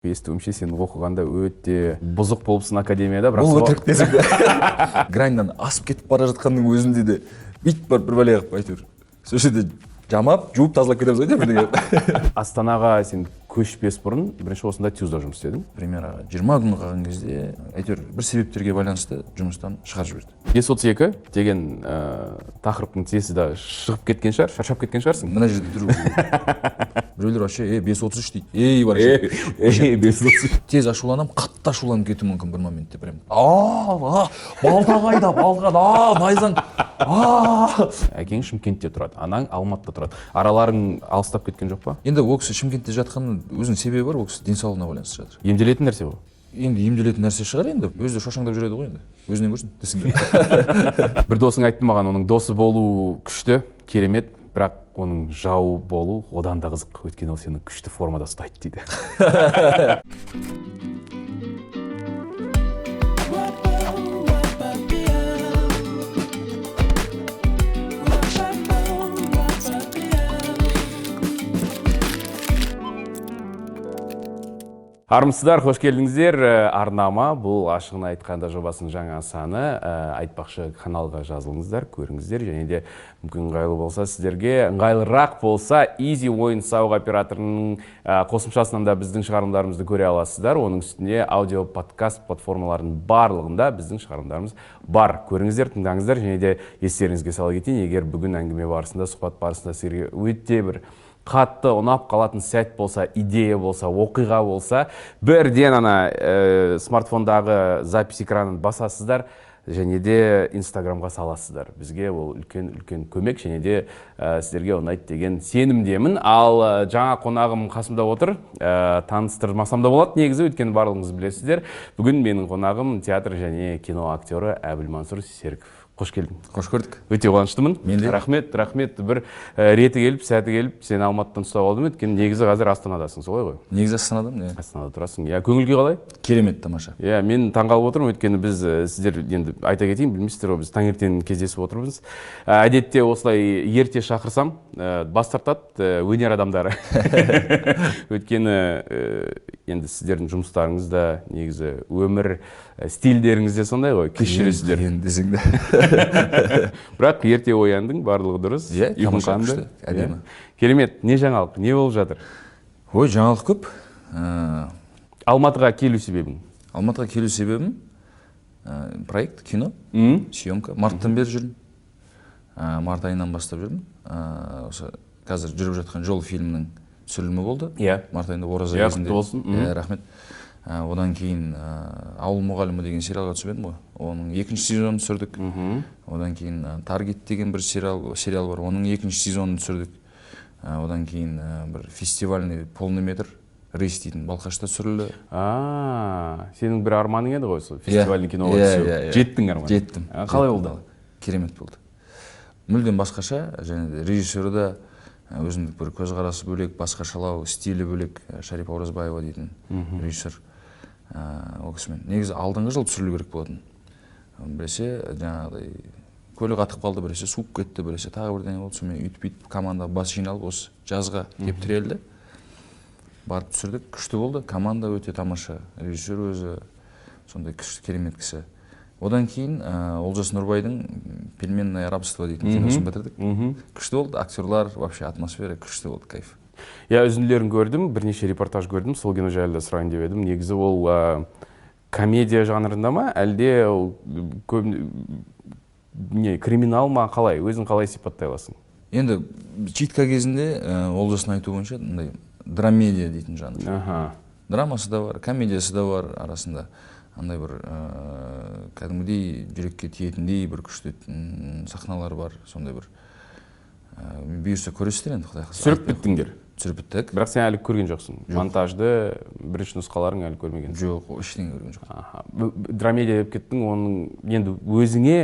Естуімше, сен оқығанда өте бұзық болыпсың академияда, бірақ Бұл өтірік десең де, граньдан асып кетіп бара жатқанның өзінде де бүйтіп барып бір бәле қылып, әйтеуір сол жерде жамап, жуып, тазалап кетеміз ғой деймін, бірдеңе. Астанаға сен көшпес бұрын бірінші осында ТЮЗда жұмыс істедің. Премьераға 20 күн қалған кезде әйтеуір бір себептерге байланысты жұмыстан шығарып жіберді. 5:32 деген тақырыптың тізесі да шығып кеткен шығар, шаршап кеткен шығарсың. Мына жерде тұру, біреулер вообще 5:33 дейді, ей, вообще. Ей, 5:33. Тез ашуланамын, қатты ашуланып кетуім мүмкін бір моментте. Прям а балта қайда, балта, а найзаң, а. Әкең Шымкентте тұрады, анаң Алматыда тұрады, араларың алыстап кеткен жоқ па? Енді ол кісі Шымкентте жатқанның өзінің себебі бар, ол кісі денсаулығына байланысты жатыр. Емделетін нәрсе ғой. Енді емделетін нәрсе шығар, енді өзі де шошаңдап жүреді ғой, енді өзінен көрсін десең де. Бір досың айтты маған: оның досы болу күшті, керемет, бірақ оның жауы болу одан да қызық, өйткені ол сені күшті формада ұстайды дейді. Армысыздар, қош келдіңіздер. Арнама бұл «Ашығын айтқанда» жобасының жаңа саны. Айтпақшы, каналға жазылыңыздар, көріңіздер және де мүмкін ыңғайлы болса, сіздерге ыңғайлырақ болса, Изи ойын сауық операторының қосымшасынан да біздің шығарылымдарымызды көре аласыздар. Оның үстіне аудио подкаст платформаларының барлығында біздің шығарылымдарымыз бар. Көріңіздер, тыңдаңыздар. Және де естеріңізге сала кетейін, егер бүгін әңгіме барысында, сұхбат барысында сіздерге өте бір қатты ұнап қалатын сәт болса, идея болса, оқиға болса, бірден ана смартфондағы запись экранын басасыздар және де Инстаграмға саласыздар. Бізге ол үлкен үлкен көмек және де сіздерге ұнайды деген сенімдемін. Ал жаңа қонағым қасымда отыр. Таныстырмасам да болады негізі, өйткені барлығыңыз білесіздер. Бүгін менің қонағым театр және кино актері Әбілмансұр Серіков. Қош келдің. Қош көрдік. Өте қуаныштымын. Мен де. Рахмет, рахмет. Бір реті келіп, сәті келіп, сені Алматыдан ұстап алдым, өйткені негізі қазір Астанадасың, солай ғой? Негізі Астанадамын, иә. Астанада тұрасың. Иә, көңіл күй қалай? Керемет, тамаша. Иә, мен таңғалып отырмын, өйткені біз сіздер енді айта кетейін, білмейсіздер ғой, біз таңертең кездесіп отырмыз. Әдетте осылай ерте шақырсам, бас тартады өнер адамдары. Өйткені енді сіздердің жұмыстарыңыз да, негізі өмір стильдеріңіз де сондай ғой, кеш жүресіздер. Қиын десең де. Бірақ ерте ояндың, барлығы дұрыс. Иә, ұйқың тамаша, қанды. күшті, әдемі. Иә. Керемет, не жаңалық, не болып жатыр? Ой, жаңалық көп. Алматыға келу себебің? Алматыға келу себебім проект, кино, съемка. Марттан бері жүрмін. Март айынан бастап жүрмін. Осы қазір жүріп жатқан «Жол» фильмінің түсірілімі болды. Март айында, ораза Иә, кезінде. құтты болсын. Иә, рахмет. Одан кейін «Ауыл мұғалімі» деген сериалға түсіп едім ғой. Оның екінші сезонын түсірдік. Одан кейін «Таргет» деген бір сериал бар. Оның екінші сезонын түсірдік. Одан кейін бір фестивальный полный метр «Рысь» дейтін, Балқашта түсірілді. А, сенің бір арманың еді ғой сол фестивальный киноға Иә, түсу. иә, иә. Жеттің арман. Жеттім. А, қалай Жеттім. болды? Керемет болды. Мүлдем басқаша, және де режиссері де өзіндік бір көзқарасы бөлек, басқашалау, стилі бөлек. Шарипа Оразбаева дейтін режиссер. Ол кісімен негізі алдыңғы жылы түсірілу керек болатын. Біресе жаңағыдай көлік атып қалды, біресе суып кетті, біресе тағы бірдеңе болды. Сонымен өйтіп бүйтіп команда бас жиналып, осы жазға келіп тірелді. Барып түсірдік, күшті болды. Команда өте тамаша, режиссер өзі сондай күшті, керемет кісі. Одан кейін Олжас Нұрбайдың «Пельменное рабство» дейтін киносын бітірдік. Күшті болды, актерлар, вообще атмосфера күшті болды, кайф. Иә, үзінділерін көрдім, бірнеше репортаж көрдім, сол кино жайлы да сұрайын деп едім. Негізі ол комедия жанрында ма, әлде ол көп не криминал ма, қалай, өзің қалай сипаттай аласың? Енді читка кезінде Олжастың айтуы бойынша, мындай драмедия дейтін жанр. Драмасы да бар, комедиясы да бар арасында. Андай бір кәдімгідей жүрекке тиетіндей бір күшті сахналар бар, сондай бір. Бұйырса, көресіздер енді, құдай қаласа. Түсіріп біттіңдер? Түсіріп біттік. Бірақ сен әлі көрген жоқсың. Монтажды, бірінші нұсқаларын әлі көрмегенсің. Жоқ, ештеңе көрген жоқпын. Аха. Драмедия деп кеттің, оның енді өзіңе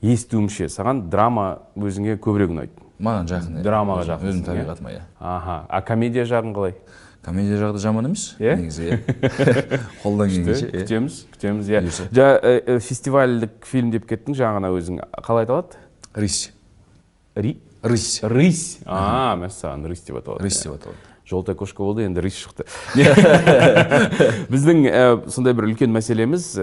естуімше, саған драма өзіңе көбірек ұнайды. Маған жақын, иә. Драмаға жақынсың, Өзім иә? табиғатыма, иә. Аха. А комедия жағын қалай? Комедия жағы да жаман емес, Иә? негізі, иә. Қолдан келгенше, иә. Күтеміз, күтеміз, иә. Бұйырса. Жа, фестивальдік фильм деп кеттің жаңа ғана өзің. Қалай аталады? «Рысь». Ри? «Рысь». «Рысь». А, мәссаған, «Рысь» деп аталады. «Рысь» деп аталады. Желтая кошка болды, енді рысь шықты. Біздің сондай бір үлкен мәселеміз,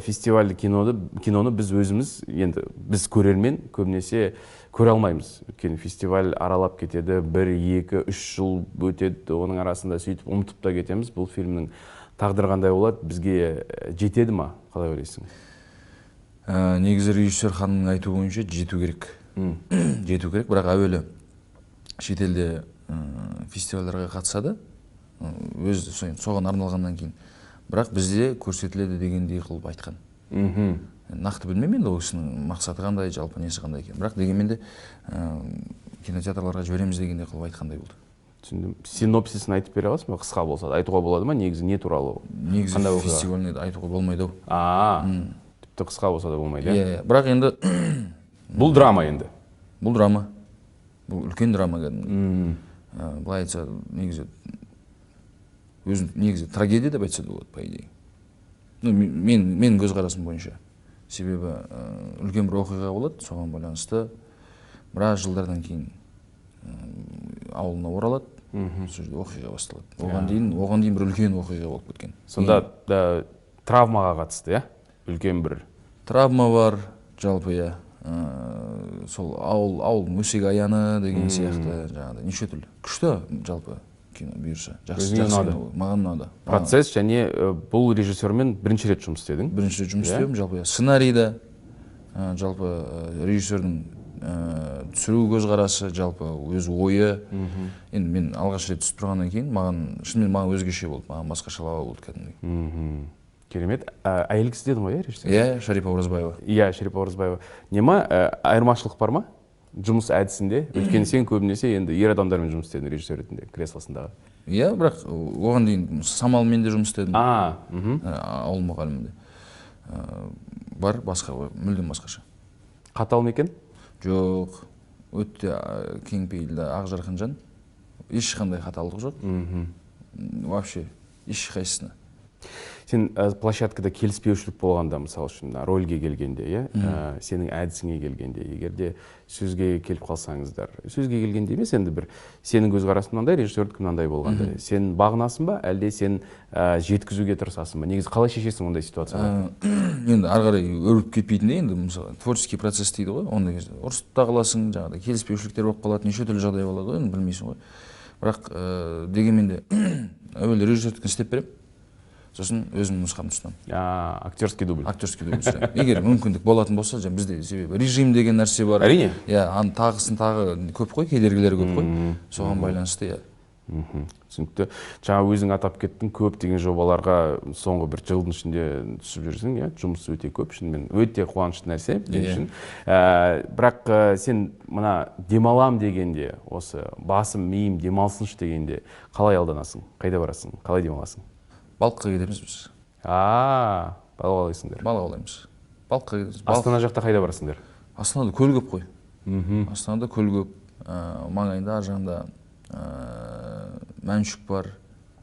фестивальді киноны біз өзіміз, енді біз көрермен көбінесе көре алмаймыз. Өйткені фестиваль аралап кетеді, 1, 2, 3 жыл өтеді, оның арасында сөйтіп ұмытып та кетеміз. Бұл фильмнің тағдыры қандай болады, бізге жетеді ма, қалай ойлайсың? Негізі режиссер ханымның айтуы бойынша жету керек. Жету керек, бірақ әуелі шетелде фестивальдарға қатысады, өз соған арналғаннан кейін. Бірақ бізде көрсетіледі дегендей қылып айтқан. Нақты білмеймін енді ол кісінің мақсаты қандай, жалпы несі қандай екен. Бірақ дегенмен де кинотеатрларға жібереміз дегендей қылып айтқандай болды. Түсіндім. Синопсисін айтып бере аласың ба? Қысқа болса да айтуға болады ма? Негізі не туралы? Негізі фестивальді айтуға болмайды ау. Тіпті қысқа болса да болмайды, иә? Иә, бірақ енді бұл драма енді. Бұл драма. Бұл үлкен драма кәдімгі. Былай айтса, негізі өзін негізі трагедия деп айтса да болады, по идее. Ну, мен көзқарасым бойынша. Себебі үлкен бір оқиға болады, соған байланысты біраз жылдардан кейін ауылына оралады, сол жерде оқиға басталады. Оған дейін бір үлкен оқиға болып кеткен. Сонда травмаға қатысты, иә? Үлкен бір травма бар, жалпы, иә. Сол ауылдың өсек аяны деген сияқты, жаңағыдай неше түрлі. Күшті жалпы кино бұйырса. Жақсы кино, маған ұнады. Процесс және бұл режиссермен бірінші рет жұмыс істедің? Бірінші рет жұмыс істедім, жалпы сценарийда, жалпы режиссердің түсіру көзқарасы, жалпы өз ойы. Енді мен алғаш рет түсіп тұрғаннан кейін маған шынымен маған өзгеше болды, маған басқашалау болды кәдімгідей. Керемет. Әйел кісі дедің ғой, режиссер? Иә, Шарипа Оразбаева. Иә, Шарипа Оразбаева. Нема, айырмашылық бар ма жұмыс әдісінде? Өйткені сен көбінесе енді ер адамдармен жұмыс істедің режиссер ретінде, креслосындағы. Иә, бірақ оған дейін Самалмен де жұмыс істедім. Ауыл мұғалімінде. Бар, басқа, мүлдем басқаша. Қатал ма екен? Жоқ, өте кеңпейілді, ақжарқын жан. Ешқандай қаталдық жоқ. Вообще, ешқайсысына. Сен площадкада келіспеушілік болғанда, мысалы үшін, рөлге келгенде, сенің әдісіңе келгенде, егер де сөзге келіп қалсаңыздар, сөзге келгенде емес, енді бір сенің көзқарасың мынандай, режиссердікі мынандай болғанда, сен бағынасың ба, әлде сен жеткізуге тырысасың ба? Негізі қалай шешесің ондай ситуацияны? Енді ары қарай өрбіп кетпейтіндей, енді мысалы творческий процесс дейді ғой, ондай кезде ұрысып та қаласың, жаңағыдай келіспеушіліктер болып қалады, неше түрлі жағдай болады ғой, енді білмейсің ғой. Бірақ дегенмен де әуелі режиссердікін істеп беремін. Сосын өзімнің нұсқамды ұсынамын. Актерский дубль. Актерский дубль түсіремін. Егер мүмкіндік болатын болса, бізде себебі режим деген нәрсе бар. Әрине. Иә, тағысын тағы көп қой, кедергілері көп қой. Соған байланысты, иә. Түсінікті. Жаңа өзің атап кеттің, көптеген жобаларға соңғы бір жылдың ішінде түсіп жүрсің, иә, жұмыс өте көп, шынымен өте қуанышты нәрсе мен үшін. Бірақ сен мына демалам дегенде, осы басым, миым демалсыншы дегенде қалай алданасың? Қайда барасың? Қалай демаласың? Балыққа кетеміз біз. Балық аулайсыңдар. Балық аулаймыз. Балыққа кетеміз. Астана жақта қайда барасыңдар? Астанада көл көп қой. Астанада көл көп. Маңайында ар жағында Мәншүк бар.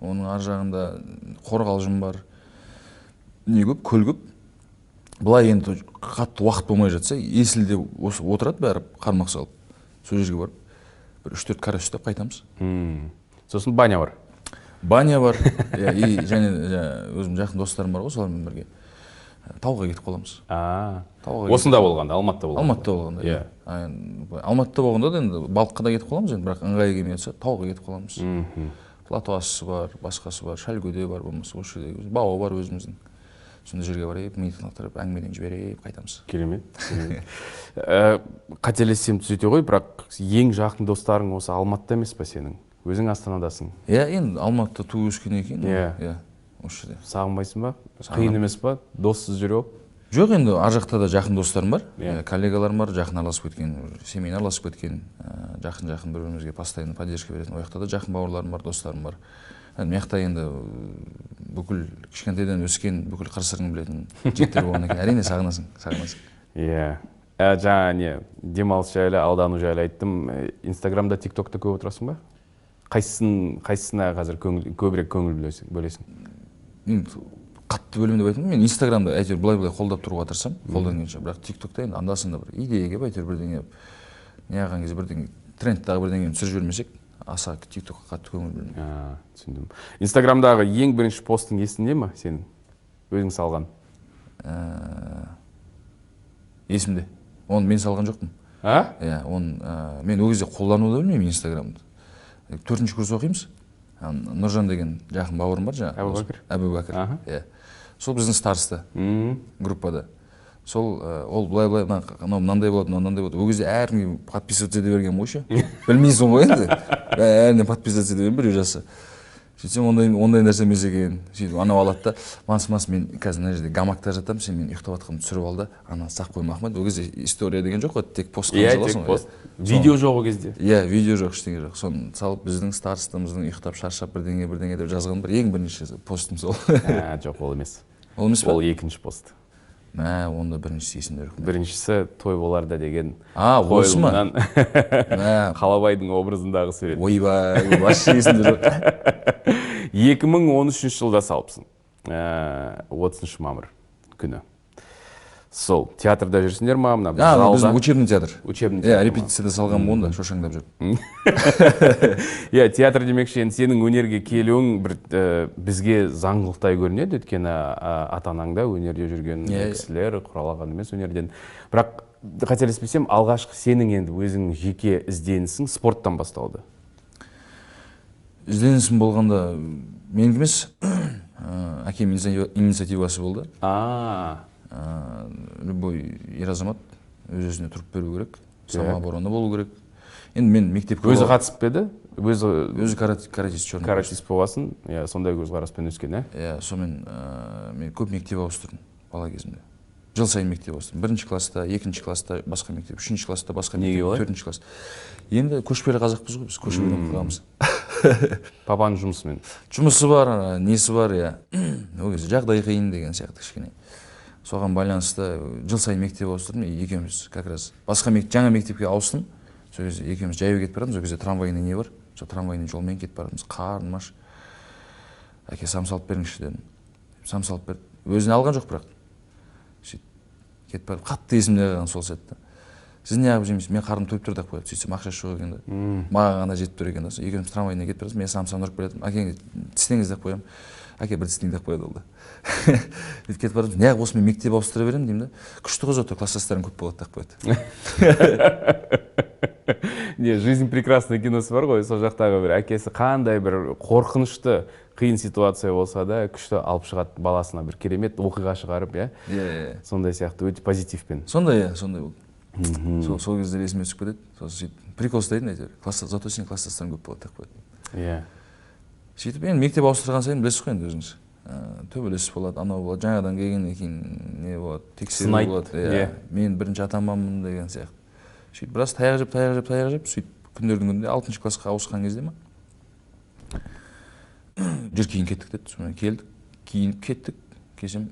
Оның ар жағында Қорғалжын бар. Не көп, көл көп. Былай енді қатты уақыт болмай жатса, Есілде осы отырады бәрі қармақ салып. Сол жерге барып бір 3-4 карась ұстап қайтамыз. Сосын баня бар. Баня бар, и және өзім жақын достарым бар ғой, солармен бірге тауға кетіп қаламыз. Осында болғанда, Алматыда болғанда. Алматыда болғанда, иә. Алматыда болғанда да енді балыққа да кетіп қаламыз, енді бірақ ыңғайы келмей жатса тауға кетіп қаламыз. Платоасы бар, басқасы бар, Шалгөде бар, болмаса осы жерде бауы бар өзіміздің. Сондай жерге барып, ми тынықтырып, әңгімеден жіберіп қайтамыз. Керемет. Қателессем түзете ғой, бірақ ең жақын достарың осы Алматыда емес па сенің? Өзің Астанадасың. Иә, енді Алматыда туып өскен екен. Иә, осы жерде. Сағынбайсың ба? Қиын емес па? Доссыз жүру? Жоқ, енді ар жақта да жақын достарым бар, коллегаларым бар, жақын араласып кеткен, семейно араласып кеткен, жақын-жақын бір-бірімізге постоянно поддержка беретін. Ол жақта да жақын бауырларым бар, достарым бар. Мына жақта енді бүкіл кішкентайдан өскен, бүкіл қыр-сырын білетін жігіттер болғаннан кейін әрине сағынасың, сағынасың. Иә. Жаңа не, демалыс жайлы, алдану жайлы айттым. Инстаграмда, ТикТокта көп отырасың ба? Қайсысына қазір көбірек көңіл бөлесің? Мен қатты бөлемін деп айтамын. Мен Инстаграмда әйтеуір былай-былай қолдап тұруға тырысамын, қолдан келгенше. Бірақ ТикТокта енді анда-санда бір идея келіп, әйтеуір бірдеңе не алған кезде бірдеңе трендтағы бірдеңені түсіріп жібермесек, Аса ТикТокқа қатты көңіл бөлмеймін. Түсіндім. Инстаграмдағы ең бірінші постың есіңде ме сенің? Өзің салған? Есімде. Оны мен салған жоқпын. А? Иә, оны мен ол кезде қолдануды білмеймін Инстаграмды. 4-ші курс оқимыз. Нұржан деген жақын бауырым бар жаңағы. Әбубәкір. Әбубәкір. Иә. Сол біздің староста группада. Сол ол былай-былай мынау мынандай болады, мынау мынандай болады. Ол кезде әркімге подписываться ете берген ғой ше. Білмейсің ғой енді. Бәріне подписываться ете берген біреу жазса. Сөйтсем ондай нәрсе емес екен. Сөйтіп анау алады да, мас мен қазір мына жерде гамакта жатамын, сен мен ұйықтап жатқанымды түсіріп ал да, ана сақ қой Махмет. Ол кезде история деген жоқ қой, тек пост қана саласың ғой. Иә, тек пост. Видео жоқ ол кезде. Иә, видео жоқ, ештеңе жоқ. Соны салып біздің старостамыздың ұйықтап шаршап бірдеңе деп жазған бір ең бірінші постым сол. Жоқ, ол емес. Ол емес пе? Ол екінші пост. Мә, онда біріншісі есімде жоқ. Біріншісі той боларда деген. А, осы ма? Қалабайдың образындағы сурет. Ойбай, вообще есімде жоқ. 2013 жылда салыпсың. 30 мамыр күні. Сол, театрда жүрсіңдер ма? Мына залда? Біздің учебный театр. Учебный театр. Иә, репетицияда салған онда, шошаңдап жүріп. Иә, театр демекші, енді сенің өнерге келуің бір бізге заңдылықтай көрінеді, өйткені ата-анаң да өнерде жүрген кісілер, құралаған емес өнерден. Бірақ қателеспесем, алғашқы сенің енді өзің жеке ізденісің спорттан басталды. Ізденісім болғанда менікі емес, әкем инициативасы болды. Любой ер азамат өз-өзіне тұрып беру керек, самооборона болу керек. Енді мен мектепке өзі қатысып па еді? Өзі каратист, черный. Каратист болғасын, иә, сондай көзқараспен өскен, ә? Иә, сонымен мен көп мектеп ауыстырдым бала кезімде. Жыл сайын мектеп ауыстырдым. 1-ші класста, 2-ші класста басқа мектеп, 3-ші класста басқа мектеп, 4-ші класс. Енді көшпелі қазақпыз ғой, біз көшіп үйреніп қалғанбыз. Папаның жұмысымен? Жұмысы бар, несі бар, иә. Ол кезде жағдай қиын деген сияқты кішкене. Соған байланысты жыл сайын мектеп ауыстырдым, екеуміз как раз басқа жаңа мектепке ауыстым. Сол кезде екеуміз жаяу кетіп баратырмыз, сол кезде трамвайный не бар, сол трамвайный жолмен кетіп баратырмыз. Қарным аш. Әке, самса алып беріңізші дедім. Самса алып берді. Өзіне алған жоқ бірақ. Сөйтіп кетіп барып, қатты есімде қалған сол сәтті. Сіз неғып жемейсіз? Мен қарным тойып тұр деп қояды. Сөйтсем ақшасы жоқ екен да. Маған ғана жетіп тұр екен да. Екеуміз трамвайына кетіп баратырмыз, мен самсаны ұрып келе жатырмын. Әкең тістеңіз деп қоямын. Әке бір тістейін деп қояды ол да. Сөйтіп кетіп баратырмыз. Неғып осымен мектеп ауыстыра беремін деймін да. Күшті қыз отыр, класстастарың көп болады деп қояды. Не, «Жизнь прекрасна» киносы бар ғой, сол жақтағы бір әкесі қандай бір қорқынышты қиын ситуация болса да күшті алып шығады баласына, бір керемет оқиға шығарып, иә? Иә. Сондай сияқты өте позитивпен. Сондай, иә, сондай болды. Сол кездер есіме түсіп кетеді. Сосын сөйтіп прикол ұстайтын әйтеуір. Зато сенің класстастарың көп болады деп қояды. Иә. Сөйтіп енді мектеп ауыстырған сайын білесіз ғой енді өзіңіз. Төбелес болады, анау болады, жаңадан келгеннен кейін не болады, тексеру болады. Иә. Мен бірінші атаманмын деген сияқты. Сөйтіп біраз таяқ жеп, таяқ жеп, таяқ жеп, сөйтіп күндердің күнінде 6-шы классқа ауысқан кезде ма? Жүр кейін кеттік деді. Сонымен келдік, киініп кеттік. Келсем,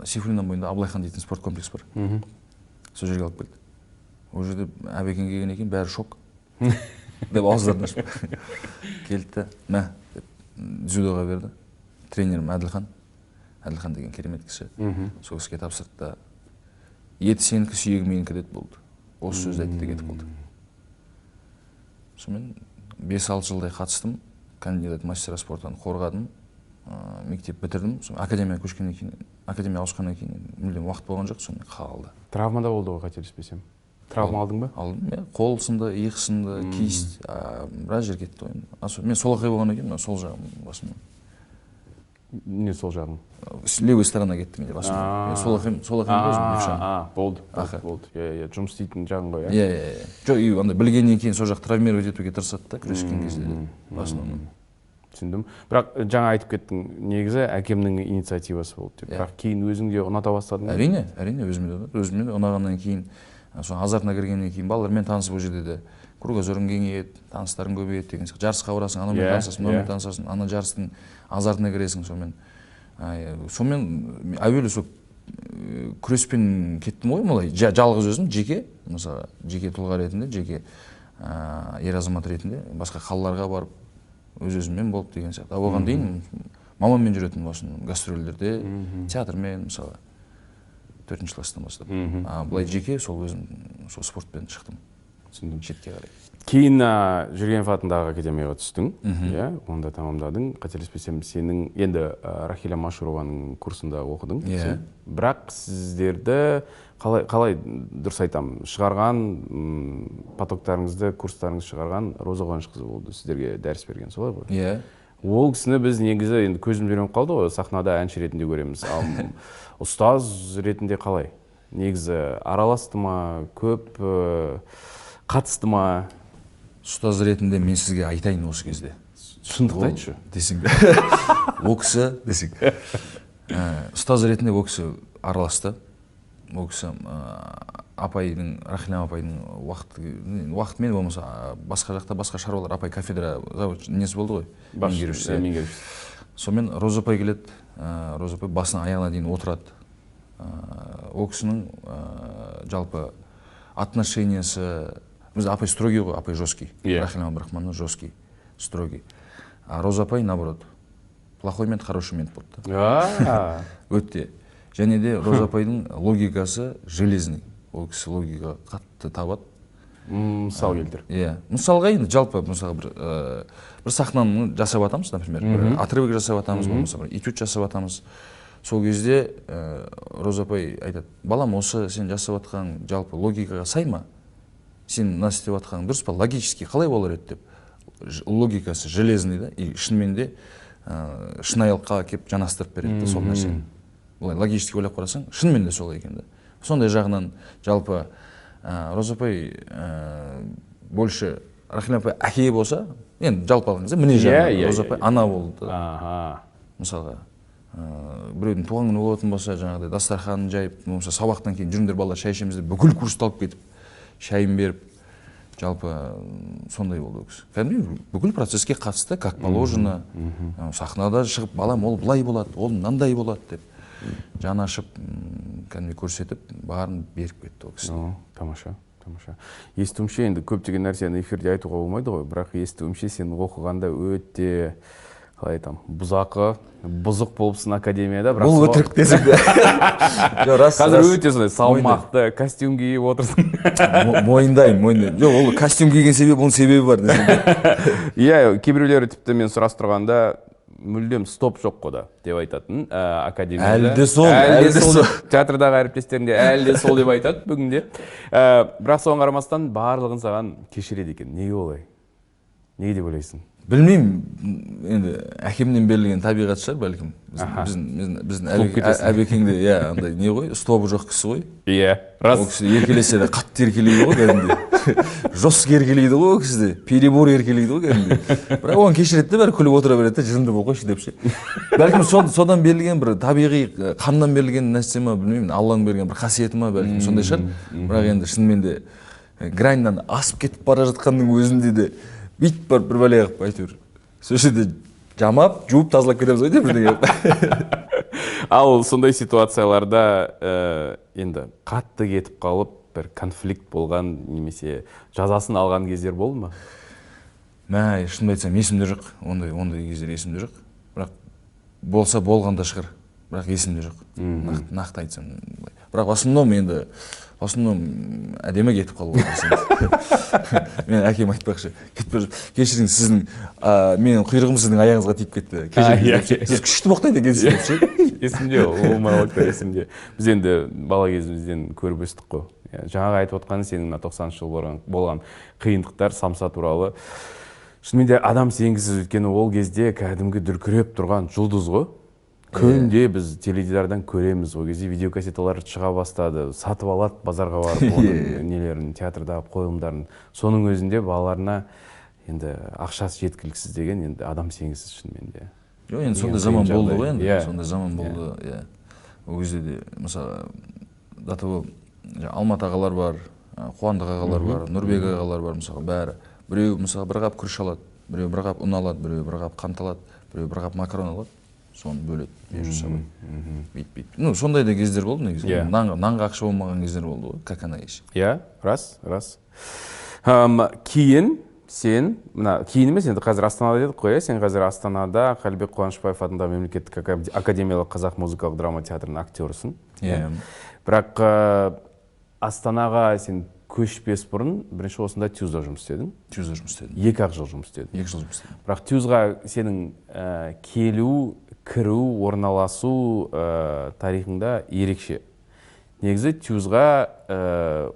Сейфуллиннің бойында Абылайхан дейтін спорт комплекс бар. Сол жерге алып келді. Ол жерде Әбекең келген екен, бәрі шок. Деп ауыздарын ашып. Келді де, мә, деп дзюдоға берді. Тренерім Әділхан. Әділхан деген керемет кісі. Сол кісіге тапсырды да, еті сенікі, сүйегі менікі деді, болды. Осы сөзді айтты да кетіп қалды. Сонымен 5-6 жылдай қатыстым. Кандидат мастера спортын қорғадым. Мектеп бітірдім. Сонымен академияға көшкеннен кейін, академия ауысқаннан кейін мүлдем уақыт болған жоқ, сонымен қалды. Травма да болды ғой, қателеспесем. Травма алдың ба? Алдым, иә. Қол сынды, иық сынды, киіс, біраз жер кетті ғой енді. Мен солақай болғаннан кейін, мына сол жағым басымнан. Не сол жағың? Левая сторона кетті менде басымнан. Солақай, солақай өзім, левша. Болды, болды. Иә, иә, жұмыс істейтін жағың ғой, иә? Иә, иә, иә. Жоқ, и андай білгеннен кейін сол жақ травмировать етуге тырысады да, күрескен кезде басымнан. Түсіндім. Бірақ жаңа айтып кеттің, негізі әкемнің инициативасы болды деп. Бірақ кейін өзің де ұната бастадың ба? Әрине, әрине, өзіме де ұнады. Өзіме де ұнағаннан кейін, сол азартына кіргеннен кейін балалармен танысып ол жерде де кругозорың кеңейеді, таныстарың көбейеді деген сияқты. Жарысқа барасың, анаумен танысасың, мынаумен танысасың, ана жарыстың азартына кіресің сонымен. Сонымен әуелі сол күреспен кеттім ғой, былай жалғыз өзім жеке, мысалы, жеке тұлға ретінде, жеке ер азамат ретінде басқа қалаларға барып өз өзіммен болып деген сияқты. Оған дейін мамаммен жүретін болсын, гастрольдерде, театрмен, мысалы, 4-ші класстан бастап. Былай жеке сол өзім сол спортпен шықтым. Түсіндім. Шетке қарай. Кейін Жүргенов атындағы академияға түстің, иә, онда тамамдадың. Қателеспесем, сенің енді Рахиля Машурованың курсында оқыдың. Иә. Бірақ сіздерді қалай дұрыс айтам, шығарған потоктарыңызды, курстарыңызды шығарған Роза Қуанышқызы болды, сіздерге дәріс берген, солай ғой? Иә. Ол кісіні біз негізі енді көзіміз үйреніп қалды ғой, сахнада әнші ретінде көреміз. Ал ұстаз ретінде қалай? Негізі араласты ма, көп қатысты ма? Ұстаз ретінде мен сізге айтайын осы кезде. Шындықты айтшы. Десең. Ол кісі десең. Ұстаз ретінде ол кісі араласты. Ол кісі апайдың, Рахилям апайдың уақытымен болмаса басқа жақта басқа шаруалар, апай кафедра несі болды ғой, меңгерушісі. Меңгерушісі. Сонымен Роза апай келеді, Роза апай басынан аяғына дейін отырады. Ол кісінің жалпы отношениясы, біз апай строгий ғой, апай жесткий. Рахилям Абдрахмановна жесткий, строгий. А Роза апай наоборот, плохой мент, хороший мент болды. Өте. Және де Роза апайдың логикасы железный. Ол кісі логика қатты табады. Мысал келтір. Иә. Мысалға енді жалпы, мысалға бір сахнаны жасап атамыз, например, бір отрывок жасап атамыз, болмаса бір этюд жасап атамыз. Сол кезде Роза апай айтады: балам, осы сен жасап атқан жалпы логикаға сай ма? Сен мына істеп атқаның дұрыс па? Логически қалай болар еді деп. Логикасы железный да, и шынымен де шынайылыққа келіп жанастырып береді да сол нәрсені. Олай логически ойлап қарасаң, шынымен де солай екен да. Сондай жағынан жалпы Роза апай больше Рахилям апай әке болса, енді жалпы алған кезде міне жағынан Роза апай ана болды. Мысалға, біреудің туған күні болатын болса, жаңағыдай дастарханын жайып, болмаса сабақтан кейін жүріңдер балалар шай ішеміз деп бүкіл курсты алып кетіп, шайын беріп, жалпы сондай болды ол кісі. Кәдімгідей бүкіл процесске қатысты, как положено, сахнада шығып, балам, ол былай болады, ол мынандай болады деп жан ашып, кәдімгідей көрсетіп, барын беріп кетті ол кісі. Тамаша, тамаша. Естуімше, енді көптеген нәрсені эфирде айтуға болмайды ғой, бірақ естуімше сен оқығанда өте, қалай айтам, бұзақы, бұзық болыпсың академияда, бірақ Бұл өтірік десең де. Жоқ, рас, Қазір рас. өте сондай салмақты костюм киіп отырсың. Мойындаймын, мойындаймын. Жоқ, ол костюм киген себеп, оның себебі бар десең де. Иә, кейбіреулері тіпті мен сұрастырғанда мүлдем стоп жоқ қой да деп айтатын, академияда. Әлі де сол, Әлі де әлі де сол сол. деп, театрдағы әріптестерім де әлі де сол деп айтады бүгінде. Бірақ соған қарамастан барлығын саған кешіреді екен. Неге олай? Неге деп ойлайсың? Білмеймін, енді әкемнен берілген табиғат шығар бәлкім. Біздің Қуып кетесің. Әбекеңде, иә, андай не ғой, стобы жоқ кісі ғой. Иә, рас. Ол кісі еркелесе де қатты еркелейді ғой кәдімгідей. Жестко еркелейді ғой ол кісі де. Перебор еркелейді ғой кәдімгідей. Бірақ оған кешіреді де, бәрі күліп отыра береді де, жынды бол қойшы деп ше. Бәлкім содан берілген бір табиғи, қаннан берілген нәрсе ма, білмеймін, Алланың берген бір қасиеті ма, бәлкім сондай шығар. Бірақ енді шынымен де граньнан асып кетіп бара жатқанның өзінде де бүйтіп барып бір бәле қылып әйтеуір. Сол жерде жамап, жуып, тазалап кетеміз ғой деп бірдеңе қылып. Ал сондай ситуацияларда енді қатты кетіп қалып, бір конфликт болған немесе жазасын алған кездер болды ма? Мә, шынымды айтсам, есімде жоқ. Ондай кездер есімде жоқ. Бірақ болса болған да шығар. Бірақ есімде жоқ. Нақты айтсам. Бірақ в основном енді, в основном әдемі кетіп қалу ғой. Мен әкем айтпақшы, кетіп бара жатып, кешіріңіз, менің құйрығым сіздің аяғыңызға тиіп кетті. Кешіріңіз деп ше. Сіз күшті боқтайды екенсіз деп ше. Есімде, ол монологтар есімде. Біз енді бала кезімізден көріп өстік қой. Жаңағы айтып отқан сенің мына тоқсаныншы жыл болған қиындықтар, самса туралы. Шынымен де адам сенгісіз, өйткені ол кезде кәдімгі дүркіреп тұрған жұлдыз ғой. Күнде біз теледидардан көреміз, ол кезде видеокассеталар шыға бастады, сатып алады базарға барып оның нелерін, театрдағы қойылымдарын. Соның өзінде балаларына енді ақшасы жеткіліксіз деген енді адам сенгісіз шынымен де. Жоқ, енді сондай Деген заман қиын болды жағдай. ғой енді. Сондай заман болды, иә. Ол кезде де, мысалы, до того, жаңа Алмат ағалар бар, Қуандық ағалар бар, Нұрбек ағалар бар, мысалы, бәрі. Біреу, мысалы, бір қап күріш алады, біреу бір қап ұн алады, біреу бір қап қант алады, біреу бір қап макарон алады. Соны бөледі, между собой. Бүйт, бүйт. Сондай да кездер болды негізі. Нанға ақша болмаған кездер болды ғой, как она есть. Иә, рас, рас. Кейін сен, мына кейін емес, енді қазір Астанада дедік қой, иә? Сен қазір Астанада Қалібек Қуанышбаев атындағы мемлекеттік академиялық қазақ музыкалық драма театрының актерісің. Иә. Бірақ Астанаға сен Көшпес бұрын бірінші осында ТЮЗда жұмыс істедің. ТЮЗда жұмыс істедім. 2 жыл жұмыс істедің. 2 жыл жұмыс істедім. Бірақ ТЮЗға сенің келу, кіру, орналасу тарихыңда ерекше. Негізі ТЮЗға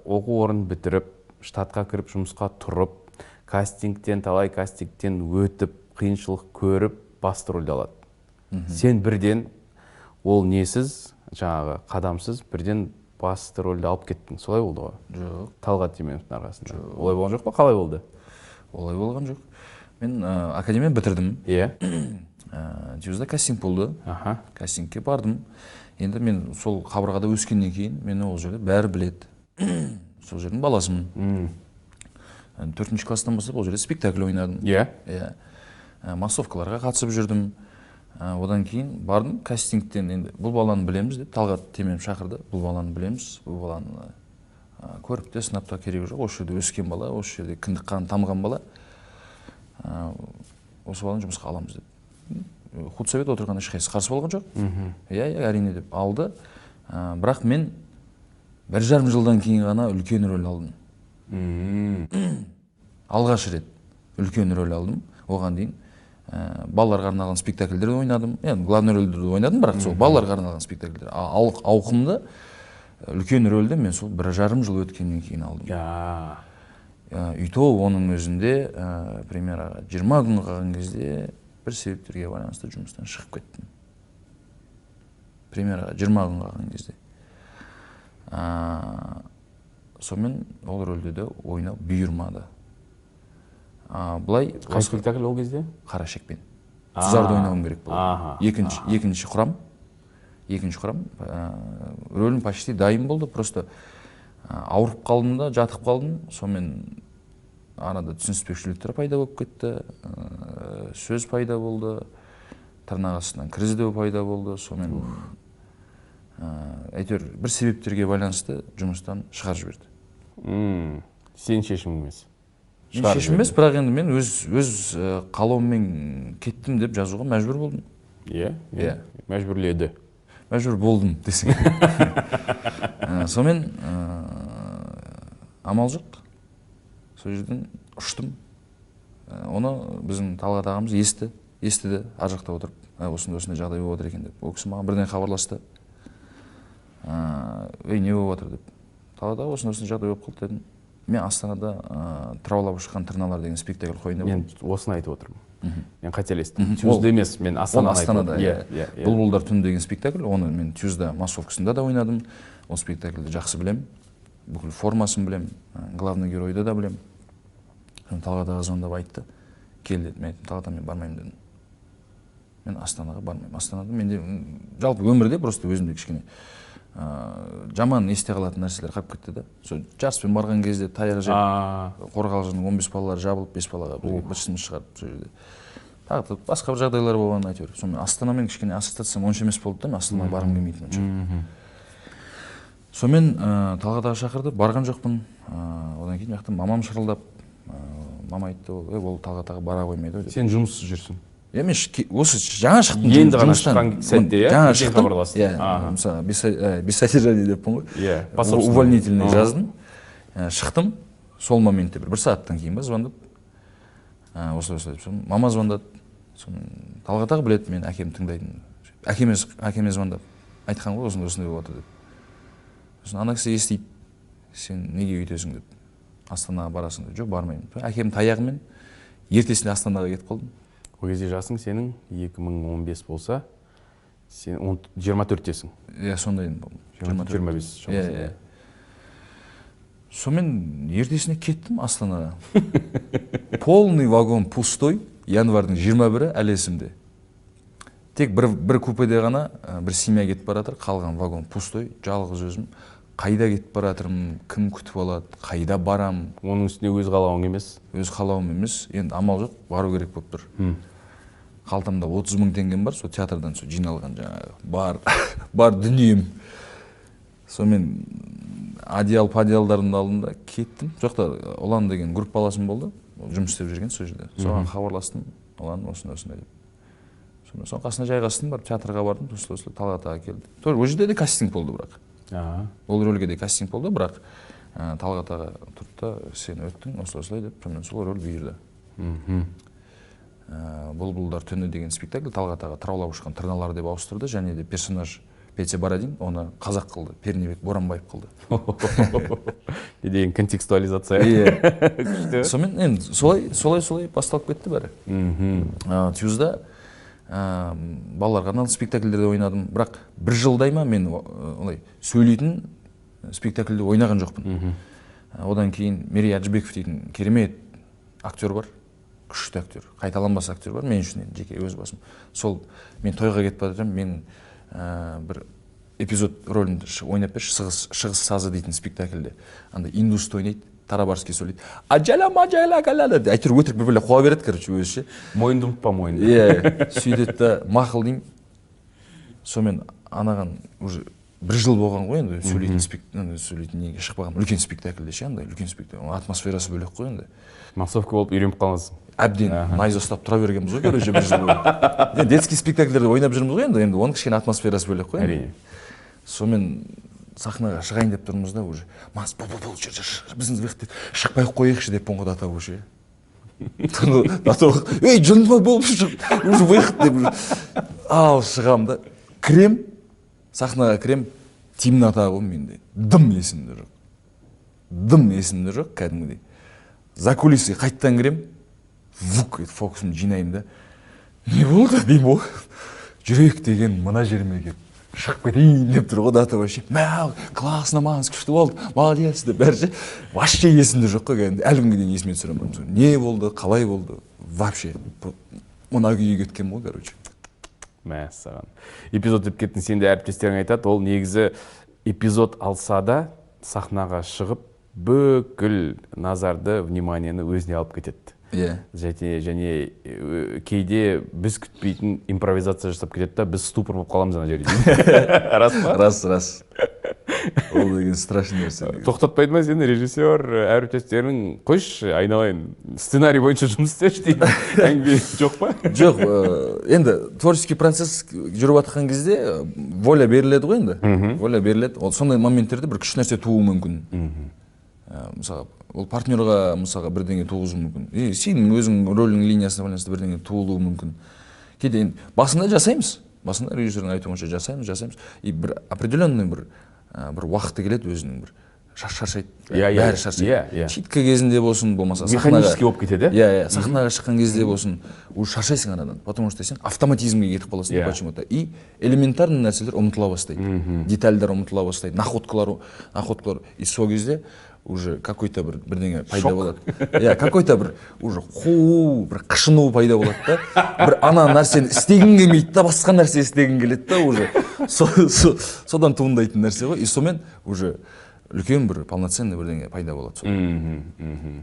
оқу орнын бітіріп, штатқа кіріп жұмысқа тұрып, кастингтен, талай кастингтен өтіп, қиыншылық көріп, басты рөлді алады. Сен бірден ол несіз, жаңағы қадамсыз бірден басты рөлді алып кеттің. Солай болды ғой? Жоқ. Талғат Теменовтің арқасында. Олай болған жоқ па? Қалай болды? Олай болған жоқ. Мен академия бітірдім. Иә. ТЮЗда кастинг болды. Кастингке бардым. Енді мен сол қабырғада өскеннен кейін мені ол жерде бәрі біледі. Сол жердің баласымын. 4-ші класстан бастап ол жерде спектакль ойнадым. Иә. Иә. Массовкаларға қатысып жүрдім. Одан кейін бардым кастингтен, енді бұл баланы білеміз деп Талғат Теменов шақырды. Бұл баланы білеміз, бұл баланы көріп те сынап та керегі жоқ. Осы жерде өскен бала, осы жерде кіндік қаны тамған бала. Осы баланы жұмысқа аламыз деп. Худсовет отырған ешқайсысы қарсы болған жоқ. Иә, иә, әрине деп алды. Бірақ мен 1,5 жылдан кейін ғана үлкен рөл алдым. Алғаш рет үлкен рөл алдым. Оған дейін балаларға арналған спектакльдерді ойнадым. Енді главный рөлдерді ойнадым, бірақ сол балаларға арналған спектакльдер. Ауқымды үлкен рөлді мен сол 1,5 жыл өткеннен кейін алдым. И то оның өзінде премьераға 20 күн қалған кезде бір себептерге байланысты жұмыстан шығып кеттім. Премьераға 20 күн қалған кезде. Сонымен ол рөлді де ойнау бұйырмады. Былай қай спектакль ол кезде? Қара шекпен. Тұзарды ойнауым керек болды. Екінші құрам. Екінші құрам. Рөлім почти дайын болды. Просто ауырып қалдым да, жатып қалдым. Сонымен арада түсініспеушіліктер пайда болып кетті. Сөз пайда болды. Тырнақ астынан кір іздеу пайда болды. Сонымен әйтеуір бір себептерге байланысты жұмыстан шығарып жіберді. Сен шешімің емес. Мен шешім емес, бірақ енді мен өз қалауыммен кеттім деп жазуға мәжбүр болдым. Иә, иә. Мәжбүрледі. Мәжбүр болдым десең. Сонымен амал жоқ. Сол жерден ұштым. Оны біздің Талғат ағамыз естіді, ар жақта отырып, осындай жағдай болып отыр екен деп. Ол кісі маған бірден хабарласты. Ей, не болып отыр деп. Талғат аға, осындай жағдай болып қалды дедім. Мен Астанада тыраулап ұшқан тырналар деген спектакль қойдым. Мен осыны айтып отырмын. Мен қателестім. ТЮЗда емес, мен Астанада айтып отырмын. Иә, Бұлбұлдар түні деген спектакль, оны мен ТЮЗда массовкасында да ойнадым. Ол спектакльді жақсы білем. Бүкіл формасын білем, главный геройды да білем. Талғат аға звондап айтты. Кел деді. Мен айттым, Талғат аға, мен бармаймын дедім. Мен Астанаға бармаймын. Астанада менде жалпы өмірде просто өзімде кішкене жаман есте қалатын нәрселер қалып кетті да. Сол жарыспен барған кезде таяқ жеп, Қорғалжының 15 балалары жабылып, 5 балаға бірге бір сынып шығарып сол жерде. Тағы да басқа бір жағдайлар болған әйтеуір. Сонымен Астанамен кішкене ассоциациям онша емес болды да, мен Астанаға барғым келмейтін онша. Сонымен Талғат аға шақырды, барған жоқпын. Одан кейін жақтан мамам шырылдап, мама айтты, ол Талғат аға бара қоймайды ғой деп. Сен жұмыссыз жүрсің. Иә, мен осы жаңа шықтым. Енді ғана шыққан сәтте, иә? Жаңа Бірден шықтым. хабарластың. Иә, мысалы, без содержания деппін ғой. Иә, по собственному. Увольнительный жаздым. Шықтым. Сол моментте бір сағаттан кейін ба звондап. Осылай осылай деп. Сосын мама звондады. Сосын Талғат аға біледі, мен әкем тыңдайтын. Әкеме звондап. Айтқан ғой, осындай осындай болып жатыр деп. Сосын ана кісі естиді. Сен неге өйтесің деп. Астанаға барасың деп. Жоқ, бармаймын. Әкем таяғымен ертесінде Астанаға кетіп қалдым. Ол кезде жасың сенің 2015 болса, сен 24-тесің. Иә, сондай едім. 25 Иә, шамасында. иә. Сонымен ертесіне кеттім Астанаға. Полный вагон пустой, январьдың 21-і әлі есімде. Тек бір купеде ғана бір семья кетіп бара жатыр, қалған вагон пустой, жалғыз өзім. Қайда кетіп бара жатырмын, кім күтіп алады, қайда барам? Оның үстіне өз қалауың емес. Өз қалауым емес, енді амал жоқ, бару керек болып тұр. Қалтамда 30 мың теңгем бар, сол театрдан сол жиналған жаңағы бар дүнием. Сонымен одеял падиялдарымды алдым да кеттім. Сол жақта Ұлан деген группаласым болды, ол жұмыс істеп жүрген сол жерде. Соған хабарластым, Ұлан осындай осындай деп. Сонымен соның қасына жайғастым, барып театрға бардым, осылай осылай Талғат аға келді. Тоже ол жерде де кастинг болды бірақ. Ол рөлге де кастинг болды, бірақ Талғат аға тұрды да, сен өттің, осылай осылай деп, сонымен сол рөл бұйырды. Бұлбұлдар түні деген спектакль Талғат аға тыраулап ұшқан тырналар деп ауыстырды, және де персонаж Петя Бородин, оны қазақ қылды, Пернебек Боранбаев қылды. Не деген контекстуализация. Иә. Сонымен енді солай, солай, солай басталып кетті бәрі. ТЮЗда балаларға арналған спектакльдерде ойнадым, бірақ бір жылдай ма мен олай сөйлейтін спектакльде ойнаған жоқпын. Одан кейін Мерей Аджибеков дейтін керемет актер бар, күшті актер, қайталанбас актер бар мен үшін, енді жеке өз басым. Сол мен тойға кетіп бара жатырмын, мен бір эпизод рөлін ойнап берші, шығыс сазы дейтін спектакльде. Андай индусты ойнайды, тарабарский сөйлейді. Аджала мажала галала деп, әйтеуір өтірік бір бөле қуа береді, короче, өзі ше. Мойынды ұмытпа, мойынды. Иә, сөйтеді да, мақұл деймін. Сонымен анаған уже бір жыл болған ғой енді сөйлейтін сөйлейтін неге шықпаған, үлкен спектакльде ше, андай үлкен спектакль, оның атмосферасы бөлек қой енді. Массовка болып үйреніп қаласың. Әбден найза ұстап тұра бергенбіз ғой, короче, бір жыл бойы. Енді детский спектакльдерде ойнап жүрміз ғой енді, енді оның кішкене атмосферасы бөлек қой енді. Әрине. Сонымен сахнаға шығайын деп тұрмыз да уже. Мас, бұл, бұл, бұл, жүр, жүр, жүр, біздің выход деп, шықпай ақ қояйықшы деп қой до того ше. До того, ей, жынды болып шық, уже выход деп уже. Ал шығамын да, кірем, сахнаға кірем, темнота ғой менде. Дым есімде жоқ. Дым есімде жоқ, кәдімгідей. За кулисы қайттан кірем, вук етіп фокусымды жинаймын да. Не болды деймін ғой. Жүрек деген мына жеріме келіп шығып кетейін деп тұр ғой, до того ше. Мә, классно, маңыз күшті болды, молодец деп бәрі ше. Вообще есімде жоқ қой кәдімгідей. Әлі күнге дейін есіме түсіре алмаймын. Не болды, қалай болды, вообще мына күйге кеткен ғой, короче. Мәссаған. Эпизод деп кеттің, сен де әріптестерің айтады, ол негізі эпизод алса да сахнаға шығып бүкіл назарды, вниманиені өзіне алып кетеді. Иә. Және кейде біз күтпейтін импровизация жасап кетеді да, біз ступор болып қаламыз ана жерде. Рас па? Рас, рас. Ол деген страшный нәрсе. Тоқтатпайды ма сені режиссер, әріптестерің, қойшы, айналайын, сценарий бойынша жұмыс істеші дейтін әңгіме жоқ па? Жоқ, енді творческий процесс жүріп жатқан кезде воля беріледі ғой енді. Воля беріледі. Ол сондай моменттерде бір күшті нәрсе тууы мүмкін. Мысалға, ол партнерға, мысалға, бірдеңе туғызуы мүмкін. И сенің өзің рөлің линиясына байланысты бірдеңе туылуы мүмкін. Кейде енді басында жасаймыз. Басында режиссердің айтуынша жасаймыз, жасаймыз. И бір определенный бір уақыты келеді өзінің бір шаршайды. Иә, иә. Бәрі шаршайды. Иә, иә. Читка кезінде болсын, болмаса сахнаға Механический болып кетеді, иә? Иә, сахнаға шыққан кезде болсын, уже шаршайсың анадан. Потому что сен автоматизмге кетіп қаласың почему-то. И элементарный нәрселер ұмытыла бастайды. Детальдар ұмытыла бастайды, находкалар, находкалар. И сол кезде уже какой-то бір бірдеңе пайда болады. Иә, какой-то бір уже қуу, бір қышыну пайда болады да. Бір ана нәрсені істегің келмейді да, басқа нәрсе істегің келеді да уже. Содан туындайтын нәрсе ғой. И сонымен уже үлкен бір полноценный бірдеңе пайда болады сол.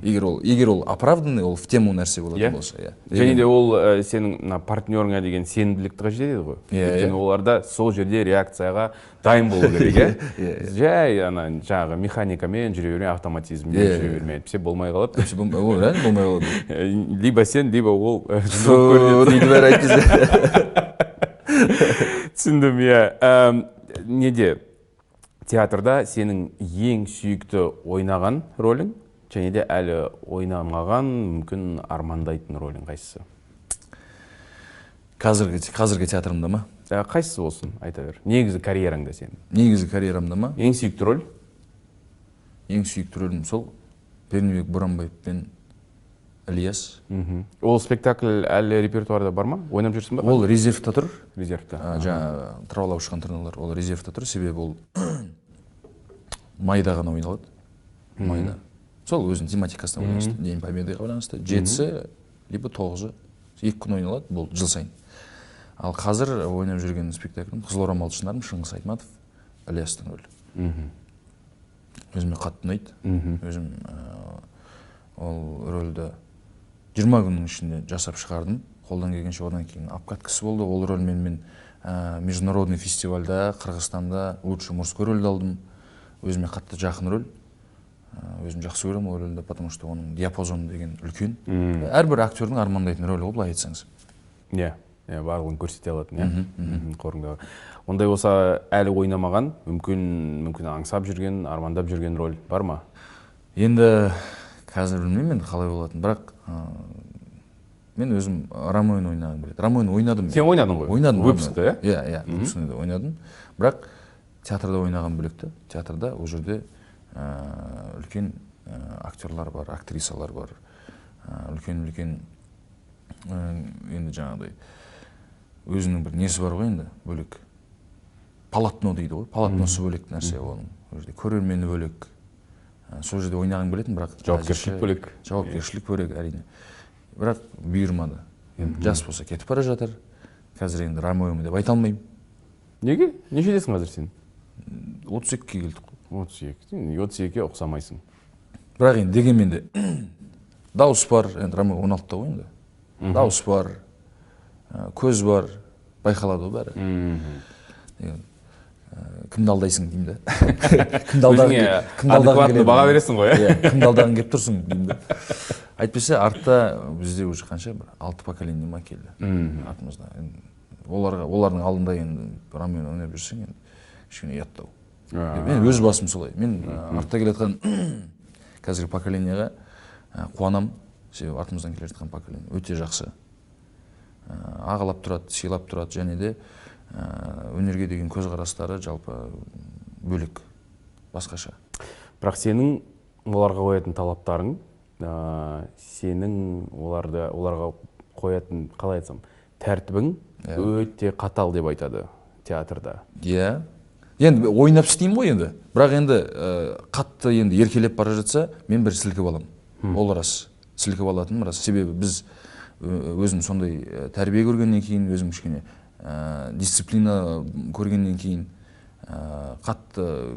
Егер ол оправданный, ол в тему нәрсе болатын болса, иә. Және де ол сенің мына партнерыңа деген сенімділікті қажет етеді ғой. Иә, Өйткені иә. оларда сол жерде реакцияға дайын болу керек, иә? Иә, Жай ана жаңағы механикамен жүре бермей, автоматизммен жүре бермей, әйтпесе болмай қалады. Әйтпесе ол реально болмай қалады. Либо сен, либо ол Фу, дейді бәрі әйтпесе. Түсіндім, иә. Неде театрда сенің ең сүйікті ойнаған рөлің және де әлі ойнамаған, мүмкін армандайтын рөлің қайсысы? Қазіргі театрымда ма? Қайсысы болсын, айта бер. Негізі карьераңда сенің. Негізі карьерамда ма? Ең сүйікті рөл? Ең сүйікті рөлім сол Пернебек Боранбаев пен Ілияс. Ол спектакль әлі репертуарда бар ма? Ойнап жүрсің ба? Ол резервта тұр. Резервта. Жаңа тыраулап ұшқан тырналар, ол резервта тұр, себебі ол майда ғана ойналады. Майда. Сол өзінің тематикасына байланысты, День Победыға байланысты. 7-сі, либо 9-ы, 2 күн ойналады, бұл жыл сайын. Ал қазір ойнап жүрген спектаклім Қызыл орамал шынарым, Шыңғыс Айтматов, Ілиястың рөлі. Өзіме қатты ұнайды. Өзім ол рөлді 20 күннің ішінде жасап шығардым. Қолдан келгенше. Одан кейін обкаткасы болды. Ол рөлмен мен международный фестивальда, Қырғызстанда лучший мужской рөлді алдым. Өзіме қатты жақын рөл. Өзім жақсы көремін ол рөлді, потому что оның диапазоны деген үлкен. Әрбір актердің армандайтын рөлі ғой, былай айтсаңыз. Иә. Иә, барлығын көрсете алатын, иә, қорыңдағы. Ондай болса, әлі ойнамаған, мүмкін аңсап жүрген, армандап жүрген роль бар ма? Енді қазір білмеймін енді қалай болатынын, бірақ мен өзім Ромеоны ойнағым келеді. Ромеоны ойнадым. Сен ойнадың ғой? Ойнадым. Выпускта, иә? Иә, выпускныйда ойнадым. Бірақ театрда ойнаған бөлек та. Театрда ол жерде үлкен актерлар бар, актрисалар бар. Үлкен-үлкен енді жаңағыдай өзінің бір несі бар ғой енді, бөлек. Полотно дейді ғой, полотносы бөлек нәрсе оның. Ол жерде көрермені бөлек. Сол жерде ойнағым келетін, бірақ жауапкершілік бөлек. Жауапкершілік бөлек, әрине. Бірақ бұйырмады. Енді жас болса кетіп бара жатыр. Қазір енді Ромеомын деп айта алмаймын. Неге? Нешедесің қазір сен? 32-ге келдік қой. 32. 32-ге ұқсамайсың. Бірақ енді дегенмен де дауыс бар, енді Ромео 16-та ғой енді. Дауыс бар, көз бар, байқалады ғой бәрі. Кімді алдайсың деймін да. Кімді алдағың келеді? Баға бересің ғой, иә? Кімді алдағың келіп тұрсың деймін да. Әйтпесе артта бізде уже қанша бір 6 поколение ма келді артымызда. Олардың алдында енді Ромеоны ойнап жүрсең енді кішкене ұяттау. Мен өз басым солай. Мен артта келе жатқан қазіргі поколенияға қуанам. Себебі артымыздан келе жатқан поколение өте жақсы. Ағалап тұрады, сыйлап тұрады және де өнерге деген көзқарастары жалпы бөлек, басқаша. Бірақ сенің оларға қоятын талаптарың, сенің оларға қоятын, қалай айтсам, тәртібің өте қатал деп айтады театрда. Иә. Енді ойнап істеймін ғой енді. Бірақ енді қатты енді еркелеп бара жатса, мен бір сілкіп аламын. Ол рас. Сілкіп алатыным рас. Себебі біз өзім сондай тәрбие көргеннен кейін, өзім кішкене дисциплина көргеннен кейін, қатты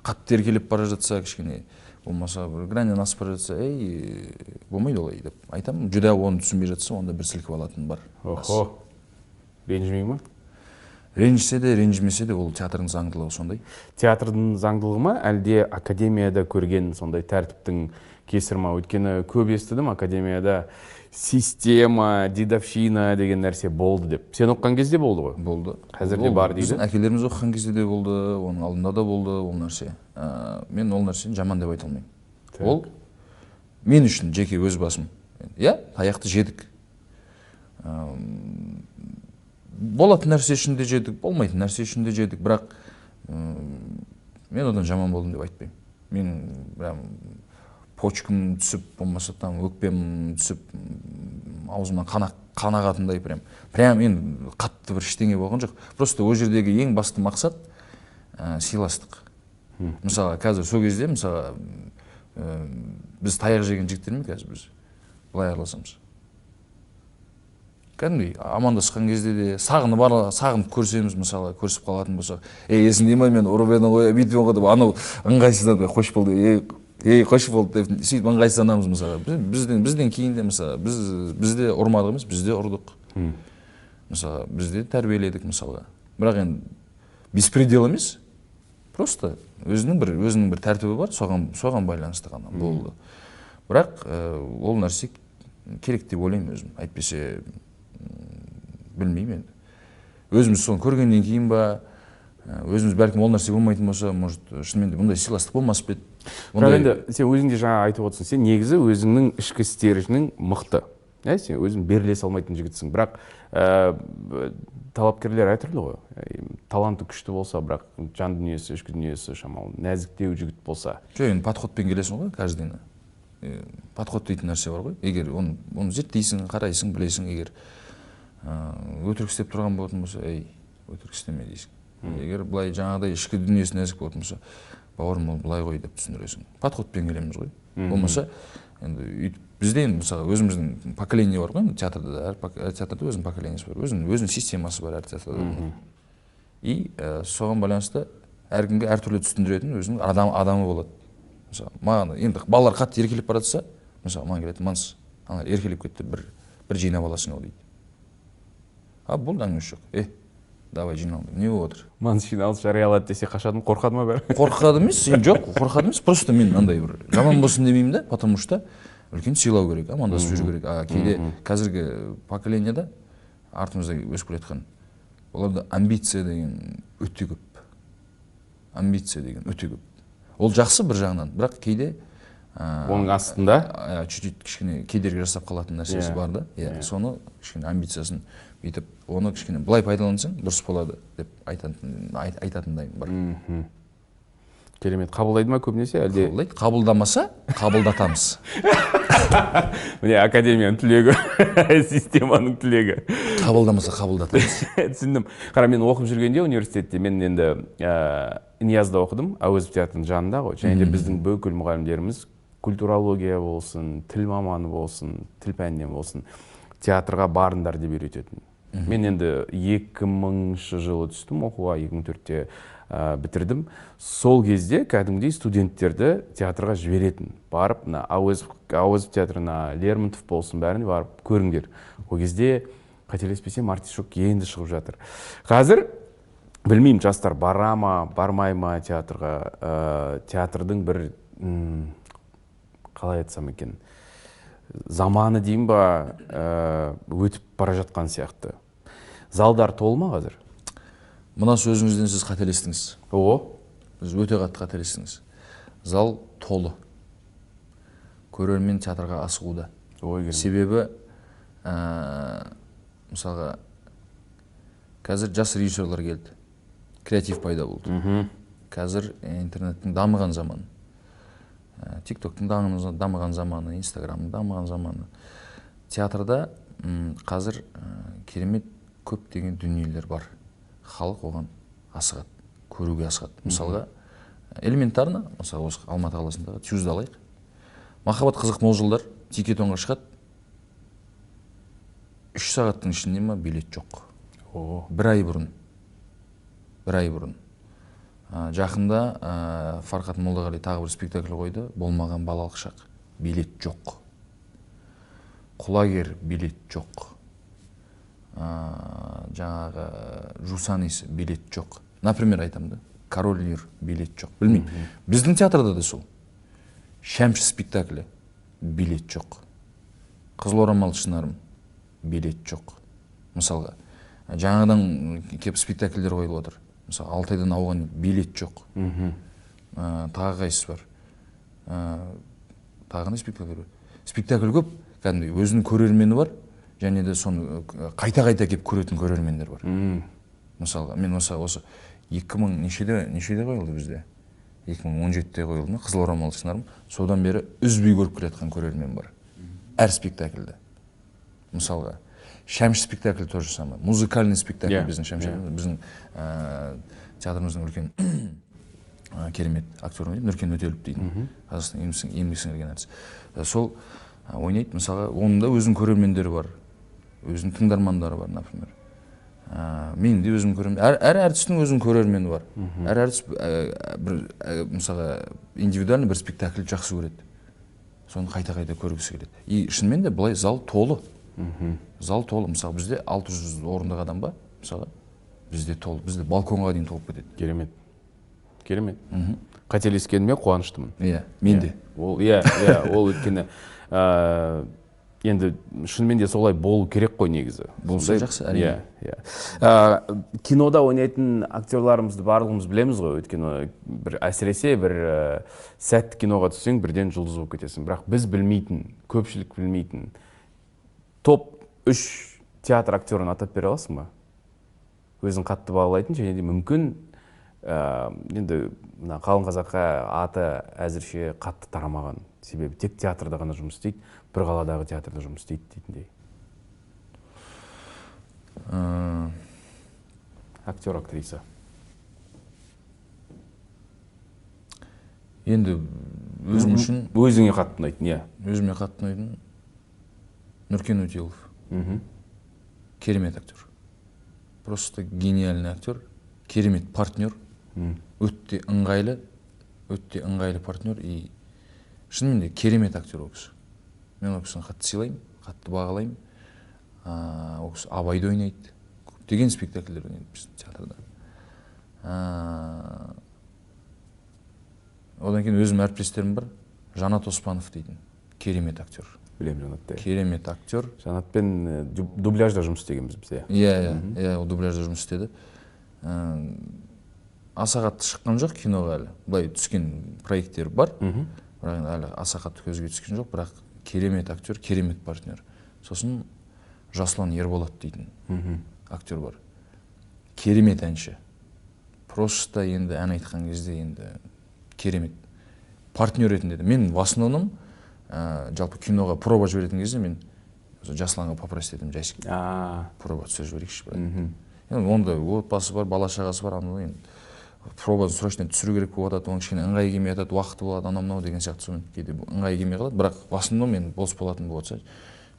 қатты еркелеп бара жатса, кішкене болмаса бір граньнан асып бара жатса, ей, болмайды олай деп айтамын. Жүдә оны түсінбей жатса, онда бір сілкіп алатыным бар. Охо. Ренжімей ма? Ренжісе де, ренжімесе де, ол театрдың заңдылығы сондай. Театрдың заңдылығы ма, әлде академияда көрген сондай тәртіптің кесірі ма? Өйткені көп естідім, академияда система, дедовщина деген нәрсе болды деп. Сен оқыған кезде болды ғой? Болды. Қазір де бар дейді. Біздің әкелеріміз оқыған кезде де болды, оның алдында да болды ол нәрсе. Мен ол нәрсені жаман деп айта алмаймын. Ол мен үшін жеке өз басым. Иә, таяқты жедік. Болатын нәрсе үшін де жедік, болмайтын нәрсе үшін де жедік. Бірақ мен одан жаман болдым деп айтпаймын. Мен прям почкам түсіп, болмаса там өкпем түсіп, аузымнан қан ағатындай прям енді қатты бір ештеңе болған жоқ. Просто ол жердегі ең басты мақсат сыйластық. Мысалға, қазір сол кезде, мысалға, біз таяқ жеген жігіттермен қазір біз былай араласамыз. Кәдімгідей амандасқан кезде де сағынып көрсеміз, мысалы, көрісіп қалатын болсақ, ей, есіңде ме, мен ұрып едің ғой, бүйтіп едің ғой деп, анау ыңғайсызданып, қош болды, ей, қош болды деп сөйтіп ыңғайсызданамыз, мысалға. Бізден кейін де, мысалға, біз де ұрмадық емес, біз де ұрдық. Мысалға, біз де тәрбиеледік, мысалға. Бірақ енді беспредел емес, просто өзінің бір тәртібі бар, соған байланысты ғана болды. Бірақ ол нәрсе керек деп ойлаймын өзім. Әйтпесе білмеймін енді. Өзіміз соны көргеннен кейін ба, өзіміз бәлкім ол нәрсе болмайтын болса, может, шынымен де бұндай сыйластық болмас па еді. Бірақ енді сен өзің де жаңа айтып отырсың, сен негізі өзіңнің ішкі стерженің мықты. Сен өзің беріле салмайтын жігітсің. Бірақ талапкерлер әртүрлі ғой. Таланты күшті болса, бірақ жан дүниесі, ішкі дүниесі шамалы нәзіктеу жігіт болса. Жоқ, енді подходпен келесің ғой, каждыйына. Подход дейтін нәрсе бар ғой. Егер оны зерттейсің, қарайсың, білесің, егер өтірік істеп тұрған болатын болса, ей, өтірік істеме дейсің. Егер былай жаңағыдай ішкі дүниесі нәзік болатын болса, бауырым, ол былай ғой деп түсіндіресің. Подходпен келеміз ғой. Болмаса, енді өйтіп бізде енді мысалы өзіміздің поколение бар ғой, енді театрда да, әр театрда өзінің поколениесі бар, өзінің системасы бар әр театрда. И соған байланысты әркімге әртүрлі түсіндіретін өзінің адамы болады. Мысалы, маған енді балалар қатты еркелеп бара жатса, мысалы, маған келеді, Манс, аналар еркелеп кетті, бір жинап аласың ау дейді. А болды, әңгімесі жоқ. Давай жинал, не болып отыр? Манс жиналыс жариялады десе қашады ма, қорқады ма бәрі? Қорқады емес, жоқ, қорқады емес, просто мен андай бір жаман болсын демеймін да, потому что үлкен сыйлау керек, амандасып жүру керек. А кейде қазіргі поколенияда Артымызда өсіп келе жатқан. Оларда амбиция деген өте көп. Амбиция деген өте көп. Ол жақсы бір жағынан, бірақ кейде оның астында чуть-чуть кішкене кедергі жасап қалатын нәрсесі бар да. Иә, соны кішкене амбициясын бүйтіп, оны кішкене былай пайдалансаң дұрыс болады деп айтатындайым бар. Керемет. Қабылдайды ма көбінесе әлде? Қабылдайды. Қабылдамаса қабылдатамыз. Міне, академияның түлегі, системаның түлегі. Қабылдамаса қабылдатамыз. Түсіндім. Қара, мен оқып жүргенде университетте, мен енді Ниязда оқыдым, Әуезов театрының жанында ғой. Және де біздің бүкіл мұғалімдеріміз культурология болсын, тіл маманы болсын, тіл пәнінен болсын, театрға барыңдар деп үйрететін. Мен енді 2000 жылы түстім оқуға, 2004-те бітірдім. Сол кезде кәдімгідей студенттерді театрға жіберетін. Барып, мына Әуезов театрына, Лермонтов болсын, бәріне барып көріңдер. Ол кезде, қателеспесем, Артишок енді шығып жатыр. Қазір білмеймін, жастар бара ма, бармай ма театрға. Театрдың бір, қалай айтсам екен, заманы деймін ба, өтіп бара жатқан сияқты. Залдар толы ма қазір? Мына сөзіңізден сіз қателестіңіз. О? Сіз өте қатты қателестіңіз. Зал толы. Көрермен театрға асығуда. Ой, керемет. Себебі, мысалға, қазір жас режиссерлар келді. Креатив пайда болды. Қазір интернеттің дамыған заманы. Тиктоктың дамыған заманы, Инстаграмның дамыған заманы. Театрда қазір керемет көптеген дүниелер бар. Халық оған асығады, көруге асығады. Мысалға, элементарно, мысалы, осы Алматы қаласындағы ТЮЗ-ді алайық. Махаббат қызық мол жылдар тикетонға шығады. 3 сағаттың ішінде ма билет жоқ. Бір ай бұрын. Бір ай бұрын. Жақында Фархат Молдағали тағы бір спектакль қойды. Болмаған балалық шақ. Билет жоқ. Құлагер билет жоқ. Жаңағы Жусан иісі билет жоқ. Например, айтамын да, Король Лир билет жоқ. Білмеймін. Біздің театрда да сол. Шәмші спектаклі билет жоқ. Қызыл орамал шынарым билет жоқ. Мысалға, жаңадан кеп спектакльдер қойылып отыр. Мысалы, Алтайдан ауған билет жоқ. Тағы қайсысы бар? Тағы қандай спектакль бар? Спектакль көп, кәдімгідей өзінің көрермені бар, және де соны қайта-қайта кеп көретін көрермендер бар. Мысалға, мен осы 2000 нешеде қойылды бізде? 2017-те қойылды ма? Қызыл орамал шынарым. Содан бері үзбей көріп келе жатқан көрермен бар. Әр спектакльде. Мысалға, Шәмші спектакль то же самое. Музыкальный спектакль біздің Шәмші, біздің театрымыздың үлкен керемет актері ойнайды, Нұркен Өтелов дейтін. Қазақстан еңбек сіңірген әртіс. Сол ойнайды, мысалға, оның да өзінің көрермендері бар, өзінің тыңдармандары бар, например. Мен де өзім көрермен, әр әртістің өзінің көрермені бар. Әр әртіс бір, мысалға, индивидуально бір спектакль жақсы көреді. Соны қайта-қайта көргісі келеді. И шынымен де былай зал толы. Зал толы. Мысалы, бізде 600 орындық адам ба, мысалға, бізде толы, бізде балконға дейін толып кетеді. Керемет. Керемет. Қателескеніме қуаныштымын. Иә, мен де. Ол, иә, иә, ол өйткені, енді шынымен де солай болу керек қой негізі. Болса жақсы, әрине. Иә, иә. Кинода ойнайтын актерларымызды барлығымыз білеміз ғой, өйткені бір әсіресе бір сәтті киноға түссең бірден жұлдыз болып кетесің. Бірақ біз білмейтін, көпшілік білмейтін топ 3 театр актерін атап бере аласың ба? Өзің қатты бағалайтын және де мүмкін, енді мына қалың қазаққа аты әзірше қатты тарамаған. Себебі тек театрда ғана жұмыс істейді, бір қаладағы театрда жұмыс істейді дейтіндей. Актер, актриса. Енді өзім үшін Өзіңе қатты ұнайтын, иә. Өзіме қатты ұнайтын Нұркен Өтелов. Керемет актер. Просто гениальный актер, керемет партнер, өте ыңғайлы, өте ыңғайлы партнер и шынымен де керемет актер ол кісі. Мен ол кісіні қатты сыйлаймын, қатты бағалаймын. Ол кісі Абайды ойнайды, көптеген спектакльдер ойнайды біздің театрда. Одан кейін өзім әріптестерім бар, Жанат Оспанов дейтін керемет актер. Білемін Жанатты. Керемет актер. Жанатпен дубляжда жұмыс істегенбіз біз, иә. Иә, ол дубляжда жұмыс істеді. Аса қатты шыққан жоқ киноға әлі. Былай түскен проекттер бар. Бірақ әлі аса қатты көзге түскен жоқ, бірақ керемет актер, керемет партнер. Сосын Жасұлан Ерболат дейтін актер бар. Керемет әнші. Просто енді ән айтқан кезде енді керемет. Партнер ретінде де. Мен в основном жалпы киноға проба жіберетін кезде мен Жасұланға попросить етемін, Жасик. Проба түсіріп жіберейікші, брат. Енді онда отбасы бар, бала шағасы бар, анау енді пробаны срочно түсіру керек болып жатады, оның кішкене ыңғайы келмей жатады, уақыты болады, анау мынау деген сияқты, сонымен кейде ыңғайы келмей қалады, бірақ в основном енді бос болатын болса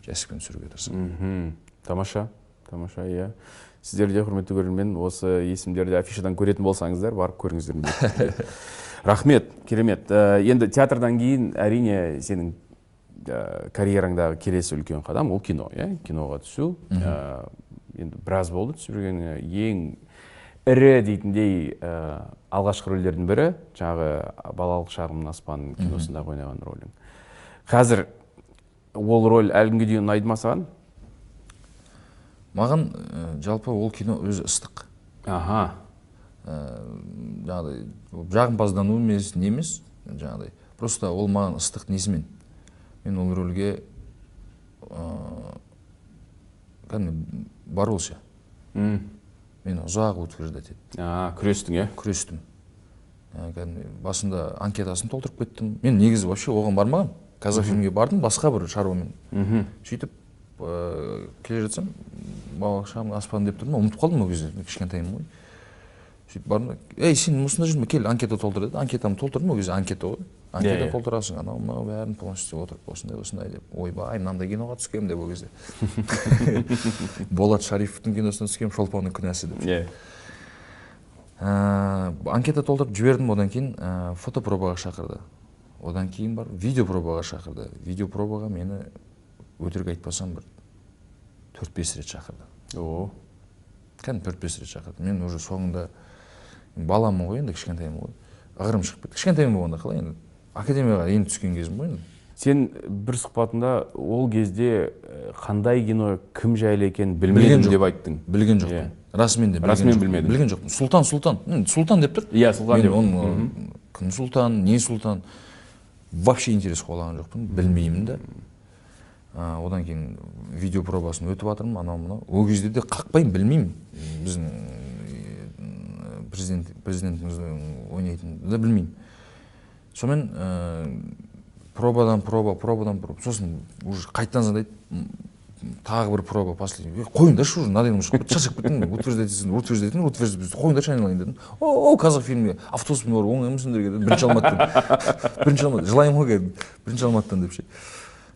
Жасикпен түсіруге тырысамын. Тамаша, тамаша, иә. Сіздер де, құрметті көрермен, осы есімдерді афишадан көретін болсаңыздар, барып көріңіздер міндетті түрде. Рахмет, керемет. Енді театрдан кейін әрине сенің карьераңдағы келесі үлкен қадам ол кино, иә? Киноға түсу. Енді біраз болды түсіп жүргеніне. Ең ірі дейтіндей алғашқы рөлдердің бірі, жаңағы Балалық шағымның аспаны киносындағы ойнаған рөлің. Қазір ол роль әлі күнге дейін ұнайды ма саған? Маған жалпы ол кино өзі ыстық. Жаңағыдай жағымпаздану емес, не емес, жаңағыдай. Просто ол маған ыстық несімен. Мен ол рөлге кәдімгі боролся. Мен ұзақ утверждать еттім. Күрестің, иә? Күрестім. Кәдімгі басында анкетасын толтырып кеттім. Мен негізі вообще оған бармағанмын. Қазақфильмге бардым, басқа бір шаруамен. Сөйтіп, келе жатсам, балалық шағым аспан деп тұрдым, ұмытып қалдым ол кезде, мен кішкентайым ғой. Сөйтіп бардым да, ей, сен осында жүрме, кел, анкета толтыр деді. Анкетамды толтырдым, ол кезде анкета ғой. Анкета толтырасың, анау мынау бәрін полностью отырып, осындай, осындай деп. Ойбай, мынандай киноға түскенмін деп ол кезде. Болат Шарифовтың киносына түскенмін, Шолпанның күнәсі деп. Анкета толтырып жібердім, одан кейін фотопробаға шақырды. Одан кейін барып видеопробаға шақырды. Видеопробаға мені өтірік айтпасам бір төрт-бес рет шақырды. Кәдімгі төрт-бес рет шақырды. Мен уже соңында баламын ғой енді, кішкентайым ғой. Ығырым шығып кетті. Кішкентайым болғанда қалай енді? Академияға енді түскен кезім ғой енді. Сен бір сұхбатында ол кезде қандай кино, кім жайлы екенін білмедім Білген деп жоқпын. айттың. Білген жоқпын. Расымен де білген Расымен жоқпын. білмедің. Білген жоқпын. Сұлтан, Сұлтан. Сұлтан деп тұр. Иә, Сұлтан Мен деп. оны, кім Сұлтан, не Сұлтан? Вообще интерес қуалаған жоқпын, білмеймін де. Одан кейін видео пробасын өтіп жатырмын, анау мынау. Ол кезде де қақпаймын, білмеймін. Біздің президентіміздің ойнайтынын да білмеймін. Сонымен пробадан проба, пробадан проба. Сосын уже қайтадан звондайды, тағы бір проба, последний. Ей, қойыңдаршы уже, надоел шығып кетті, шаршап кеттім, утверждать етсін, утверждать етсін, утверждать етсін, қойыңдаршы айналайын дедім. О, Қазақфильмге автобуспен барып, оңай емес сендерге дедім, бірінші Алматыдан. Бірінші Алматы, жылаймын ғой кәдімгі, бірінші Алматыдан деп ше.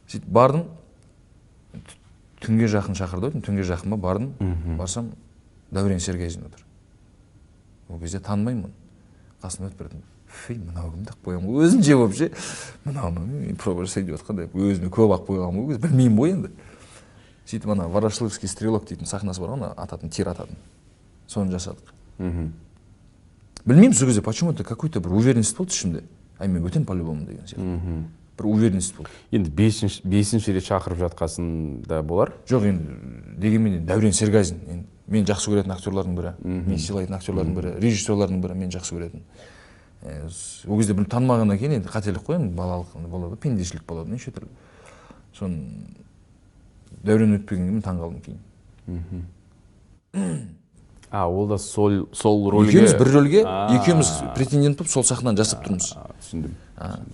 Сөйтіп бардым, түнге жақын шақырды ғой, түнге жақын ба бардым, барсам Дәурен Сергезин отыр. Ол кезде танымаймын оны. Қасынан өтіп бара жатырмын. Фей, мынау кім деп қоямын ғой, өзімше болып ше. Мынау мен проба жасайын деп жатқан деп, өзіме көп ақ қойғанмын ғой, білмеймін ғой енді. Сөйтіп ана Ворошиловский стрелок дейтін сахнасы бар ғой, ана ататын, тир ататын. Соны жасадық. Білмеймін, сол кезде почему-то какой-то бір уверенность болды ішімде. Ай, мен өтемін по-любому деген сияқты. Бір уверенность болды. Енді бесінші рет шақырып жатқасын да болар? Жоқ, енді дегенмен Дәурен Сергазин, енді мен жақсы көретін актерлардың бірі, мен сыйлайтын актерлардың бірі, режиссерлардың бірі, мен жақсы көретін. Ол кезде бір танымағаннан кейін енді қателік қой, енді балалық болады, пендешілік болады, неше түрлі. Соны Дәурен өтпегенге мен таңғалдым кейін. А, ол да сол рөлге Екеуміз бір рөлге, екеуміз претендент болып сол сахнаны жасап тұрмыз. Түсіндім.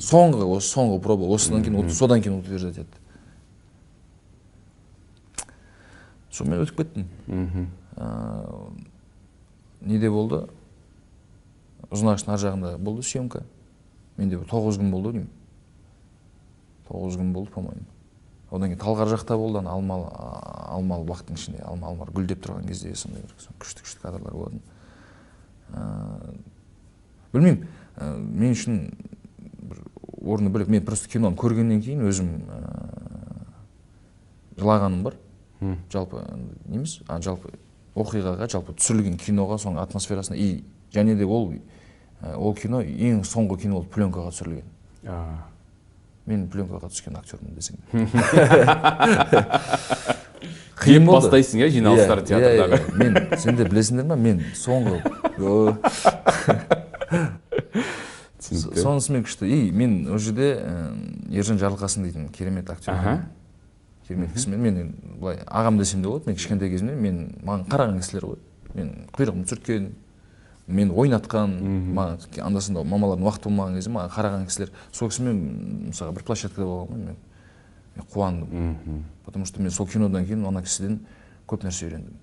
Соңғы, осы соңғы проба, осыдан кейін, содан кейін утверждать етті. Сонымен өтіп кеттім. Неде болды? Ұзынағаштың ар жағында болды съемка. Менде бір 9 күн болды деймін. 9 күн болды, по-моему. Одан кейін Талғар жақта болды, ана алмалы бақтың ішінде, алмалар гүлдеп тұрған кезде сондай бір күшті-күшті кадрлар болатын. Білмеймін, мен үшін бір орны бөлек. Мен просто киноны көргеннен кейін өзім жылағаным бар. Жалпы, не емес, жалпы оқиғаға, жалпы түсірілген киноға, соның атмосферасына, и және де ол кино ең соңғы кино болып пленкаға түсірілген. Мен пленкаға түскен актермін десең. Қиын болды. Бастайсың, иә, жиналыстар театрдағы. Мен, сендер білесіңдер ма, мен соңғы сонысымен күшті. И мен ол жерде Ержан Жарылқасын дейтін керемет актер. Керемет кісімен мен былай ағам десем де болады. Мен кішкентай кезімде мен маған қараған кісілер ғой. Мен құйрығымды сүрткен, мен ойнатқан, маған анда-санда мамалардың уақыты болмаған кезде маған қараған кісілер. Сол кісімен мысалға бір площадкада болған ғой, мен қуандым. Потому что мен сол кинодан кейін ана кісіден көп нәрсе үйрендім.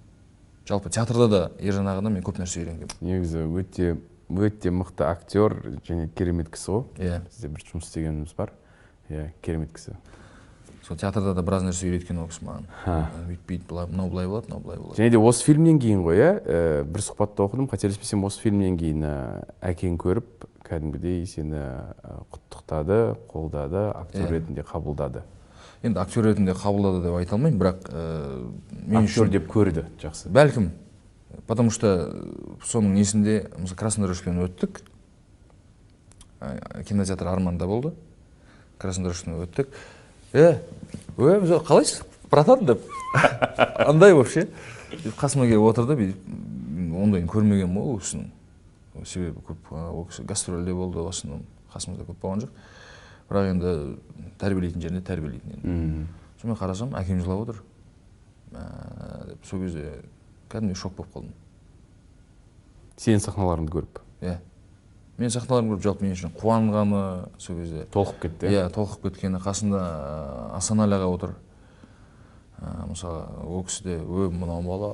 Жалпы театрда да Ержан ағадан мен көп нәрсе үйренгенмін. Негізі өте өте мықты актер және керемет кісі ғой. Иә. Бізде бір жұмыс істегеніміз бар. Иә, керемет кісі. Сол театрда да біраз нәрсе үйреткен ол кісі маған. Бүйтпейді, былай, мынау былай болады, мынау былай болады. Және де осы фильмнен кейін ғой, иә, бір сұхбатта оқыдым, қателеспесем, осы фильмнен кейін әкең көріп, кәдімгідей сені құттықтады, қолдады, актер ретінде қабылдады. Енді актер ретінде қабылдады деп айта алмаймын, бірақ мен актер деп көрді, жақсы. Бәлкім, потому что соның несінде, мысалы, Красный дорожкадан өттік. Кинотеатр Арманда болды. Красный дорожкадан өттік. Қалайсыз, братан деп. Андай вообще. Қасыма келіп отырды, бүйтіп, ондайын көрмегенмін ғой ол кісінің. Себебі көп, ол кісі гастрольде болды, в основном қасымызда көп болған жоқ. Бірақ енді тәрбиелейтін жерінде тәрбиелейтін енді. Сонымен қарасам, әкем жылап отыр. Деп, сол кезде кәдімгідей шок болып қалдым. Сенің сахналарыңды көріп? Иә. Мен сахналарымды көріп, жалпы мен үшін қуанғаны сол кезде. Толқып кетті, иә? Толқып кеткені. Қасында Асанәлі аға отыр. Мысалы, ол кісі де, ө, мынау бала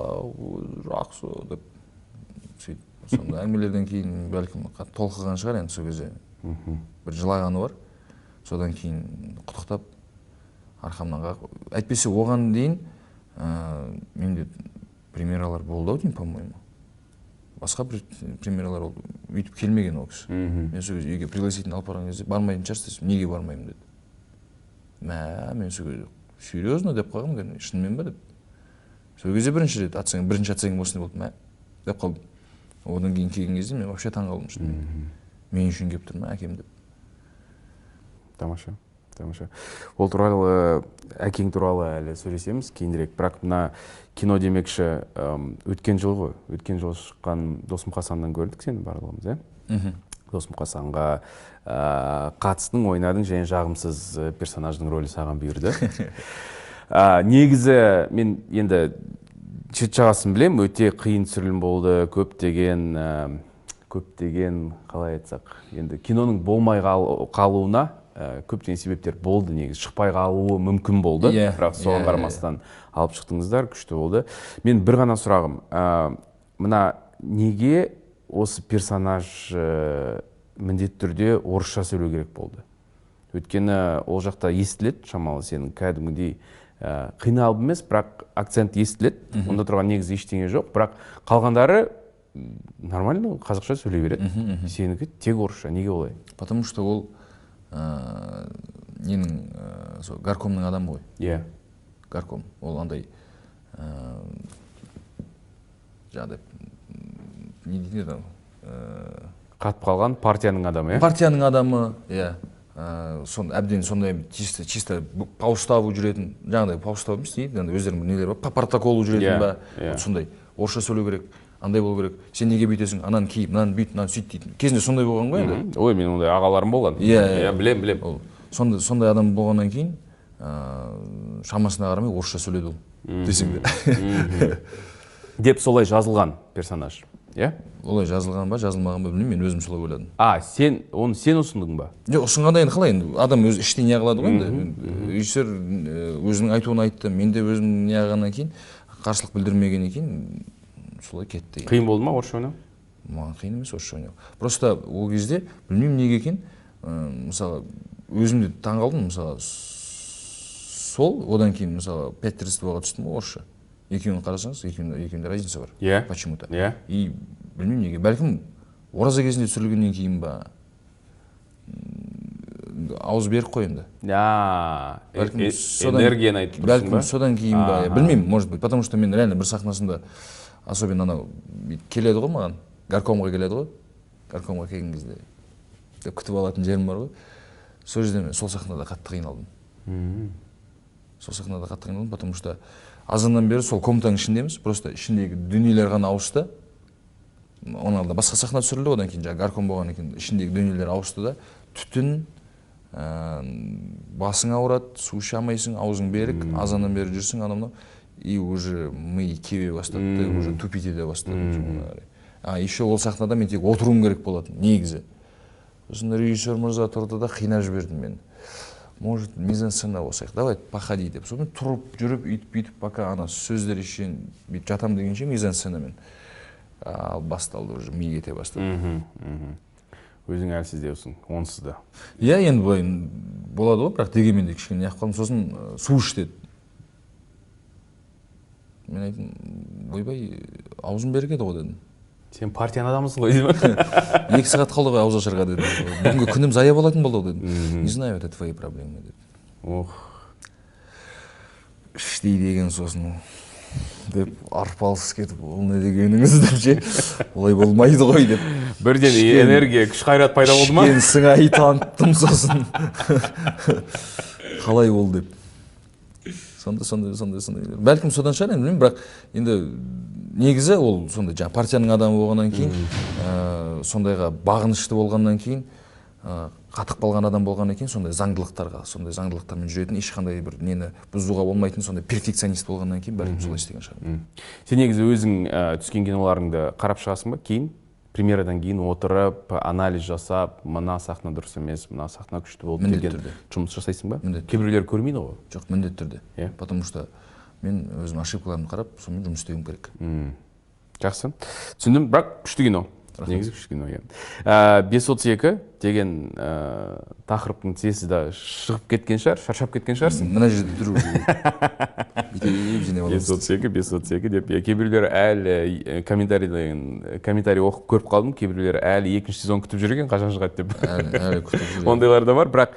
жақсы деп сөйтіп, сондай әңгімелерден кейін бәлкім толқыған шығар енді сол кезде. Бір жылағаны бар. Содан кейін құттықтап, арқамнан қағып. Әйтпесе оған дейін менде премьералар болды ау деймін, по-моему. Басқа бір премьералар болды. Өйтіп келмеген ол кісі. Мен сол кезде үйге пригласительный алып барған кезде бармайтын шығарсыз десем, неге бармаймын деді. Мә, мен сол кезде серьезно деп қалғанмын, кәдімгі, шынымен ба деп. Сол кезде бірінші рет оценка, бірінші оценка осындай болды, мә деп қалдым. Одан кейін келген кезде мен вообще таң қалдым шынымен. Мен үшін келіп тұр ма әкем деп. Тамаша, тамаша. Ол туралы, әкең туралы әлі сөйлесеміз кейінірек. Бірақ мына кино демекші, өткен жыл ғой, өткен жыл шыққан Досым Қасаннан көрдік сені барлығымыз, иә? Досым Қасанға қатыстың, ойнадың және жағымсыз персонаждың рөлі саған бұйырды. Негізі мен енді шет жағасын білем, өте қиын түсірілім болды, көптеген, қалай айтсақ, енді киноның болмай қалуына көптеген себептер болды негізі, шықпай қалуы мүмкін болды, бірақ соған қарамастан алып шықтыңыздар, күшті болды. Мен бір ғана сұрағым, мына неге осы персонаж міндетті түрде орысша сөйлеу керек болды? Өйткені ол жақта естіледі, шамалы сенің кәдімгідей қиналып емес, бірақ акцент естіледі, онда тұрған негізі ештеңе жоқ, бірақ қалғандары нормально қазақша сөйлей береді. Сенікі тек орысша, неге олай? Потому что ол ненің, сол горкомның адамы ғой. Иә. Горком. Ол андай, жаңағыдай, не дейтін еді, қатып қалған партияның адамы, иә? Партияның адамы, иә. Әбден сондай чисто по уставу жүретін, жаңағыдай по уставу емес, не дейді, андай өздерінің бір нелері бар, по протоколу жүретін ба, вот сондай. Орысша сөйлеу керек, андай болу керек, сен неге бүйтесің, ананы ки, мынаны бүйт, мынаны сөйт дейтін. Кезінде сондай болған ғой енді. Ой, менің ондай ағаларым болған. Иә, иә. Иә, білем, білем. Ол сондай адам болғаннан кейін, шамасына қарамай орысша сөйледі ол, десең де. Деп солай жазылған персонаж, иә? Олай жазылған ба, жазылмаған ба білмеймін, мен өзім солай ойладым. А, сен, оны сен ұсындың ба? Жоқ, ұсынғанда енді қалай енді, адам өзі іштей не қылады ғой енді. Режиссер өзінің айтуын айтты, мен де өзім не қылғаннан кейін, қарсылық білдірмегеннен кейін солай кетті. Қиын болды ма орысша ойнау? Маған қиын емес орысша ойнау. Просто ол кезде білмеймін неге екен, мысалы, өзім де таң қалдым, мысалы, сол, одан кейін, мысалы, пять тридцать дваға түстім ғой орысша. Екеуін қарасаңыз, екеуінде разница бар. Почему-то. И білмеймін неге, бәлкім ораза кезінде түсірілгеннен кейін ба, ауыз берік қой енді. Бәлкім энергияны айтып тұрсың бәлкім ба? содан кейін ба, білмеймін, может быть, потому что мен реально бір сахнасында, особенно анау бүйтіп келеді ғой маған, горкомға келеді ғой, горкомға келген кезде деп күтіп алатын жерім бар ғой. Сол жерде мен сол сахнада қатты қиналдым. Сол сахнада қатты қиналдым, потому что азаннан бері сол комнатаның ішіндеміз, просто ішіндегі дүниелер ғана ауысты. Оның алдында басқа сахна түсірілді, одан кейін жаңағы горком болғаннан кейін ішіндегі дүниелер ауысты да, түтін, басың ауырады, су іше алмайсың, аузың берік, азаннан бері жүрсің, анау мынау, и уже ми кебе бастады, уже тупить ете бастады. А еще ол сахнада мен тек отыруым керек болатын негізі. Сосын режиссер мырза тұрды да қинап жіберді мені. Может, мизансцена болсақ, давай походи деп. Сонымен тұрып жүріп, үйтіп бүйтіп, пока ана сөздер шейін бүйтіп жатам дегенше мизансценамен. Ал басталды уже, ми кете бастады. Өзің әлсіздеусің, онсыз да. Иә, енді былай болады ғой, бірақ дегенмен де кішкене неғып қалдым. Сосын су іш деді. Мен айттым, ойбай, аузым берік еді ғой дедім. Сен партияның адамысың ғой деймін. 2 сағат қалды ғой ауыз ашарға дедім. Бүгінгі күнім зая болатын болды ғой дедім. Не знаю, это твои проблемы деді. Ох. Іштей деген сосын деп арпалыс кетіп, ол не дегеніңіз деп ше, олай болмайды ғой деп. Бірден энергия, күш қайрат пайда болды ма? Ішкен сыңай таныттым сосын. Қалай ол деп. Сондай, сондай, сондай, сондай. Бәлкім содан шығар, енді білмеймін, бірақ енді негізі ол сондай жаңа партияның адамы болғаннан кейін, сондайға бағынышты болғаннан кейін, қатып қалған адам болғаннан кейін, сондай заңдылықтарға, сондай заңдылықтармен жүретін, ешқандай бір нені бұзуға болмайтын сондай перфекционист болғаннан кейін бәлкім солай істеген шығар. Сен негізі өзің түскен киноларыңды қарап шығасың ба кейін? Премьерадан кейін отырып, анализ жасап, мына сахна дұрыс емес, мына сахна күшті болды Міндетті деген түрде. жұмыс жасайсың ба? Міндетті. Кейбіреулер көрмейді ғой. Жоқ, міндетті түрде. Иә. Потому что мен өзім ошибкаларымды қарап, сонымен жұмыс істеуім керек. Жақсы. Түсіндім, бірақ күшті кино. Негізі күшті кино, иә. 5:32 деген тақырыптың тізесі де шығып кеткен шығар, шаршап кеткен шығарсың. Мына жерде тұр уже. Бүйтіп жинап аламыз. 5:32, 5:32 деп. Иә, кейбіреулер әлі комментарий оқып көріп қалдым, кейбіреулер әлі екінші сезон күтіп жүр екен, қашан шығады деп. Әлі күтіп жүр. Ондайлар да бар, бірақ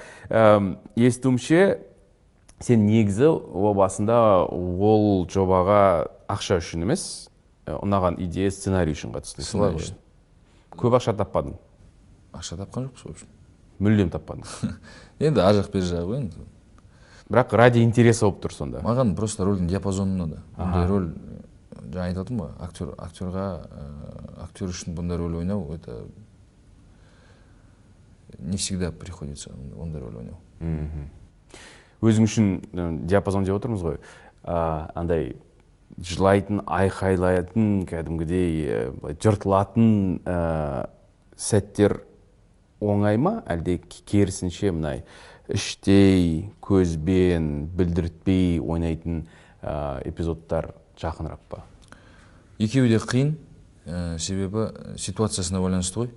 естуімше, сен негізі о басында ол жобаға ақша үшін емес, ұнаған идея, сценарий үшін қатыстың. Сценарий үшін. Көп ақша таппадың? Ақша тапқан жоқпыз, в общем. Мүлдем таппадың. Енді ар жақ бер жағы ғой енді. Бірақ ради интереса болып тұр сонда. Маған просто рөлдің диапазоны ұнады. Бұндай роль, жаңа айтып отырмын ғой, актер үшін бұндай роль ойнау, это не всегда приходится ондай роль ойнау. Өзің үшін диапазон деп отырмыз ғой. Андай жылайтын, айқайлайтын, кәдімгідей былай жыртылатын сәттер оңай ма? Әлде керісінше мынай іштей, көзбен, білдіртпей ойнайтын эпизодтар жақынырақ па? Екеуі де қиын, себебі ситуациясына байланысты ғой.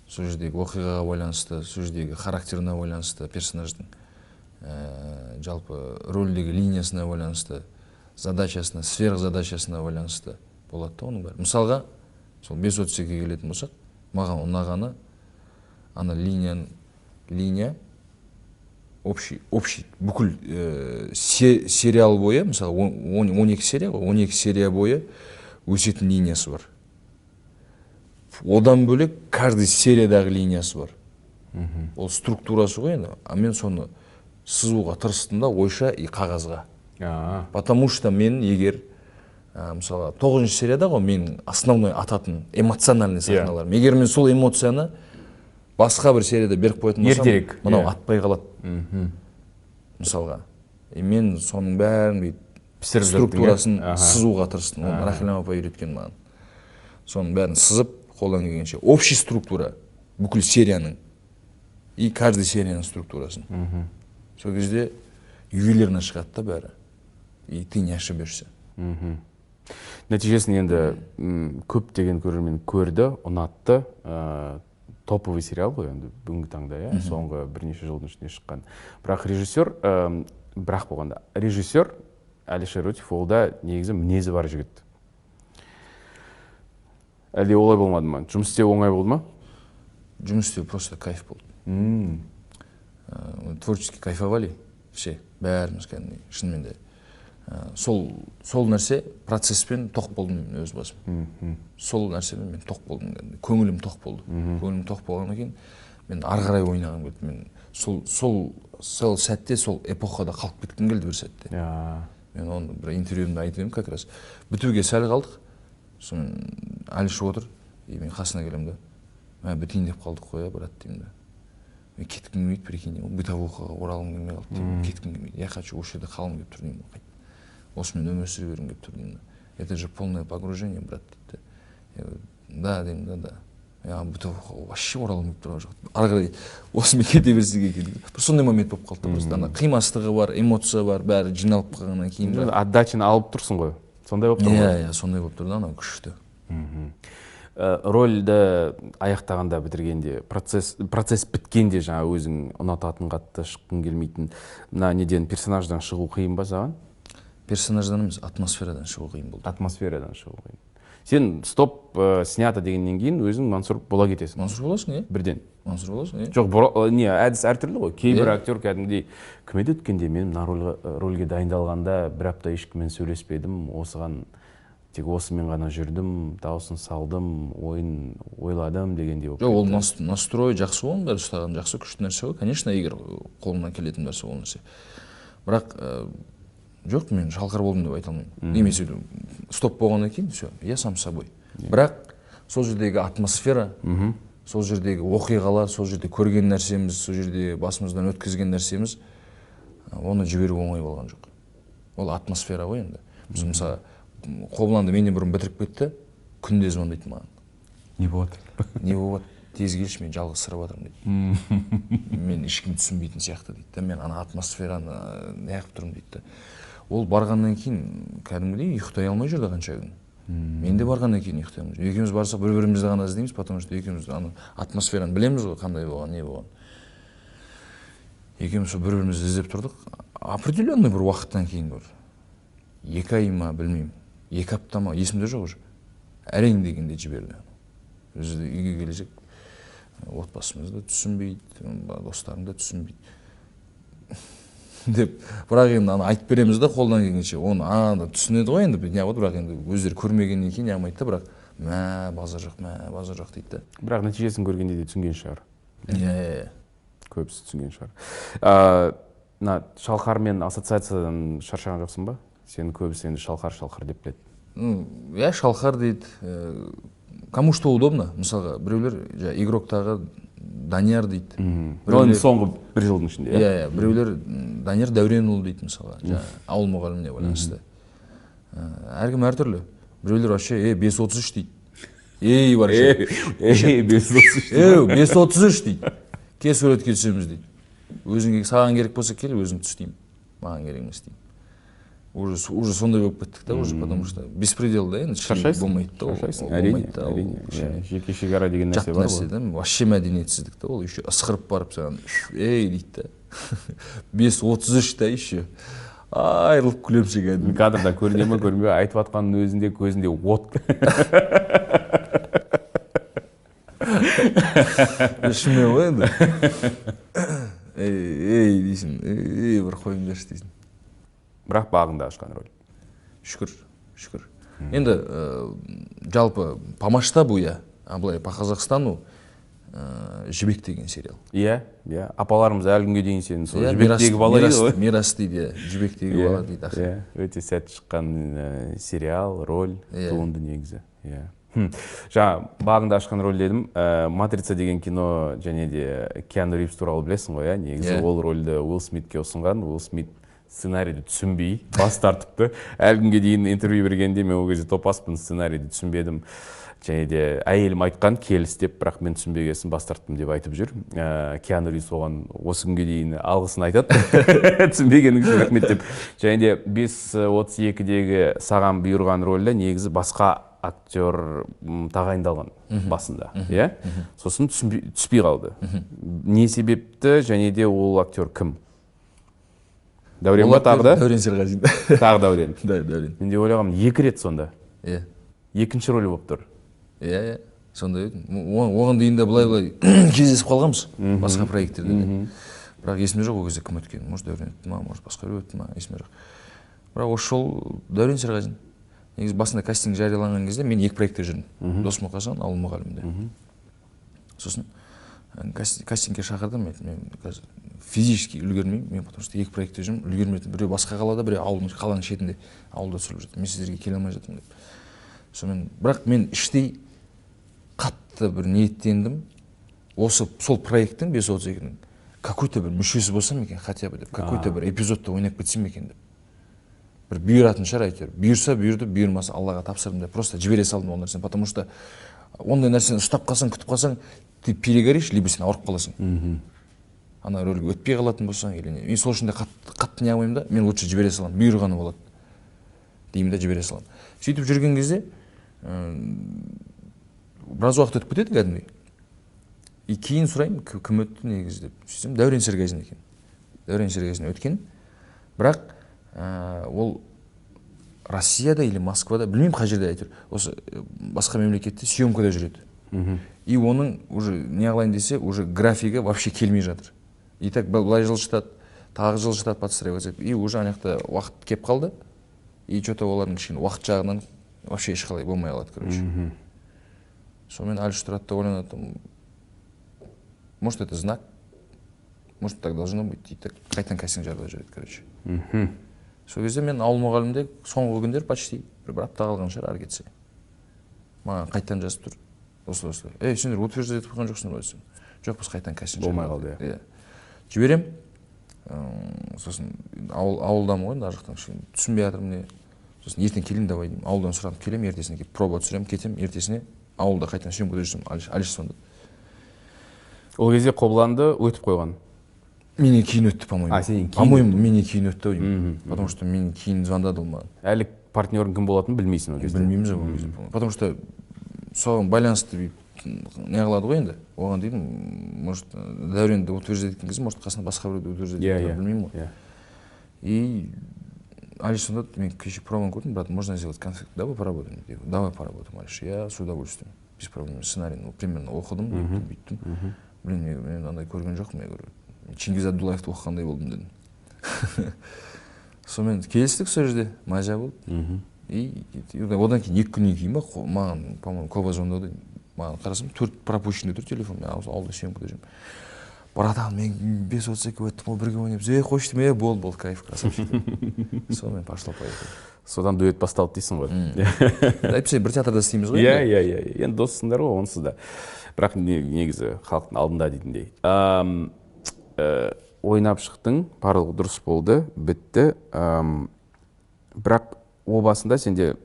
Сол жердегі оқиғаға байланысты, сол жердегі характеріне байланысты, персонаждың жалпы рөлдегі линиясына байланысты, задачасына, сверхзадачасына байланысты болады да оның бәрі. Мысалға, сол 5:32-ге келетін болсақ, маған ұнағаны ана линия общий бүкіл сериал бойы, мысалы, 12 серия ғой, 12 серия бойы өсетін линиясы бар. Одан бөлек каждый сериядағы линиясы бар. Ол структурасы ғой енді. А мен соны сызуға тырыстым да ойша и қағазға. Потому что мен егер, мысалға, 9-шы серияда ғой менің основной ататын эмоциональный сахналарым. Егер мен сол эмоцияны басқа бір серияда беріп қоятын болсам, Ертерек, мынау атпай қалады. Мысалға. И мен соның бәрін бүйтіп Пісіріп жаттың, иә? структурасын сызуға тырыстым. Оны Рахилям апай үйреткен маған. Соның бәрін сызып, қолдан келгенше. Общий структура бүкіл серияның и каждый серияның структурасын. Сол кезде ювелирно шығады да бәрі. И ты не ошибешься. Нәтижесін енді көптеген көрермен көрді, ұнатты. Топовый сериал ғой енді бүгінгі таңда, иә, соңғы бірнеше жылдың ішінде шыққан. Бірақ бірақ болғанда, режиссер Әлішер Өтев ол да негізі мінезі бар жігіт. Әлде олай болмады ма? Жұмыс істеу оңай болды ма? Жұмыс істеу просто кайф болды. Творчески кайфовали все, бәріміз кәдімгідей, шынымен де. Сол нәрсе процесспен тоқ болдым мен өз басым. Сол нәрсемен мен тоқ болдым кәдімгідей. Көңілім тоқ болды. Көңілім тоқ болғаннан кейін Мен ары қарай ойнағым келді. Мен сол сәтте, сол эпохада қалып кеткім келді бір сәтте. Мен оны бір интервьюмда айтып едім как раз. Бітуге сәл қалдық. Сонымен Әліш отыр, и мен қасына келемін да. Мә, бітейін деп қалдық қой, брат, деймін да. Мен кеткім келмейді, прикинь, деймін. Бытовухаға оралғым келмей қалды деймін. Кеткім келмейді. Я хочу осы жерде қалғым келіп тұр деймін. Осымен өмір сүре бергім келіп тұр деймін. Это же полное погружение, брат, дейді. Я говорю, да, деймін, да, да. Я бытовухаға вообще оралғым келіп тұрған жоқ. Ары қарай осымен кете берсек екен. Бір сондай момент болып қалды. Просто ана қимастығы бар, эмоция бар, бәрі жиналып қалғаннан кейін. Отдачаны алып тұрсың ғой. Сондай болып тұр ғой. Иә, сондай болып тұр да, анау күшті. Рольді аяқтағанда, бітіргенде, процесс біткенде жаңа өзің ұнататын, қатты шыққың келмейтін, мына неден, персонаждан шығу қиын ба саған? Персонаждан емес, атмосферадан шығу қиын болды. Атмосферадан шығу қиын. Сен стоп, снято дегеннен кейін өзің Мансұр бола кетесің. Мансұр боласың, иә? Бірден. Мансұр боласың, иә? Жоқ, не, әдіс әртүрлі ғой. Кейбір актер кәдімгідей, кім еді өткенде, мен мына рольге дайындалғанда бір апта ешкіммен сөйлеспедім, осыған тек осымен ғана жүрдім, дауысын салдым, ойын ойладым дегендей болып кетті. Жоқ, ол настрой жақсы, оның бәрі ұстаған жақсы, күшті нәрсе ғой. Конечно, егер қолымнан келетін нәрсе ол нәрсе. Бірақ жоқ, мен Шалқар болдым деп айта алмаймын. Немесе стоп болғаннан кейін все, я сам собой. Бірақ сол жердегі атмосфера, сол жердегі оқиғалар, сол жерде көрген нәрсеміз, сол жерде басымыздан өткізген нәрсеміз, оны жіберу оңай болған жоқ. Ол атмосфера ғой енді. Мысалы, Қобыланды менен бұрын бітіріп кетті, күнде звондайды маған. Не болады? Не болады? Тез келші, мен жалғыз сырып жатырмын дейді. Мен ешкім түсінбейтін сияқты дейді. Мен ана атмосфераны неғып тұрмын дейді. Ол барғаннан кейін кәдімгідей ұйықтай алмай жүрді қанша күн. Мен де барғаннан кейін ұйықтай алмай жүрдім. Екеуміз барсақ бір-бірімізді ғана іздейміз, потому что екеуміз ана атмосфераны білеміз ғой, қандай болған, не болған. Екеуміз бір-бірімізді іздеп тұрдық. Определенный бір уақыттан кейін бір 2 ай ма, білмеймін, 2 апта ма, есімде жоқ уже. Әрең дегенде жіберді. Өзі де үйге келсек, отбасымыз да түсінбейді, достарым да түсінбейді деп. Бірақ енді аны айтып береміз да қолдан келгенше. Оны ана түсінеді ғой енді, неғып, бірақ енді өздері көрмегеннен кейін неғылмайды да, бірақ мә, базар жоқ, мә, базар жоқ дейді да. Бірақ нәтижесін көргенде де түсінген шығар. Иә. Көбісі түсінген шығар. Мына Шалқармен ассоциациядан шаршаған жоқсың ба? Сені көбісі енді Шалқар, Шалқар деп біледі. Иә, Шалқар дейді. Кому что удобно. Мысалға, біреулер игроктағы Данияр дейді. Біреулер соңғы бір жылдың ішінде. Иә, біреулер Данияр Дәуренұлы дейді мысалға, ауыл мұғаліміне байланысты. Әркім әртүрлі. Біреулер вообще 5.33 дейді. Ей, вообще. Ей, 5.33. Ей, 5.33 дейді. Кел суретке түсеміз дейді. Өзің саған керек болса кел, өзің түс деймін. Маған керек емес деймін. Уже сондай болып кеттік та, уже, потому что беспредел да, енді шаршайсың, болмайды да, шаршайсың, әрине, әрине. Жеке шекара деген нәрсе бар ғой. Да, вообще мәдениетсіздік та, ол еще ысқырып барып саған, ей дейді да. 5.33 та еще. Айырылып күлемін кәдімгі. Кадрда көріне ме, көрінбей, айтып жатқанның өзінде көзінде от. Шынымен ғой енді. Ей, ей дейсің, ей, бір қойыңдаршы дейсің. Бірақ бағыңда ашқан роль. Шүкір, шүкір. Енді жалпы по масштабу я, а былай по Қазақстану Жібек деген сериал. Иә, иә. Апаларымыз әлі күнге дейін сені сол Жібектегі бала дейді ғой. Мирас дейді, Жібектегі бала дейді. Иә, өте сәтті шыққан сериал, роль, туынды негізі. Иә. Жаңа бағыңда ашқан роль дедім. Матрица деген кино және де Киану Ривз туралы білесің ғой, иә? Негізі ол рольді Уилл Смитке ұсынған. Уилл Смит сценарийді түсінбей бас тартыпты. Әлі күнге дейін интервью бергенде мен ол кезде топаспын, сценарийді түсінбедім. Және де әйелім айтқан келіс деп, бірақ мен түсінбегесін бас тарттым деп айтып жүр. Киану Ривз оған осы күнге дейін алғысын айтады. Түсінбегенің үшін рахмет деп. Және де 5.32-дегі саған бұйырған рөлді негізі басқа актер тағайындалған басында, иә? Сосын түспей қалды. Не себепті және де ол актер кім? Дәурен ба тағы да? Дәурен Серғазин. Тағы Дәурен. Да, Дәурен. Мен де ойлағанмын, 2 рет сонда. Иә. Екінші рөлі болып тұр. Иә, иә. Сондай. Оған дейін де былай-былай кездесіп қалғанбыз басқа проекттерде де. Бірақ есімде жоқ ол кезде кім өткенін. Может, Дәурен өтті ма, может, басқа біреу өтті ма, есімде жоқ. Бірақ осы жолы Дәурен Серғазин. Негізі басында кастинг жарияланған кезде мен 2 проектте жүрдім. Дос Мұқасан, ауыл мұғалімінде. Сосын Кастингке шақырды, мен қазір физически үлгермеймін, мен потому что екі проектте жүрмін, үлгермейтін. Біреу басқа қалада, біреу ауылдың, қаланың шетінде, ауылда түсіріліп жатыр. Мен сіздерге келе алмай жатырмын деп. Сонымен, бірақ мен іштей қатты бір ниеттендім, осы сол проекттің 5.32-нің какой-то бір мүшесі болсам екен хотя бы деп, какой-то бір эпизодта ойнап кетсем екен деп. Бір бұйыратын шығар әйтеуір. Бұйырса бұйырды, бұйырмаса Аллаға тапсырдым деп, просто жібере салдым ол нәрсені, потому что ондай нәрсені ұстап қалсаң, күтіп қалсаң, ты перегоришь, либо сен ауырып қаласың. Ана рөлге өтпей қалатын болсаң или не. Мен сол үшін де қатты не қылмаймын да, мен лучше жібере саламын, бұйырғаны болады деймін да, жібере саламын. Сөйтіп жүрген кезде біраз уақыт өтіп кетеді кәдімгідей. И кейін сұраймын, кім өтті негізі деп. Сөйтсем, Дәурен Серғазин екен. Дәурен Серғазин өткен. Бірақ ол Россияда или Москвада, білмеймін қай жерде әйтеуір, осы басқа мемлекетте съемкада жүреді. И оның уже не қылайын десе, уже графигі вообще келмей жатыр. И так былай жылжытады, тағы жылжытады, подстраиваться. И уже ана жақта уақыт кеп қалды. И че-то олардың кішкене уақыт жағынан вообще ешқалай болмай қалады, короче. Сонымен Алиш тұрады да ойланады, может, это знак, может, так должно быть, и так қайтадан кастинг жариялап жібереді, короче. Сол кезде мен ауыл мұғалімде соңғы күндер почти бір апта қалған шығар ары кетсе. Маған қайтадан жазып тұр. Осылай осылай. Ей, сендер утверждать етіп қойған жоқсыңдар ғой десем. Жоқ, біз қайтадан кастинг болмай қалды, иә. Жіберем. Сосын ауылдамын ғой, ар жақтан кішкене түсінбей жатырмын не. Сосын ертең келейін давай деймін. Ауылдан сұранып келемін, ертесіне келіп проба түсіремін, кетемін, ертесіне ауылда қайтадан съемкада жүрсем, Алиш звондады. Ол кезде Қобыланды өтіп қойған. Менен кейін өтті, по-моему. А, сенен кейін? По-моему, менен кейін өтті деймін. Потому что менен кейін звондады ол маған. Әлі партнерің кім болатынын білмейсің ол кезде. Білмейміз ол кезде. Потому что соған байланысты бүйтіп не қылады ғой енді. Оған дейін, может, Дәуренді утверждать еткен кезде, может, қасына басқа біреуді утверждать еткен, білмеймін ғой. И Алиш звондады, мен кеше пробаны көрдім, брат, можно сделать конфликт, давай поработаем. Я говорю, давай поработаем, Алиш, я с удовольствием, без проблем. Сценарийін примерно оқыдым, бүйттім, бүйттім. Блин, мен андай көрген жоқпын, я говорю, Чингиз Абдуллаевты оқығандай болдым дедім. Сонымен келістік сол жерде, маза болды. И одан кейін 2 күннен кейін ба, маған, по-моему, Коба звондады. Маған қарасам, 4 пропущенный тұр телефон, мен ауылда съемкада жүрмін. Братан, мен 5.32 өттім ғой, бірге ойнаймыз. Ей, қойшы деймін, болды, болды, кайф, красавчик. Сонымен пошло, поехало. Содан дуэт басталды дейсің ғой. Әйтпесе бір театрда істейміз ғой. Иә, иә, иә. Енді доссыңдар ғой, онсыз да. Бірақ негізі халықтың алдында дейтіндей. Ойнап шықтың, барлығы дұрыс болды, бітті. Бірақ о басында сенде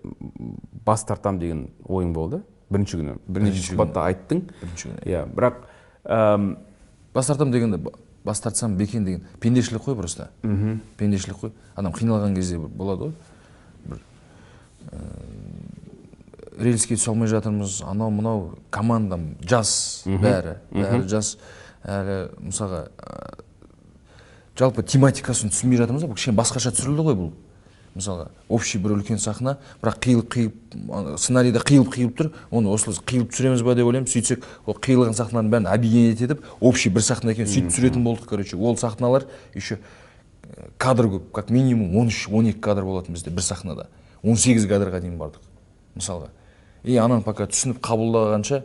бас тартам деген ойың болды. Бірінші күні, бірінші сұхбатта айттың. Бірінші күні. Иә, бірақ бас тартам дегенде, бас тартсам бекен деген пендешілік қой просто. Пендешілік қой. Адам қиналған кезде бір болады ғой. Бір рельске түсе алмай жатырмыз, анау мынау командам жас, бәрі, бәрі жас. Әлі мысалға, жалпы тематикасын түсінбей жатырмыз да, бұл кішкене басқаша түсірілді ғой бұл. Мысалға, общий бір үлкен сахна, бірақ қиылып-қиылып, сценарийде қиылып-қиылып тұр, оны осылай қиылып түсіреміз ба деп ойлаймын, сөйтсек, ол қиылған сахнаның бәрін объединять етіп, общий бір сахна екен, сөйтіп түсіретін болдық, короче. Ол сахналар еще кадр көп, как минимум он үш, он екі кадр болатын бізде бір сахнада. 18 кадрға дейін бардық, мысалға. И ананы пока түсініп қабылдағанша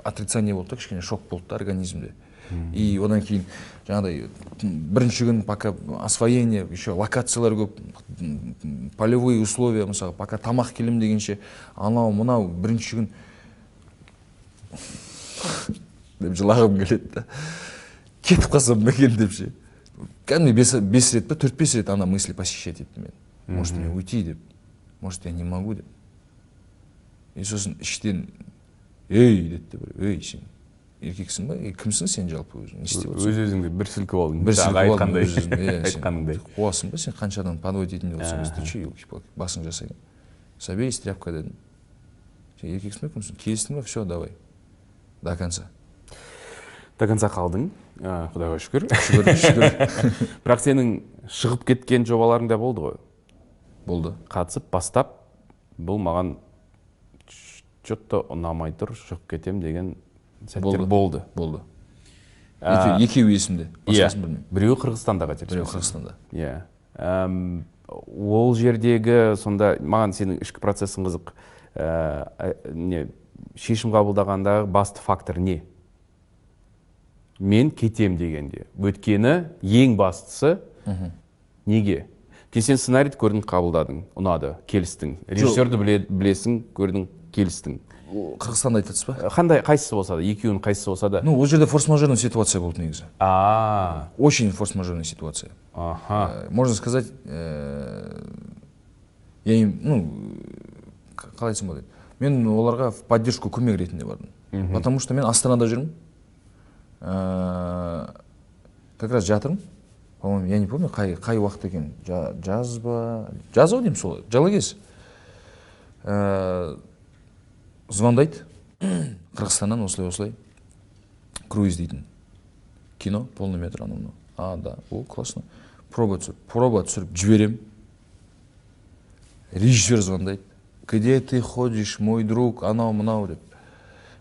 отрицание болды да, кішкене шок болды да организмде. И одан кейін жаңағыдай бірінші күн пока освоение, еще локациялар көп, полевые условия, мысалға, пока тамақ келем дегенше, анау мынау бірінші күн деп жылағым келеді да. Кетіп қалсам ба екен деп ше. Кәдімгідей бес рет па, төрт-бес рет ана мысли посещать етті мені. Может, мне уйти деп, может, я не могу деп. И сосын іштен, ей, деді де біреу, ей, сен еркексің ба? Ей, кімсің сен жалпы өзің? Не істеп отырсың? Өз өзіңді бір сілкіп алдың. Бір сілкіп алдым, Айтқандай. өз өзімді, иә, сен Айтқаныңдай. қуасың ба? Сен қанша адам подводить етейін деп отырсың? Ты че, елки-палки, басың жасай. Соберись, тряпка дедім. Сен еркексің ба, кімсің? Келістің ба? Все, давай. До конца. До конца қалдың. Құдайға шүкір. Шүкір, шүкір. Бірақ сенің шығып кеткен жобаларың да болды ғой? Болды. Қатысып, бастап, бұл маған чё-то ұнамай тұр, шығып кетем деген сәттер Болды. болды. Болды. Екеуі есімде, басқасын білмеймін. Біреуі Қырғызстанда қателеспесем. Біреуі Қырғызстанда. Иә. Ол жердегі сонда маған сенің ішкі процесің қызық. Не, шешім қабылдағандағы басты фактор не? Мен кетем дегенде. Өйткені ең бастысы неге? Өйткені сен сценарийді көрдің, қабылдадың, ұнады, келістің. Режиссерді білесің, көрдің, келістің. Қырғызстанда айтасыз ба? Қандай, қайсысы болса да, екеуінің қайсысы болса да. Ну, ол жерде форс-мажорный ситуация болды негізі. Очень форс-мажорная ситуация. Можно сказать, я им, ну, қалай айтсам болады, мен оларға в поддержку, көмек ретінде бардым. Потому что мен Астанада жүрмін. Как раз жатырмын. По-моему, я не помню, қай уақыт екен. Жаз ба? Жаз ау деймін, сол, жылы кез. Звондайды Қырғызстаннан, осылай осылай, «Круиз» дейтін кино, полный метр, анау мынау. А, да, о, классно. Проба түсіріп, проба түсіріп жіберем. Режиссер звондайды: «Где ты ходишь, мой друг?» Анау мынау деп,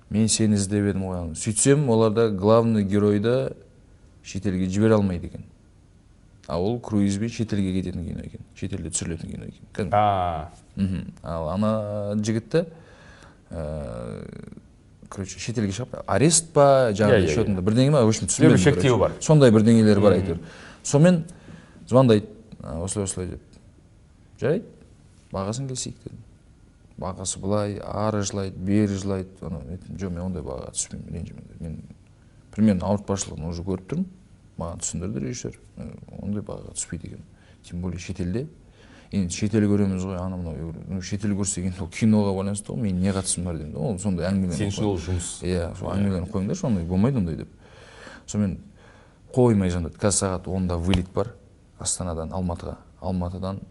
мен сені іздеп едім ғой. Сөйтсем, оларда главный геройды шетелге жібере алмайды екен, а ол круизбен шетелге кететін кино екен, шетелде түсірілетін кино екен кәдімгі. Ал ана жігітті, короче, шетелге шығып, арест па жаңағыдай, Иә, иә, счетында бірдеңе ма, в общем, түсінбедім, бір шектеуі короче. бар. Сондай бірдеңелер бар әйтеуір. Сонымен звондайды, осылай осылай деп. Жарайды, бағасын келісейік дедім. Бағасы былай, ары жылайды, бері жылайды. Анау, айттым: жоқ, мен ондай бағаға түспеймін, ренжімеңдер. Мен примерно ауыртпашылығын уже көріп тұрмын, маған түсіндірді режиссер. Ондай бағаға түспейді екен, тем более шетелде. Енді шетел көреміз ғой, анау мынау. Я говорю, ну, шетел көрсек, енді ол киноға байланысты ғой, менің не қатысым бар деймін да. Ол сондай әңгімелерді Сен үшін ол жұмыс. Иә, сол әңгімелерін қойыңдаршы, ондай болмайды ондай деп. Сонымен қоймай звондады. Қазір сағат 10-да вылет бар Астанадан Алматыға, Алматыдан,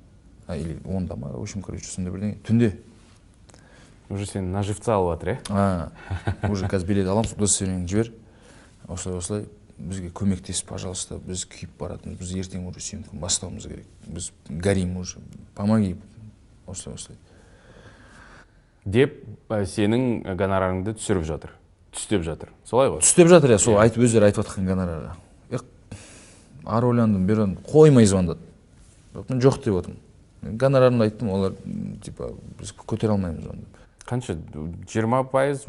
или 10-да ма, в общем, короче, сондай бірдеңе, түнде. Уже сені на живца алып жатыр, иә? А, уже қазір билет аламыз, удостоверение жібер, осылай осылай, бізге көмектес, пожалуйста, біз күйіп баратырмыз, біз ертең уже съемканы бастауымыз керек, біз горим уже, помоги, осылай осылай. Деп сенің гонорарыңды түсіріп жатыр, түстеп жатыр, солай ғой? Түстеп жатыр, иә, сол айтып, өздері айтып жатқан гонорарға. Эх, ары ойландым, бері ойландым, қоймай звондады. Бірақ мен жоқ деп отырмын. Гонорарымды айттым, олар типа біз көтере алмаймыз оны деп. Қанша, 20%,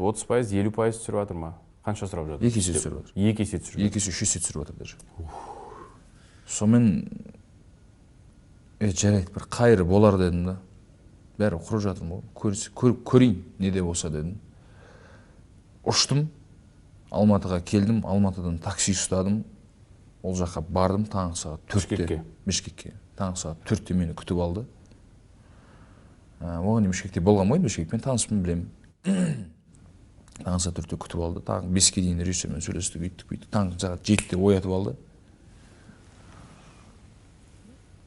30%, 50% түсіріп жатыр ма, қанша сұрап жатыр? Екі есе түсіріп жатыр. Екі есе түсіріп. Екі есе, үш есе түсіріп жатыр даже. Сонымен, е, жарайды, бір қайыры болар дедім да, бәрі құрып жатырмын ғой, көрейін не де болса дедім. Ұштым, Алматыға келдім, Алматыдан такси ұстадым, ол жаққа бардым таңғы сағат 4-те. Бішкекке? Бішкекке. Таңғы сағат 4-те мені күтіп алды. Оған дейін Бішкекте болған ғой, Бішкекпен таныспын, білемін. Таңғы сағат 4-те күтіп алды, таңғы 5-ке дейін режиссермен сөйлестік, үйттік бүйттік. Таңғы сағат 7-де оятып алды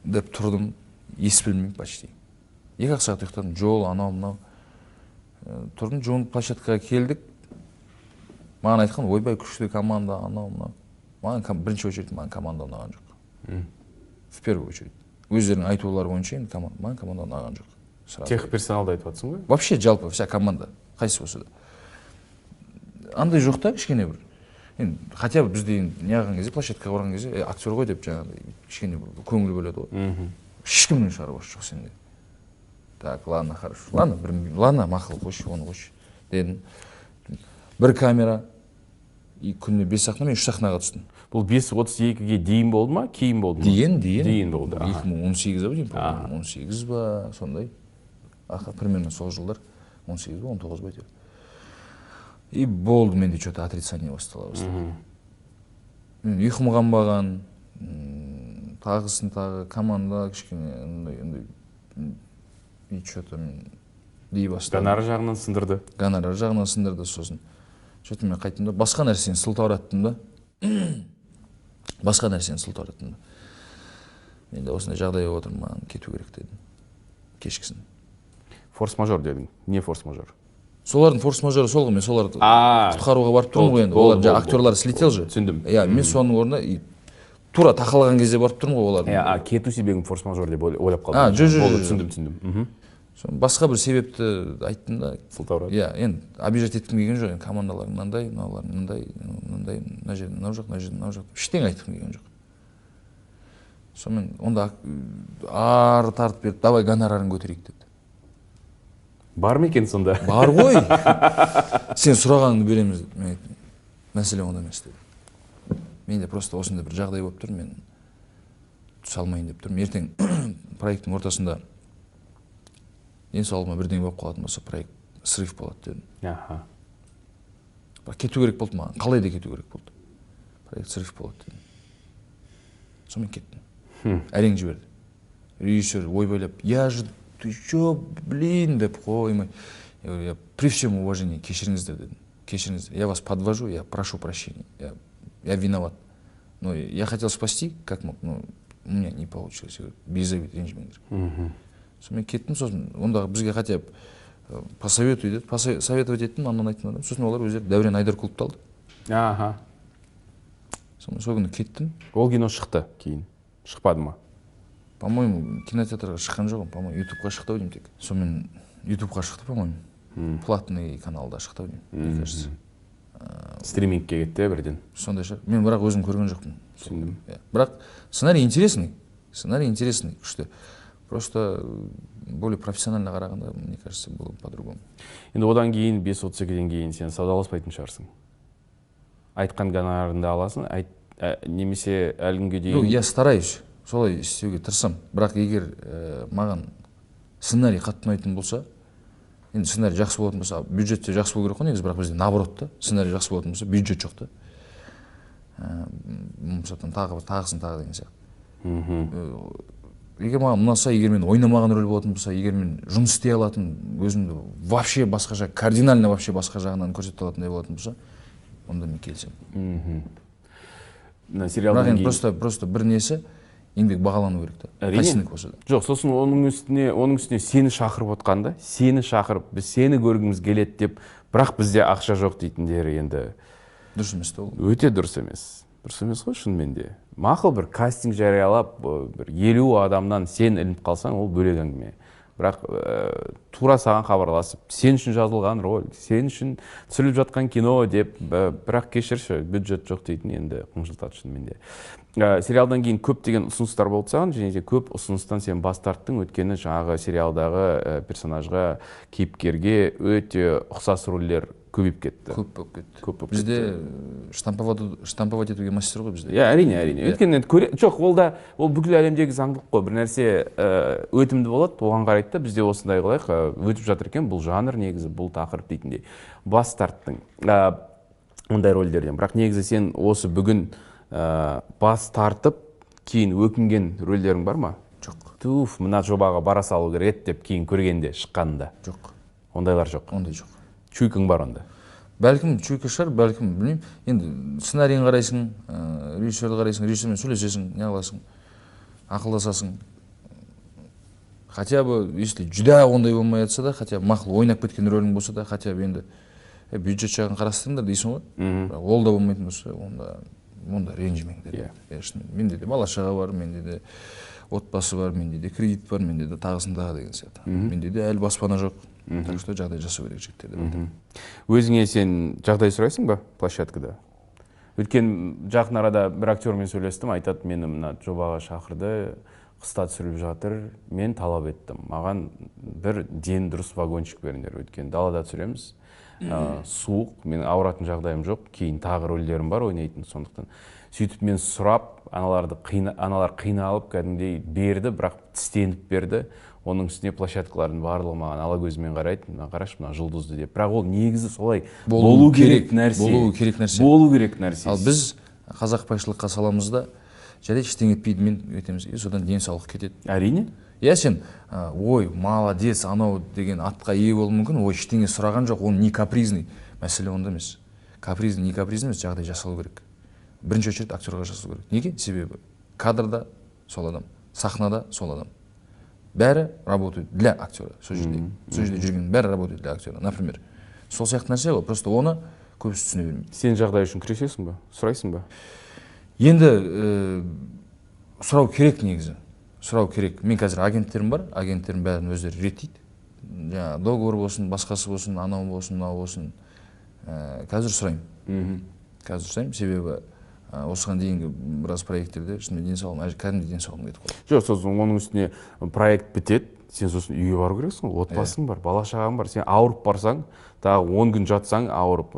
деп тұрдым, ес білмеймін, почти 2-ақ сағат ұйықтадым, жол, анау мынау. Тұрдым, жуынып, площадкаға келдік. Маған айтқан: ойбай, күшті команда, анау мынау. Маған бірінші очередь маған команда ұнаған жоқ, в первую очередь өздерінің айтулары бойынша енді команда, маған команда ұнаған жоқ сразу. Техперсоналды айтып жатрсың ғой? Вообще, жалпы вся команда, қайсысы болса да, андай жоқ та кішкене бір. Енді хотя бы бізде енді неғылған кезде, площадкаға барған кезде, актер ғой деп жаңағыдай кішкене бір көңіл бөледі ғой. Ешкімнің шаруасы жоқ сенде. Так, ладно, хорошо, ладно, бір, ладно, мақұл, қойшы оны, қойшы дедім. Бір камера и күніне бес сахна, мен үш сахнаға түстім. Бұл 5.32-ге дейін болды ма, кейін болды ма? Дейін, дейін. Дейін болды, аха. 2018 ау деймін, по-моему, 18 ба, сондай, аха, примерно сол жылдар, 18 ба, 19 ба әйтеуір. И болды, менде че то отрицание бастала бастады. Мен ұйқым қанбаған, тағысын тағы команда кішкене андай андай, и че то мен дей бастадым. Гонорар жағынан сындырды. Гонорар жағынан сындырды. Сосын че то мен қайттым да, басқа нәрсені сылтаураттым да, басқа нәрсені сылтаураттым да. Менде осындай жағдай болып отыр, маған кету керек дедім кешкісін. Форс мажор дедің, не форс мажор? Солардың форс мажоры сол ғой, мен соларды құтқаруға барып тұрмын ғой енді. Болды, олар жаңа болды, актерлар болды. Слетел же. Түсіндім. Иә, мен соның орнына и тура тақалған кезде барып тұрмын ғой олардың. Иә, кету себебің форс мажор деп ойлап қалдым. А, жоқ, жоқ, Болды, жоқ, жоқ. түсіндім, түсіндім. Соны басқа бір себепті айттым да. Сылтаурат. Иә, енді обижать еткім келген жоқ енді, командалар мынандай, мыналар мынандай, мынандай, мына жерде мынау жоқ, мына жерде мынау жоқ, ештеңе айтқым келген жоқ. Сонымен онда ары тартып беріп, давай гонорарын көтерейік деді. Бар ма екен сонда? Бар ғой, сен сұрағаныңды береміз деді. Мен айттым, мәселе онда емес дедім. Менде просто осындай бір жағдай болып тұр, мен түсе алмайын деп тұрмын. Ертең проекттің ортасында денсаулығыма бірдеңе болып қалатын болса, проект срыв болады дедім. Бірақ кету керек болды маған, қалай да кету керек болды. Проект срыв болады дедім. Сонымен кеттім. Әрең жіберді. Режиссер ойбайлап, я же, ты чё, блин, деп қоймай. Я говорю, я при всем уважении, кешіріңіздер дедім. Кешіріңіздер, я вас подвожу, я прошу прощения, я виноват. Но я хотел спасти, как мог, но у меня не получилось. Я говорю, без обид, ренжімеңдер. Сонымен кеттім, сосын ондағы бізге хотя бы посоветуй деді, советовать еттім, ананы айттым, адам. Сосын олар өздері Дәурен Айдарқұловты алды. Сонымен сол күні кеттім. Ол кино шықты кейін? Шықпады ма? По-моему, кинотеатрға шыққан жоқ, по-моему, ютубқа шықты ау деймін тек. Сонымен ютубқа шықты, по-моему. Платный каналда шықты ау деймін, мне кажется. Стримингке кетті бірден. Сондай шығар. Мен бірақ өзім көрген жоқпын. Түсіндім. Иә. Бірақ сценарий интересный. Сценарий интересный, күшті. Просто более профессионально қарағанда, мне кажется, было бы по-другому. Енді одан кейін, 5.32-ден кейін сен саудаласпайтын шығарсың. Айтқан гонорарыңды аласың, немесе әлі күнге дейін. Ну, я стараюсь, солай істеуге тырысамын. Бірақ егер маған сценарий қатты ұнайтын болса, енді сценарий жақсы болатын болса, бюджет те жақсы болу керек қой негізі, бірақ бізде наоборот та, сценарий жақсы болатын болса, бюджет жоқ та. Болмаса там тағы тағысын тағы деген сияқты. Егер маған ұнаса, егер мен ойнамаған рөл болатын болса, егер мен жұмыс істей алатын, өзімді вообще басқаша, кардинально вообще басқа жағынан көрсете алатындай болатын болса, онда мен келісемін. Мына Бірақ сериалдан енді кейін просто бір несі, еңбек бағалану керек та. Әрине. Қайсынікі болса да. Жоқ, сосын оның үстіне сені шақырып отқанда, сені шақырып, біз сені көргіміз келеді деп, бірақ бізде ақша жоқ дейтіндері енді Дұрыс емес та ол. Өте дұрыс емес. Дұрыс емес қой шынымен де. Мақұл, бір кастинг жариялап, бір 50 адамнан сен ілініп қалсаң, ол бөлек әңгіме. Бірақ тура саған хабарласып, сен үшін жазылған роль, сен үшін түсіріліп жатқан кино деп, бірақ кешірші, бюджет жоқ дейтін енді қынжылтады шынымен де. Сериалдан кейін көптеген ұсыныстар болды саған, және де көп ұсыныстан сен бас тарттың, өйткені жаңағы сериалдағы персонажға, кейіпкерге өте ұқсас рөлдер көбейіп кетті. Көп болып кетті. Көп болып Бізде кетті. штамповать етуге мастер ғой бізде. Иә, әрине, әрине. Иә. Өйткені енді жоқ, ол да, ол бүкіл әлемдегі заңдылық қой. Бір нәрсе өтімді болады, оған қарайды да, бізде осындай қылайық, өтіп жатыр екен, бұл жанр негізі, бұл тақырып дейтіндей. Бас тарттың ондай рөлдерден. Бірақ негізі сен осы бүгін бас тартып, кейін өкінген рөлдерің бар ма? Жоқ. Туф, мына жобаға бара салу керек еді деп кейін көргенде, шыққанында. Жоқ. Ондайлар жоқ. Ондай жоқ. Чуйкаң бар онда? Бәлкім чуйка шығар, бәлкім білмеймін. Енді сценарийін қарайсың, режиссерді қарайсың, режиссермен сөйлесесің, не қыласың, ақылдасасың. Хотя бы, если жүдә ондай болмай жатса да, хотя бы мақұл ойнап кеткен рөлің болса да, хотя бы енді бюджет жағын қарастырыңдар дейсің ғой. Бірақ ол да болмайтын болса, онда ренжімеңдер. Иә. Шынымен, менде де бала шаға бар, менде де отбасы бар, менде де кредит бар, менде де тағысын тағы деген сияқты. Менде де әлі баспана жоқ. Так что жағдай жасау керек жігіттер деп айтамын. Өзіңе сен жағдай сұрайсың ба площадкада? Өткен жақын арада бір актермен сөйлестім, айтады, мені мына жобаға шақырды, қыста түсіріліп жатыр, мен талап еттім. Маған бір ден дұрыс вагончик беріңдер, өйткені далада түсіреміз, суық, мен ауыратын жағдайым жоқ, кейін тағы рөлдерім бар ойнайтын, сондықтан. Сөйтіп мен сұрап, аналар қиналып кәдімгідей берді, бірақ тістеніп берді. Оның үстіне площадкалардың барлығы маған ала көзімен қарайды, мына қарашы, мына жұлдызды деп. Бірақ ол негізі солай Болу болу керек керек, нәрсе. Болу керек нәрсе. Болу керек нәрсе. Ал біз қазақбайшылыққа саламыз да, жарайды, ештеңе етпейді, мен өтеміз. И содан денсаулық кетеді. Әрине. Иә, сен, ой, молодец, анау деген атқа ие болуы мүмкін, ой, ештеңе сұраған жоқ, он не капризный. Мәселе онда емес. Капризный, не капризный емес, жағдай жасалу керек. Бірінші очередь актерға жасалу керек. Неге? Себебі кадрда сол адам, сахнада сол адам. Бәрі работает для актера. Сол жерде, сол жерде жүрген бәрі работает для актера. Например, сол сияқты нәрсе ғой, просто оны көбісі түсіне бермейді. Сен жағдай үшін күресесің ба? Сұрайсың ба? Енді сұрау керек негізі. Сұрау керек. Мен қазір агенттерім бар, агенттерім бәрін өздері реттейді. Жаңа договор болсын, басқасы болсын, анау болсын, мынау болсын. Қазір сұраймын. Қазір сұраймын, себебі осыған дейінгі біраз проекттерде шынымен денсаулығым, кәдімгідей денсаулығым кетіп қалды. Жоқ, сосын оның үстіне проект бітеді, Сен сосын үйге бару керексің ғой, отбасың бар, бала шағаң бар. Сен ауырып барсаң, тағы 10 күн жатсаң ауырып,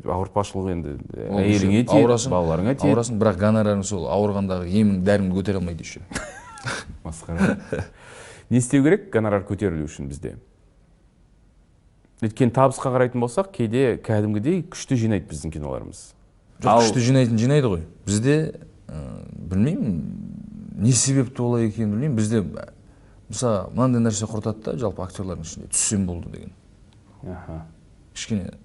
ауыртпашылық енді әйеліңе тиеді, балаларыңа тиеді. Ауырасың, бірақ гонорарың сол ауырғандағы емің, дәріңді көтере алмайды еще. Масқара. Не істеу керек гонорар көтерілу үшін бізде? Өйткені табысқа қарайтын болсақ, кейде кәдімгідей күшті жинайды біздің киноларымыз. Жоқ, күшті жинайтын жинайды ғой. Бізде, білмеймін, не себепті олай екенін білмеймін. Бізде мысалы, мынандай нәрсе құртады да, жалпы актерлардың ішінде түссем болды деген. Кішкене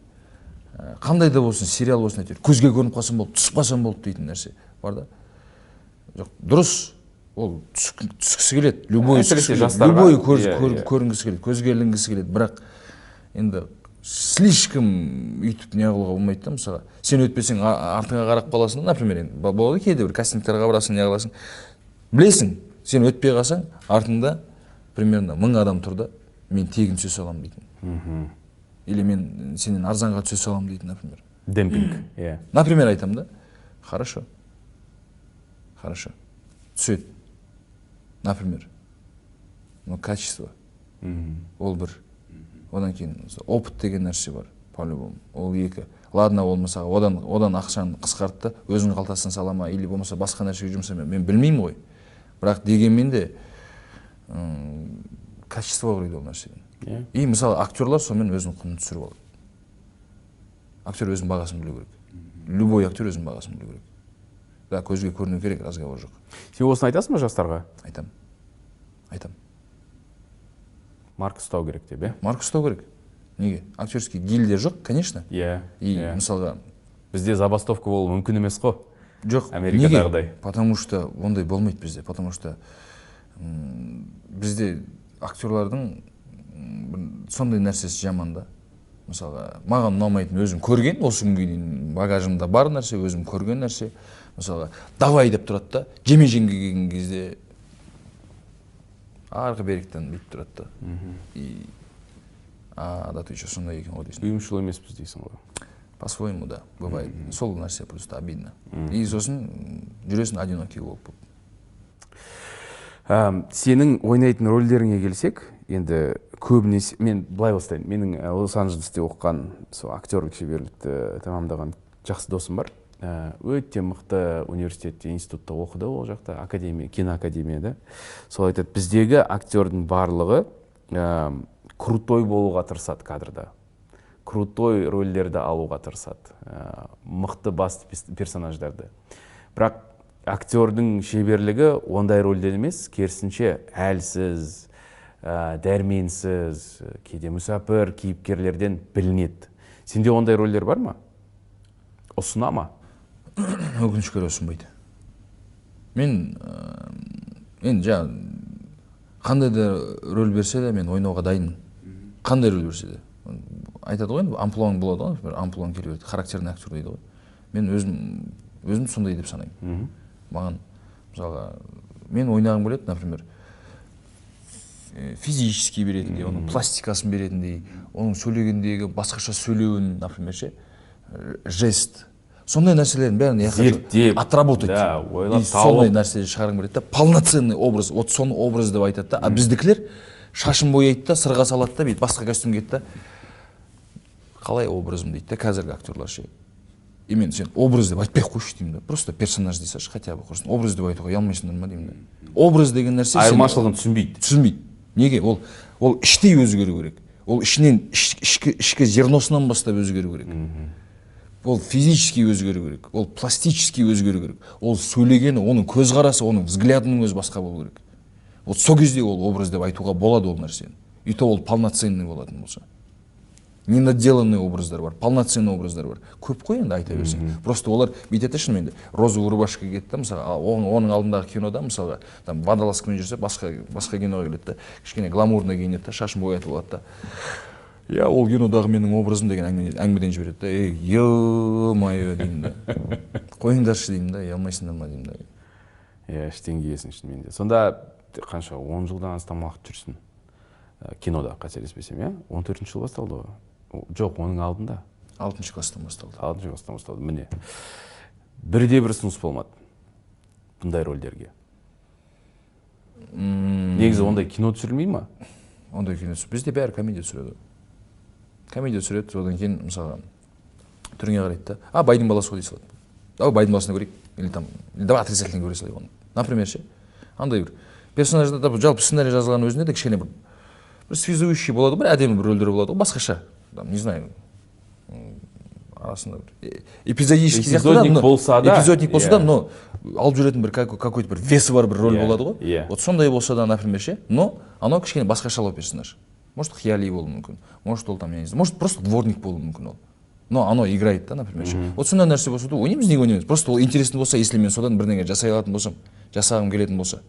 қандай да болсын, сериал болсын, әйтеуір көзге көрініп қалсам болды, түсіп қалсам болды дейтін нәрсе бар да. Жоқ, дұрыс, ол түскісі келеді, любой любой көрінгісі келеді, көзге ілінгісі келеді, бірақ енді слишком үйтіп не қылуға болмайды да. Мысалға, сен өтпесең артыңа қарап қаласың, например, енді болады кейде бір кастингтарға барасың, не қыласың, білесің, сен өтпей қалсаң, артыңда примерно 1000 адам тұр да, мен тегін түсе саламын дейтін. Или мен сенен арзанға түсе саламын дейтін, например. Демпинг, иә. Например, айтамын да, хорошо, хорошо, түседі, например, но качество, ол бір. Одан кейін опыт деген нәрсе бар, по-любому, ол екі. Ладно, ол мысалы, одан ақшаны қысқартты, өзінің қалтасына сала ма, или болмаса басқа нәрсеге жұмсама, мен білмеймін ғой. Бірақ дегенмен де качество құрайды ол нәрседен. И мысалы, актерлар сонымен өзінің құнын түсіріп алады. Актер өзінің бағасын білу керек. Любой актер өзінің бағасын білу керек. Да, көзге көріну керек, разговор жоқ. Сен осыны айтасың ба жастарға? Айтам. Айтам. Марка ұстау керек деп, е? Марка ұстау керек. Неге? Актерский гильдия жоқ, конечно. Иә. И мысалға бізде забастовка болуы мүмкін емес қой. Жоқ, Америкадағыдай. Потому что ондай болмайды бізде, потому что бізде актерлардың сондай нәрсесі жаман да. Мысалға, маған ұнамайтын, өзім көрген, осы күнге дейін багажымда бар нәрсе, өзім көрген нәрсе. Мысалға, давай деп тұрады да, жеме-жемге келген кезде арғы беріктен бүйтіп тұрады да. И да, ты еще сондай екен ғой дейсің. Ұйымшыл емеспіз дейсің ғой. По-своему, да, бывает. Сол нәрсе просто обидно. И сосын жүресің одинокий болып. Сенің ойнайтын рөлдеріңе келсек, енді көбінесе, мен былай бастайын, менің Лос-Анджелесте оқыған, сол актерлік шеберлікті тәмамдаған жақсы досым бар. Өте мықты университетте, институтта оқыды ол жақта, академия, киноакадемияда. Сол айтады, біздегі актердің барлығы крутой болуға тырысады кадрда. Крутой рөлдерді алуға тырысады, мықты басты персонаждарды. Бірақ актердің шеберлігі ондай рөлден емес, керісінше әлсіз, дәрменсіз, кейде мүсәпір кейіпкерлерден білінеді. Сенде ондай рөлдер бар ма? Ұсына ма? Өкінішке орай ұсынбайды. Мен енді жаңа қандай да рөл берсе де мен ойнауға дайынмын. Қандай рөл берсе де. Айтады ғой енді, амплуаң болады ғой, например, амплуаң келе береді, характерный актер дейді ғой. Мен өзім сондай деп санаймын. Маған, мысалға, мен ойнағым келеді, например, физически беретіндей, оның пластикасын беретіндей, оның сөйлегендегі басқаша сөйлеуін, например, ше, жест. Сондай нәрселердің бәрін я хочу зерттеп, отработать. Да, ойлап И сондай нәрселерді шығарғым келеді да, полноценный образ, вот соны образ деп айтады да, а біздікілер шашын бояйды да, сырға салады да, бүйтіп басқа костюм киеді да. Қалай образым дейді да қазіргі актерлар ше. И мен сен образ деп айтпай ақ қойшы деймін да, просто персонаж дей салшы, хотя бы құрсын. Образ деп айтуға ұялмайсыңдар ма деймін да. Образ деген нәрсе сен айырмашылығын түсінбейді. Түсінбейді. Неге? Ол іштей өзгеру керек. Ол ішінен, ішкі зерносынан бастап өзгеру керек. Ол физически өзгеру керек, ол пластически өзгеру керек. Ол сөйлегені, оның көзқарасы, оның взглядының өзі басқа болу керек. Вот сол кезде ол образ деп айтуға болады ол нәрсені. И то ол полноценный болатын болса. Ненаделанный образдар бар, полноценный образдар бар. Көп қой енді айта берсең. Просто олар бүйтеді шынымен де, розовый рубашка киеді да, мысалға, оның алдындағы кинода, мысалға, там водолазкамен жүрсе, басқа киноға келеді да, кішкене гламурно киінеді да, шашын боятып алады да. Я, ол кинодағы менің образым деген әңгімеден жібереді да, ей, ё-моё деймін да. Қойыңдаршы деймін да, ұялмайсыңдар ма деймін да. Иә, іштен киесің шынымен де. Сонда қанша, 10 жылдан астам уақыт жүрсің кинода, қателеспесем, иә? 14 жыл басталды ғой. Жоқ, оның алдында. 6 класстан басталды. 6 класстан басталды, міне. Бірде бір ұсыныс болмады бұндай рөлдерге. Негізі ондай кино түсірілмей ма? Ондай кино бізде бәрі комедия түсіреді. Комедия түсіреді, содан кейін мысалға түріңе қарайды да, а байдың баласы ғой дей салады. Давай байдың баласына көрейік, или там, давай отрицательно көре салайық оны. Например ше, андай бір персонажда да, жалпы сценарий жазылған өзінде де кішкене бір связующий болады, бір әдемі бір рөлдер болады ғой, басқаша. Там, не знаю, арасында бір эпизодический эпизодник болса да, эпизодник болса да, но алып жүретін бір какой-то бір весі бар бір роль болады ғой. Вот сондай болса да, например ше, но анау кішкене басқашалау персонаж. Может, хияли болуы мүмкін, может, ол там, я не знаю, может, просто дворник болуы мүмкін ол. Но оно играет, да, например. Вот сондай нәрсе болса да, ойнаймыз, неге ойнаймыз? Просто ол интересный болса, если мен содан бірдеңе жасай алатын болсам, жасағым келетін болса,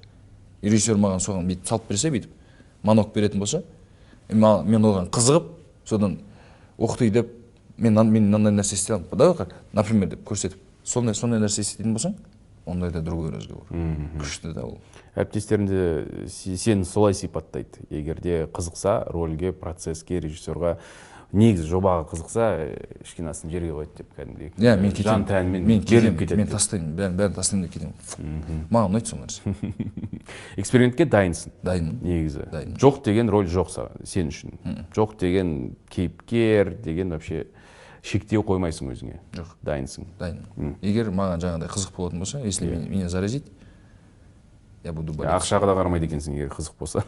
режиссер маған соған бүйтіп салып берсе, бүйтіп манок беретін болса, мен оған қызығып, содан оқты деп, мен мынандай нәрсе істей аламын, давай, например, деп көрсетіп, сондай нәрсе істейтін болсаң, ондай да другой разговор. Күшті да ол. Әріптестерің де сені солай сипаттайды. Егер де қызықса, рөлге, процесске, режиссерға, негізі жобаға қызықса, ешкінасын жерге қойды деп кәдімгідей. Иә, мен кетемін. Жан тәнімен мен беріліп кетеді. Мен тастаймын, бәрін тастаймын деп кетемін. Маған ұнайды сол нәрсе. Экспериментке дайынсың. Дайынмын. Негізі. Дайынмын. Жоқ деген роль жоқ сен үшін. Жоқ деген кейіпкер деген вообще шектеу қоймайсың өзіңе. Жоқ. Дайынсың. Дайынмын. Егер маған жаңағыдай қызық болатын болса, если меня заразить, я буду болеть. Ақшаға да қарамайды екенсің, егер қызық болса.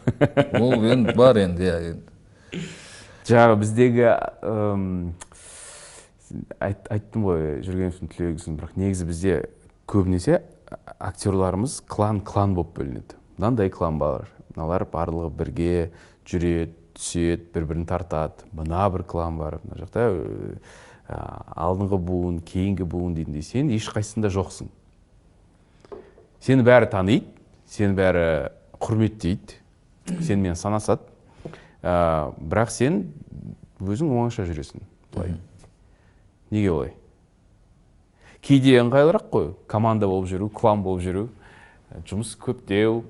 Ол енді бар енді, иә енді. Жаңағы біздегі айттым ғой, Жүргеновтің түлегісін, бірақ негізі бізде көбінесе актерларымыз клан-клан болып бөлінеді. Мынандай клан бар, мыналар барлығы бірге жүреді, түседі, бір-бірін тартады. Мына бір клан бар, мына жақта алдыңғы буын, кейінгі буын дейтіндей. Сен ешқайсысында жоқсың. Сені бәрі таниды, сені бәрі құрметтейді, сенімен санасады. Бірақ сен өзің оңаша жүресің. Былай. Неге олай? Кейде ыңғайлырақ қой, команда болып жүру, клан болып жүру, жұмыс көптеу,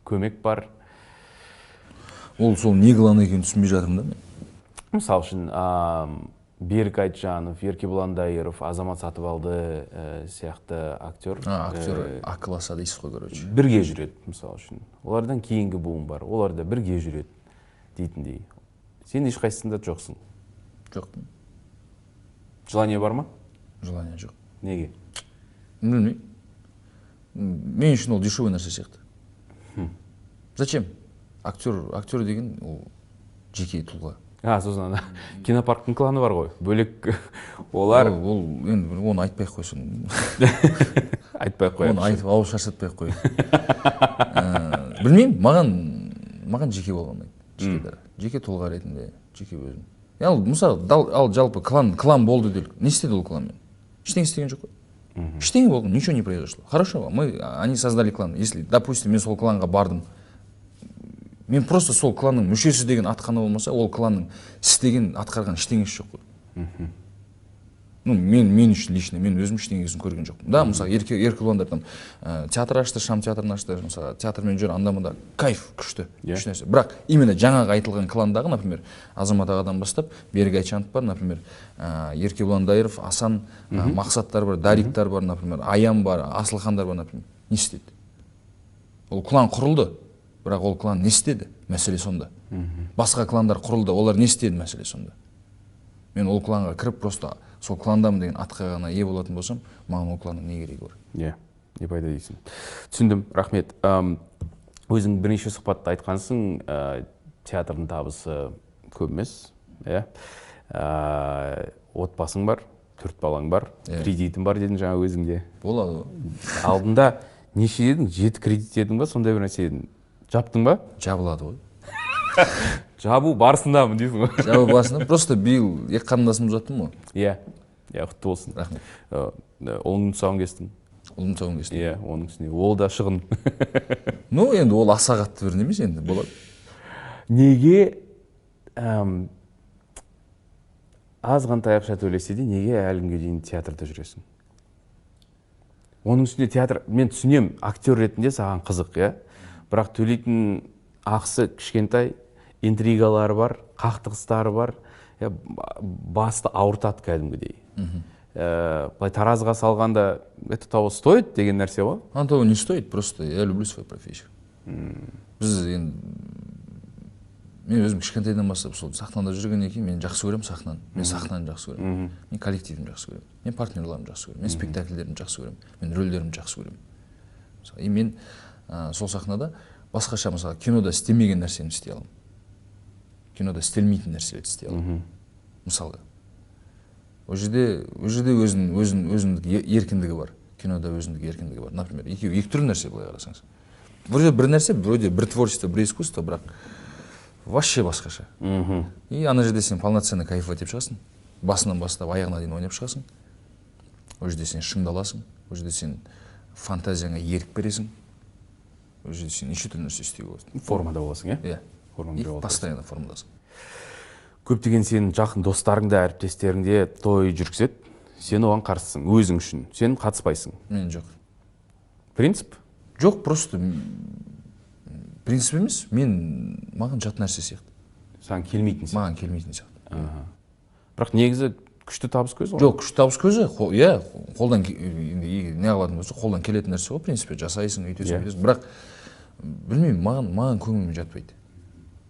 көмек бар. Ол сол не клан екенін түсінбей жатырмын да мен. Мысал үшін, Берік Айтжанов, Еркебұлан Дайыров, Азамат Сатыбалды сияқты актер. Актер А класса дейсіз ғой, короче. Бірге жүреді, мысал үшін. Олардан кейінгі буын бар, олар да бірге жүреді дейтіндей. Сен ешқайсысында жоқсың. Жоқпын. Желание бар ма? Желание жоқ. Неге? Білмеймін. Мен үшін ол дешевый нәрсе сияқты. Зачем? Актер деген ол жеке тұлға. Сосын ана кинопарктың кланы бар ғой, бөлек олар. Ол енді оны айтпай ақ қойсын. Айтпай ақ қояйық. Оны айтып ауыз шаршатпай ақ қояйық. Білмеймін, маған жеке болған ұнайды. Жеке дара. Жеке тұлға ретінде, жеке өзім. Ал мысалы, ал жалпы клан болды делік. Не істеді ол кланмен? Ештеңе істеген жоқ қой. Ештеңе болды, ничего не произошло. Хорошо, они создали клан. Если, допустим, мен сол кланға бардым, мен просто сол кланның мүшесі деген атқаны болмаса, ол кланның істеген, атқарған ештеңесі жоқ қой. Ну, мен үшін лично, мен өзім ештеңесін көрген жоқпын. Да, мысалы, Еркебұландар там театр ашты, Шам театрын ашты, мысалы, театрмен жүр, анда-мында кайф, күшті, күшті нәрсе. Бірақ именно жаңағы айтылған кландағы, например, Азамат ағадан бастап, Берік Айтжанов бар, например, Еркебұлан Дайыров, Асан, Мақсаттар бар, Дариктар бар, например, Аян бар, Асылхандар бар, например. Не істеді? Ол клан құрылды. Бірақ ол клан не істеді? Мәселе сонда. Басқа кландар құрылды, олар не істеді? Мәселе сонда. Мен ол кланға кіріп, просто сол кландамын деген атқа ғана ие болатын болсам, маған ол кланның не керегі бар? Иә, не пайда дейсің. Түсіндім, рахмет. Өзің бірнеше сұхбатта айтқансың, театрдың табысы көп емес, иә. Отбасың бар, 4 балаң бар, кредитің бар дедің жаңа өзіңде. Болады. Алдында неше дедің? 7 кредит дедің ба? Сондай бір нәрсе дедің. Жаптың ба? Жабылады ғой. Жабу барысындамын дейсің ғой. Жабу барысында. Просто биыл екі қарындасымды ұзаттым ғой. Иә, иә, құтты болсын. Рахмет. Ұлыңның тұсауын кестің. Ұлымның тұсауын кестім. Иә, оның үстіне ол да шығын. Ну, енді ол аса қатты бір емес енді, болады. Неге азғантай ақша төлесе де, неге әлі күнге дейін театрда жүресің? Оның үстіне театр, мен түсінемін, актер ретінде саған қызық, иә? Бірақ төлейтін ақысы кішкентай, интригалары бар, қақтығыстары бар, басты ауыртады кәдімгідей. Былай таразыға салғанда, это того стоит деген нәрсе ғой? Оно того не стоит, просто я люблю свою профессию. Біз енді, мен өзім кішкентайдан бастап сол сахнада жүргеннен кейін мен жақсы көремін сахнаны. Мен сахнаны жақсы көремін. Мен коллективімді жақсы көремін. Мен партнерларымды жақсы көремін. Мен спектакльдерімді жақсы көремін. Мен рөлдерімді жақсы көремін. Мысалы, и мен сол сахнада басқаша, мысалы, кинода істемеген нәрсені істей аламын. Кинода істелмейтін нәрселерді істей аламын. Мысалға, ол жерде өзіндік еркіндігі бар. Кинода өзіндік еркіндігі бар. Например, екеуі екі түрлі нәрсе, былай қарасаңыз. Вроде бір нәрсе, вроде бір творчество, бір искусство, бірақ вообще басқаша. И ана жерде сен полноценно кайфовать етіп шығасың. Басынан бастап аяғына дейін ойнап шығасың. Ол жерде сен шыңдаласың, ол жерде сен фантазияңа ерік бересің. Ол жерде сен неше түрлі нәрсе істеуге болады. Формада боласың, иә? Иә. Формаңда И болады. постоянно формадасың. Көптеген сенің жақын достарың да, әріптестерің де той жүргізеді. Сен оған қарсысың, өзің үшін. Сен қатыспайсың. Мен жоқ. Принцип? Жоқ, просто принцип емес, мен маған жат нәрсе сияқты. Саған келмейтін сияқты. Маған келмейтін сияқты. Бірақ негізі күшті табыс көзі ғой. Жоқ, күшті табыс көзі, иә, қолдан енді не қылатын болса, қолдан келетін нәрсе ғой, в принципе, жасайсың, өйтесің, бүйтесің. Бірақ білмеймін, маған көңіліме жатпайды.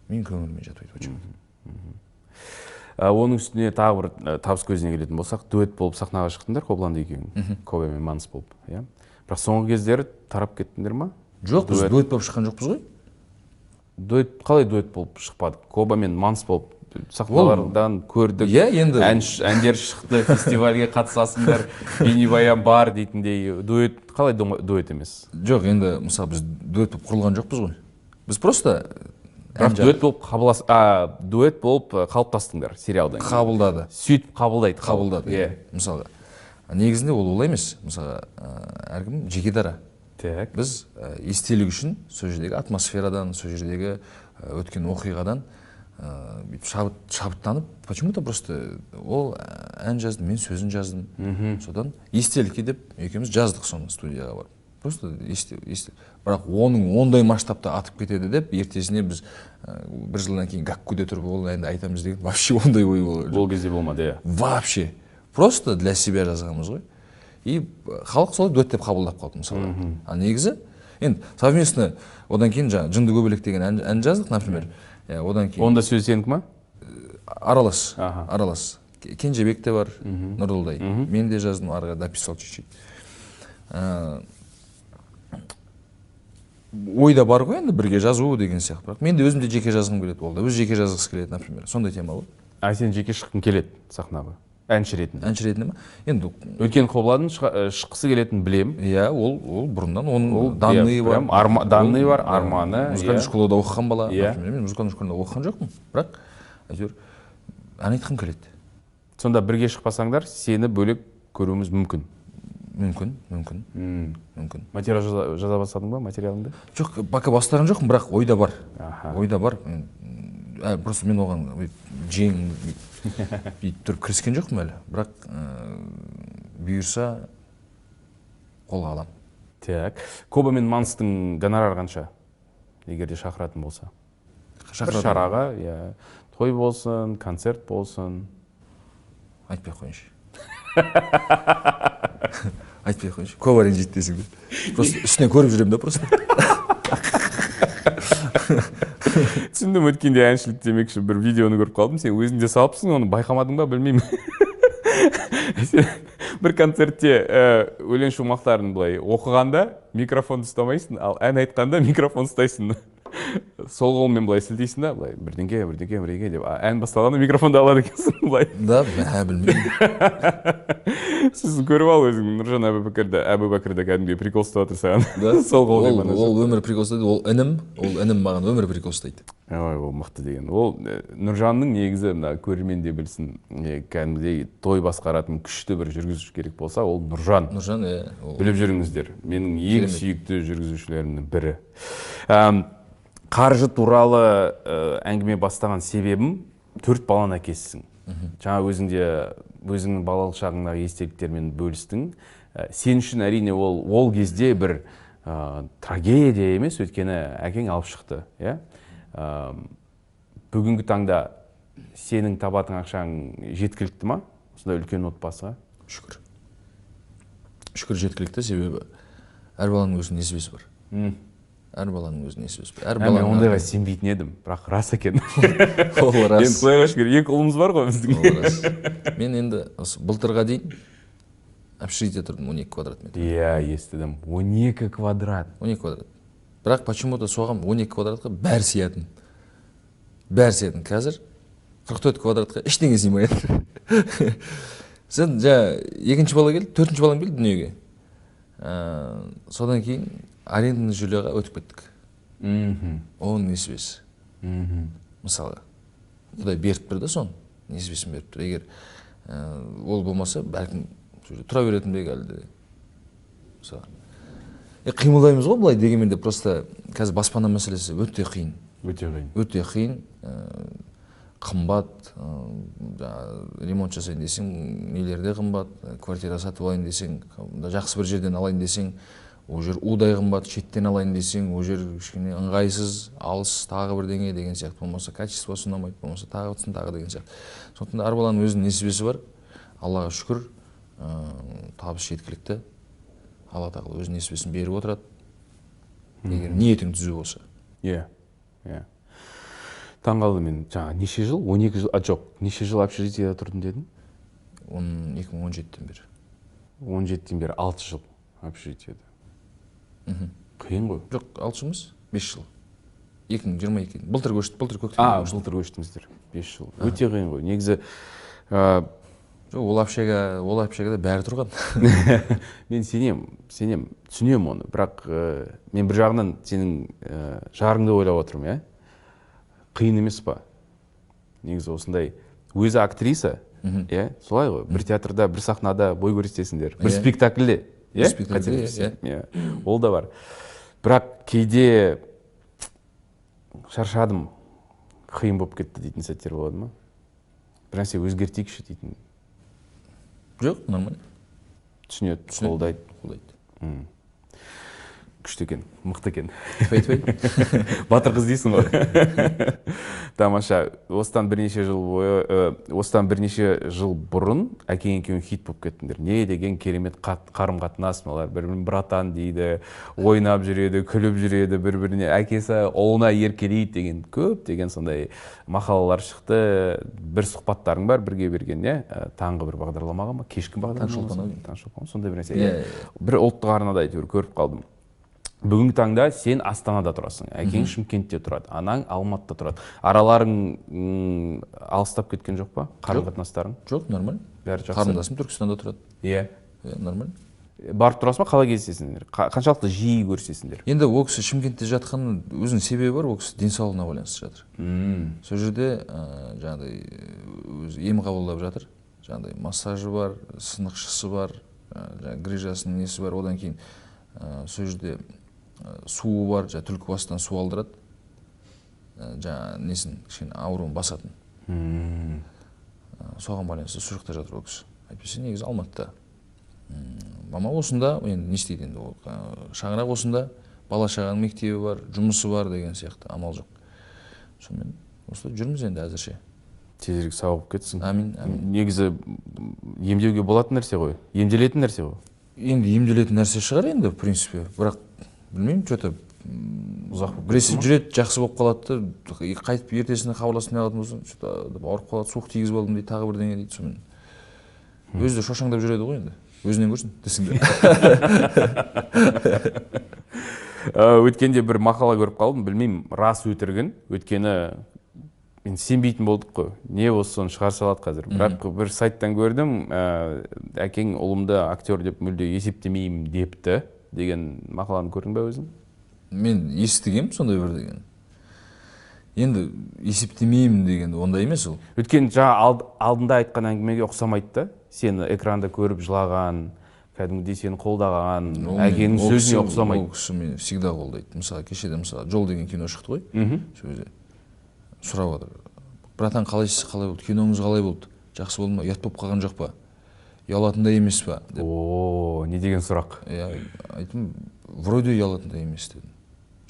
Мен көңіліме жатпайды почему-то. Оның үстіне тағы бір табыс көзіне келетін болсақ, дуэт болып сахнаға шықтыңдар Қобыланды екеуің. Коба мен Манс болып, иә. Бірақ соңғы кездері тарап кеттіңдер ма? Жоқ, біз Дуэт. дуэт болып шыққан жоқпыз ғой. Дуэт қалай дуэт болып шықпадық? Коба мен Манс болып сахналардан көрдік. Иә, енді Әндер шықты, фестивальге қатысасыңдар, бейнебаян бар дейтіндей. Дуэт қалай дуэт емес? Жоқ, енді мысалы, біз дуэт болып құрылған жоқпыз ғой. Біз просто Бірақ ән дуэт болып дуэт болып қалыптастыңдар сериалдан кейін. Қабылдады. Сөйтіп қабылдайды халық. Қабылдады. Мысалға, негізінде ол олай емес. Мысалға, әркім жеке дара. Біз естелік үшін сол жердегі атмосферадан, сол жердегі өткен оқиғадан бүйтіп шабыттанып, почему-то просто ол ән жазды, мен сөзін жаздым. Содан естелікке деп екеуміз жаздық соны студияға барып. Просто есте. Бірақ оның ондай масштабта атып кетеді деп ертесіне біз бір жылдан кейін Гаккуде тұрып ол әнді айтамыз деген вообще ондай ой болған жоқ. Ол кезде болмады, иә. Вообще. Просто для себя жазғанбыз ғой. И халық солай дуэт деп қабылдап қалды, мысалға. А негізі енді совместно одан кейін жаңа «Жынды көбелек» деген ән жаздық, например. Иә, одан кейін Онда сөз сенікі ма? Аралас, аралас. Кенжебек те бар, Нұрдылдай. Мен де жаздым, ары қарай дописал чуть-чуть. Ойда бар ғой енді бірге жазу деген сияқты. Бірақ мен де өзім де жеке жазғым келеді, ол да өзі жеке жазғысы келеді, например. Сондай тема ғой. А сен жеке шыққың келеді сахнаға? Әнші ретінде. Әнші ретінде ма? Енді Өйткені Қобыланның шыққысы келетінін білемін. Иә, ол бұрыннан оның Ол, данные иә, бар. прям данные Ол, бар, иә, арманы, музыкальный иә. школада оқыған бала. Иә. Например, мен музыкальный школада оқыған жоқпын, бірақ әйтеуір ән айтқым келеді. Сонда бірге шықпасаңдар, сені бөлек көруіміз мүмкін. Мүмкін, мүмкін, мүмкін. Материал жаза бастадың ба, материалыңды? Жоқ, пока бастаған жоқпын, бірақ ойда бар. Ойда бар. Просто мен оған бүйтіп жең бүйтіп тұрып кіріскен жоқпын әлі. Бірақ бұйырса, қолға аламын. Так. Коба мен Манстың гонорары қанша? Егер де шақыратын болса. Бір Шақыратын. шараға, иә. Той болсын, концерт болсын. Айтпай ақ қояйыншы. Айтпай ақ қояйыншы. Көп ренжиді десең де. Просто үстінен көріп жүремін да просто. Түсіндім, өткенде әншілік демекші бір видеоны көріп қалдым. Сен өзің де салыпсың, оны байқамадың ба, білмеймін. Сен бір концертте өлең шумақтарын былай оқығанда микрофонды ұстамайсың, ал ән айтқанда микрофон ұстайсың. Сол қолмен былай сілтейсің да, былай бірдеңке, бірдеңке, бірдеңке деп. А ән басталғанда микрофонды алады екенсің былай. Да, мә, білмеймін. Сосын көріп ал өзің, Нұржан Әбубәкірді кәдімгідей прикол ұстап жатыр саған. Да? Сол қолмен ана Ол өмір прикол ұстайды, ол інім маған өмір прикол ұстайды. Ой, ол мықты деген. Ол Нұржанның негізі мына көрермен де білсін, кәдімгідей той басқаратын күшті бір жүргізуші керек болса, ол Нұржан. Нұржан, иә. Ол Біліп жүріңіздер. Менің ең Керемет. сүйікті жүргізушілерімнің бірі. Қаржы туралы әңгіме бастаған себебім, төрт баланың әкесісің. Жаңа өзің де өзіңнің балалық шағыңдағы естеліктермен бөлістің. Сен үшін әрине ол кезде бір трагедия емес, өйткені әкең алып шықты, иә? Бүгінгі таңда сенің табатын ақшаң жеткілікті ма? Осындай үлкен отбасыға? Шүкір. Шүкір жеткілікті, себебі әр баланың өзінің несібесі бар. Әр баланың өзінің несібесі бар. Әр баланың, мен ондайға сенбейтін едім, бірақ рас екен. Ол рас. Енді құдайға шүкір, екі ұлымыз бар ғой біздің. Ол рас. Мен енді осы былтырға дейін общежитие тұрдым, 12 квадрат метр. Иә, естідім. 12 квадрат. 12 квадрат. Бірақ почему-то соған 12 квадратқа бәрі сиятын. Бәрі сиятын. Қазір 44 квадратқа ештеңе сыймай жатыр. Сен жаңа екінші бала келді, төртінші балам келді дүниеге. Содан кейін арендный жильеға өтіп кеттік. Оның несібесі. Мысалы, Құдай беріп тұр да соны, несібесін беріп тұр. Егер ол болмаса, бәлкім тұра беретін бе әлі де. Мысалы, қимылдаймыз ғой былай дегенмен де, просто қазір баспана мәселесі өте қиын. Өте қиын. Өте қиын. Қымбат, ремонт жасайын десең, нелерде қымбат, квартира сатып алайын десең, жақсы бір жерден алайын десең, ол жер удай қымбат, шеттен алайын десең, ол жер кішкене ыңғайсыз, алыс, тағы бірдеңе деген сияқты, болмаса качествосы ұнамайды, болмаса тағы тағы деген сияқты. Сондықтан әр баланың өзінің несібесі бар. Аллаға шүкір, табыс жеткілікті. Алла тағала өзінің несібесін беріп отырады. Егер ниетің түзу болса. Иә, иә. Таңғалдым мен, жаңа неше жыл? 12 жыл, а жоқ, неше жыл общежитиеде тұрдым дедің? 2017-тен бері. 17-тен бері 6 жыл общежитиеде. Қиын ғой. Жоқ, 6 жыл емес, 5 жыл. 2022. Былтыр көштік, былтыр көктемде. А, былтыр көштіңіздер. 5 жыл. Өте қиын ғой. Негізі жоқ, ол общага, ол общагада бәрі тұрған. Мен сенем, түсінемін оны. Бірақ мен бір жағынан сенің жарыңды ойлап отырмын, иә? Қиын емес па? Негізі осындай өзі актриса, иә, солай ғой. Бір театрда, бір сахнада бой көрсетесіңдер, бір спектакльде, иә? Иә. Ол да бар. Бірақ кейде шаршадым, қиын болып кетті дейтін сәттер болады ма? Бір нәрсе өзгертейікші дейтін. Жоқ, нормально. Түсінеді, қолдайды. Қолдайды. Күшті екен, мықты екен. Тфәй-тфәй. Батыр қыз дейсің ғой. Тамаша. Осыдан бірнеше жыл бойы, осыдан бірнеше жыл бұрын әкең екеуің хит болып кеттіңдер. Не деген керемет қарым-қатынас, мыналар бір-бірін братан дейді, ойнап жүреді, күліп жүреді, бір-біріне әкесі ұлына еркелейді деген көп деген сондай мақалалар шықты. Бір сұхбаттарың бар бірге берген, иә? Таңғы бір бағдарламаға ма, кешкі бағдарламаға ма? Таңшолпан, сондай бір нәрсе. Бір ұлттық арнада әйтеуір көріп қалдым. Бүгінгі таңда сен Астанада тұрасың, әкең Шымкентте тұрады, анаң Алматыда тұрады. Араларың алыстап кеткен жоқ па? Қарым-қатынастарың? Жоқ, нормально. Бәрі жақсы. Қарындасым Түркістанда тұрады. Иә. Нормально. Барып тұрасың ба, қалай кездесесіңдер? Қаншалықты жиі көрісесіңдер? Енді ол кісі Шымкентте жатқанның өзінің себебі бар, ол кісі денсаулығына байланысты жатыр. Сол жерде жаңағыдай өзі ем қабылдап жатыр. Жаңағыдай массажы бар, сынықшысы бар, жаңағы грыжасының несі бар. Одан кейін сол жерде суы бар, жаңа түлкібастан су алдырады, жаңа несін, кішкене ауруын басатын. Соған байланысты сол жақта жатыр ол кісі. Әйтпесе негізі Алматыда. Мама осында, енді не істейді енді ол, шаңырақ осында, бала шағаның мектебі бар, жұмысы бар деген сияқты, амал жоқ. Сонымен осылай жүрміз енді әзірше. Тезірек сауығып кетсін. Әмин, әмин. Негізі емдеуге болатын нәрсе ғой, емделетін нәрсе ғой. Енді емделетін нәрсе шығар енді, в принципе, бірақ білмеймін, что-то ұзақ біресе жүреді, жақсы болып қалады да, қайтып ертесіне хабарласып не алатын болсаң, что-то ауырып қалады, суық тигізіп алдым дейді, тағы бірдеңе дейді, сонымен. Өзі де шошаңдап жүреді ғой енді, өзінен көрсін десең де. Өткенде бір мақала көріп қалдым, білмеймін, рас өтірігін, өйткені мен сенбейтін болдық қой, не болса соны шығар салады қазір. Бірақ бір сайттан көрдім, әкең ұлымды актер деп мүлде есептемеймін депті деген мақаланы көрдің бе өзің? Мен естігем сондай бір деген. Енді есептемеймін деген ондай емес ол. Өйткені жаңа алдында айтқан әңгімеге ұқсамайды да. Сені экранда көріп жылаған, кәдімгідей сені қолдаған, әкеңнің сөзіне ұқсамайды. Ол кісі мені всегда қолдайды. Мысалы, кешеде мысалы Жол деген кино шықты ғой. Сол кезде сұрап жатыр. Братан, қалайсыз, қалай болды? Киноңыз қалай болды? Жақсы болды ма? Ұят болып қалған жоқ па? Ұялатындай емес па? О, не деген сұрақ. Иә, айттым, вроде ұялатындай емес дедім.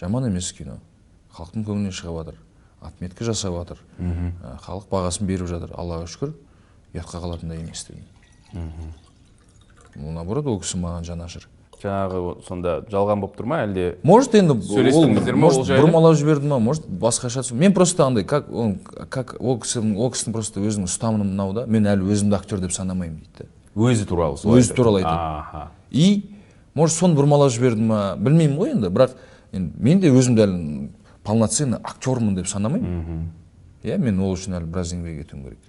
Жаман емес кино. Халықтың көңілінен шығып жатыр. Отметка жасап жатыр. Халық бағасын беріп жатыр. Аллаға шүкір, ұятқа қалатындай емес дедім. Наоборот, ол кісі маған жанашыр. Жаңағы сонда жалған болып тұр ма, әлде? Может, енді ол бұрмалап жіберді ма, может, басқаша. Мен просто андай, как он, как ол кісінің просто өзінің ұстамыны мынау да, мен әлі өзімді актер деп санамаймын дейді. Өзі туралы солай. Өзі туралы айтады. И, может, соны бұрмалап жіберді ма, білмеймін ғой енді, бірақ енді мен де өзімді әлі полноценный актермын деп санамаймын. Иә, мен ол үшін әлі біраз еңбек етуім керек.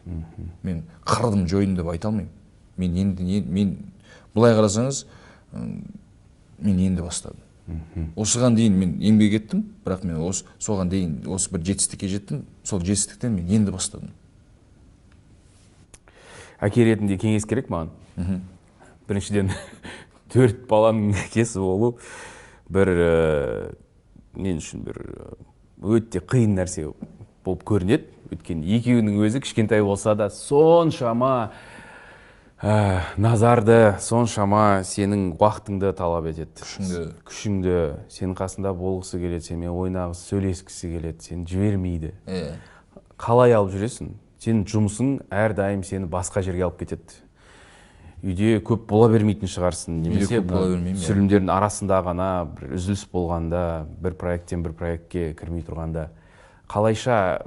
Мен қырдым, жойдым деп айта алмаймын. Мен енді, мен былай қарасаңыз, мен енді бастадым. Осыған дейін мен еңбек еттім, бірақ мен соған дейін осы бір жетістікке жеттім, сол жетістіктен мен енді бастадым. Әке ретінде кеңес керек маған. Біріншіден, 4 баланың әкесі болу бір мен үшін бір өте қиын нәрсе болып көрінеді. Өйткені екеуінің өзі кішкентай болса да соншама назарды, соншама сенің уақытыңды талап етеді. Күшіңді, сенің қасында болғысы келеді, сенімен ойнағысы, сөйлескісі келеді, сені жібермейді. Қалай алып жүресің? Сенің жұмысың әрдайым сені басқа жерге алып кетеді. Үйде көп бола бермейтін шығарсың, немесе түсірілімдердің арасында ғана бір үзіліс болғанда, бір проекттен бір проектке кірмей тұрғанда, қалайша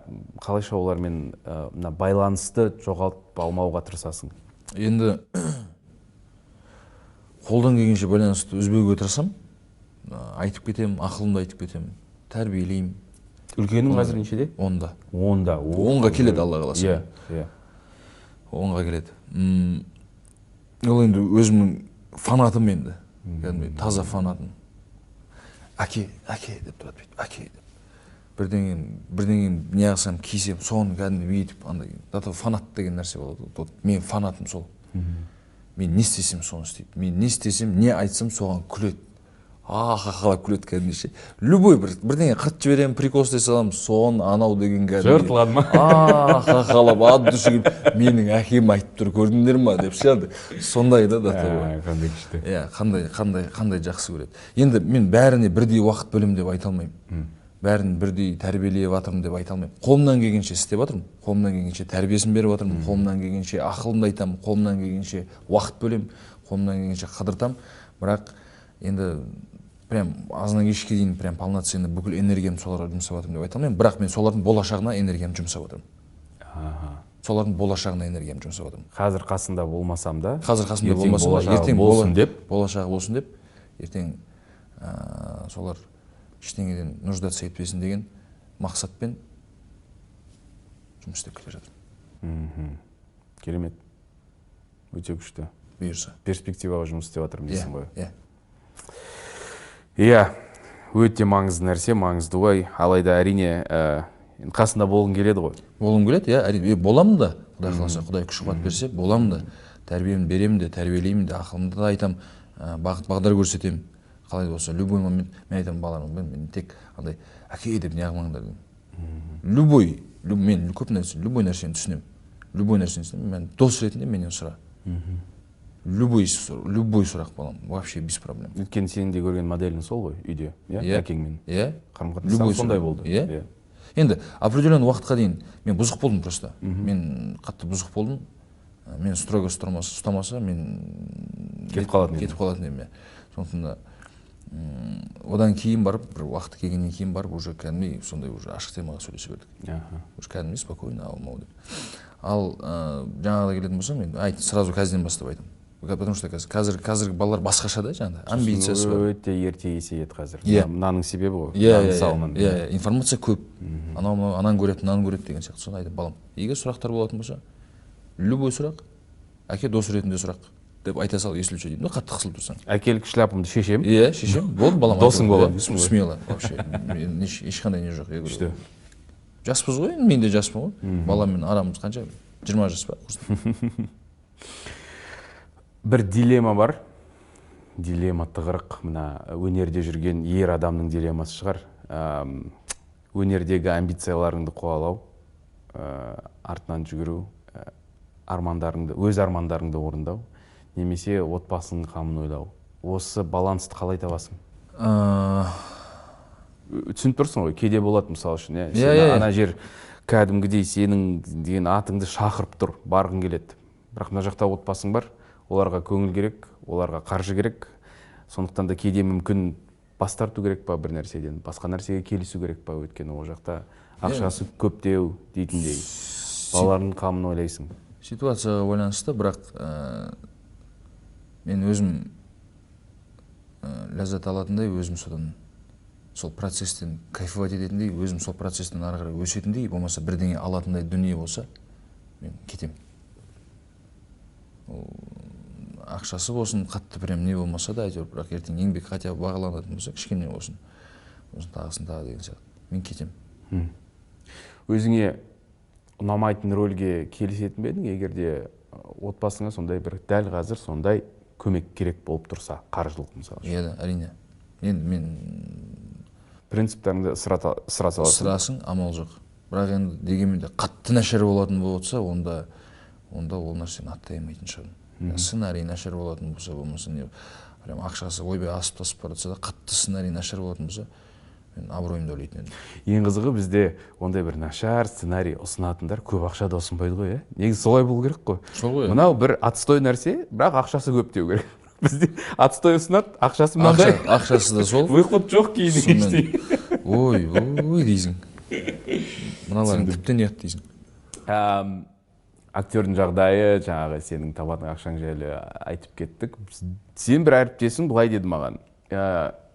олармен мына байланысты жоғалтып алмауға тырысасың? Енді қолдан келгенше байланысты үзбеуге тырысам, айтып кетемін, ақылымды айтып кетемін, тәрбиелеймін. Үлкенің қазір нешеде? 10-да. 10-да. 10-ға келеді, Алла қаласа. Иә, иә. 10-ға келеді. Ол енді өзімнің фанатым енді. Кәдімгідей таза фанатым. Әке, әке деп тұрады бүйтіп, әке деп. Бірдеңе не қылсам, кисем, соны кәдімгідей бүйтіп андай, зато фанат деген нәрсе болады. Вот мен фанатым сол. Мен не істесем соны істейді. Мен не істесем, не айтсам соған күледі. Ахахалап күледі кәдімгідей. Любой бірдеңе қырт жіберемін, прикол істей саламын, соны анау деген кәдімгідей. Жыртылады ма? Ахахалап, ат души күліп, менің әкем айтып тұр, көрдіңдер ма деп ше. Сондай да да. Қандай күшті. Иә, қандай жақсы көреді. Енді мен бәріне бірдей уақыт бөлемін деп айта алмаймын. Бәрін бірдей тәрбиелеп жатырмын деп айта алмаймын. Қолымнан келгенше істеп жатырмын, қолымнан келгенше тәрбиесін беріп жатырмын, қолымнан келгенше ақылымды айтамын, қолымнан келгенше уақыт бөлемін, қолымнан келгенше қыдыртамын. Бірақ енді прям азаннан кешке дейін прям полноценный бүкіл энергиямды соларға жұмсап жатырмын деп айта алмаймын. Бірақ мен солардың болашағына энергиямды жұмсап жатырмын. Солардың болашағына энергиямды жұмсап жатырмын. Қазір қасында болмасам да, қазір қасында болмасам да, ертең болсын деп, болашағы болсын деп, ертең солар ештеңеден нуждаться етпесін деген мақсатпен жұмыс істеп келе жатырмын. Керемет. Өте күшті. Бұйырса. Перспективаға жұмыс істеп жатырмын дейсің ғой. Иә. Иә, өте маңызды нәрсе, маңызды ой. Алайда әрине қасында болғың келеді ғой. Болғым келеді, иә, әрине. Боламын да, Құдай қаласа, Құдай күш қуат берсе, боламын да. Тәрбиемді беремін де, тәрбиелеймін де, ақылымды да айтамын, бағыт бағдар көрсетемін. Қалай болса, любой момент мен айтамын балаларыма, мен тек андай әке деп не қылмаңдар деймін. Любой, мен көп нәрсе, любой нәрсені түсінемін. Любой нәрсені түсінемін. Мен дос ретінде менен сұра. Любой сұрақ балам, вообще без проблем. Өйткені сенің де көрген моделің сол ғой үйде, иә, әкеңмен. Иә. Қарым-қатынасың сондай болды. Иә. Енді определенный уақытқа дейін мен бұзық болдым просто. Мен қатты бұзық болдым. Мен строго ұстамаса, мен кетіп қалатын едім. Кетіп қалатын едім, иә. Сондықтан да одан кейін барып, бір уақыт келгеннен кейін барып, уже кәдімгідей сондай уже ашық темаға сөйлесе бердік. Уже кәдімгідей спокойно алмау деп. Ал жаңағыда келетін болсам, мен сразу қазірден бастап айтамын. Потому что қазіргі балалар басқаша да, жаңағыдай амбициясы бар. Өте ерте есейеді қазір. Мынаның себебі ғой. Иә, информация көп. Анау мынау ананы көреді, мынаны көреді деген сияқты. Соны айтып балам, егер сұрақтар болатын болса, любой сұрақ, әке дос ретінде сұрақ деп айта сал, если что деймін, қатты қысылып тұрсаң. Әкелік шляпамды шешем. Иә, шешем. Болды, балам. Досың болады. Смело вообще. Ешқандай не жоқ. Күшті. Жаспыз ғой, мен де жаспын ғой. Баламмен арамыз қанша? 20 жас па? Бір дилемма бар. Дилемма тығырық. Мына өнерде жүрген ер адамның дилеммасы шығар. Өнердегі амбицияларыңды қуалау, артынан жүгіру, армандарыңды, өз армандарыңды орындау, немесе отбасының қамын ойлау. Осы балансты қалай табасың? Түсініп тұрсың ғой, кейде болады мысалы үшін, иә? Ана жер кәдімгідей сенің деген атыңды шақырып тұр, барғың келеді. Бірақ мына жақта отбасың бар, Оларға көңіл керек, оларға қаржы керек. Сондықтан да кейде мүмкін бас тарту керек па бір нәрседен, басқа нәрсеге келісу керек па, өйткені ол жақта ақшасы көптеу дейтіндей. Балалардың қамын ойлайсың. Ситуацияға байланысты, бірақ мен өзім ләззат алатындай, өзім содан сол процесстен кайфовать ететіндей, өзім сол процесстен ары қарай өсетіндей, болмаса бірдеңе алатындай дүние болса, мен кетемін. Ол ақшасы болсын, қатты прям не болмаса да, әйтеуір, бірақ ертең еңбек хотя бы бағаланатын болса, кішкене болсын, болсын тағысын тағы деген сияқты, мен кетемін. Өзіңе ұнамайтын рөлге келісетін бе едің, егер де отбасыңа сондай бір дәл қазір сондай көмек керек болып тұрса, қаржылық мысалы үшін? Иә, әрине. Енді мен принциптарыңды ысыра саласың. Ысырасың, амал жоқ. Бірақ енді дегенмен де қатты нашар болатын болса, онда ол нәрсені аттай алмайтын шығармын. Сценарий нашар болатын болса, болмаса не, прям ақшасы ойбай асып тасып бара жатса да, қатты сценарий нашар болатын болса, мен абыройымды ойлайтын едім. Ең қызығы бізде ондай бір нашар сценарий ұсынатындар көп ақша да ұсынбайды ғой, ә? Негізі солай болу керек қой. Сол ғой. Мынау бір отстой нәрсе, бірақ ақшасы көп деу керек. Бізде отстой ұсынады, ақшасы мынандай. Ақшасы да сол. Выхлоп жоқ кейін ештеңе. Ой, ой дейсің. Мыналарың тіптен ұят дейсің. Актердің жағдайы, жаңағы сенің табатын ақшаң жайлы айтып кеттік. Сен бір әріптесің былай деді маған.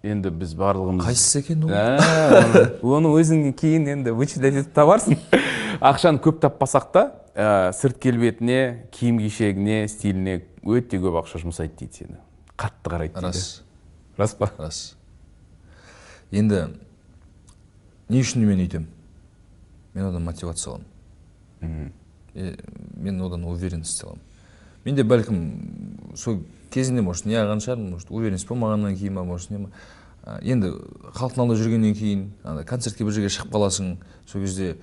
Енді біз барлығымыз... Қайсысы екен ол? Оны өзің кейін енді вычислять етіп табарсың. Ақшаны көп таппасақ та, сырт келбетіне, киім кешегіне, стиліне өте көп ақша жұмсайды дейді сені. Қатты қарайды дейді. Рас. Рас па? Рас. Енді не үшін мен өйтем? Мен одан мотивация аламын. Мен одан уверенность аламын. Менде бәлкім сол кезінде, может, не алған шығармын, может, уверенность болмағаннан кейін ба, может, не ма. Енді халықтың алдында жүргеннен кейін, концертке бір жерге шығып қаласың, сол кезде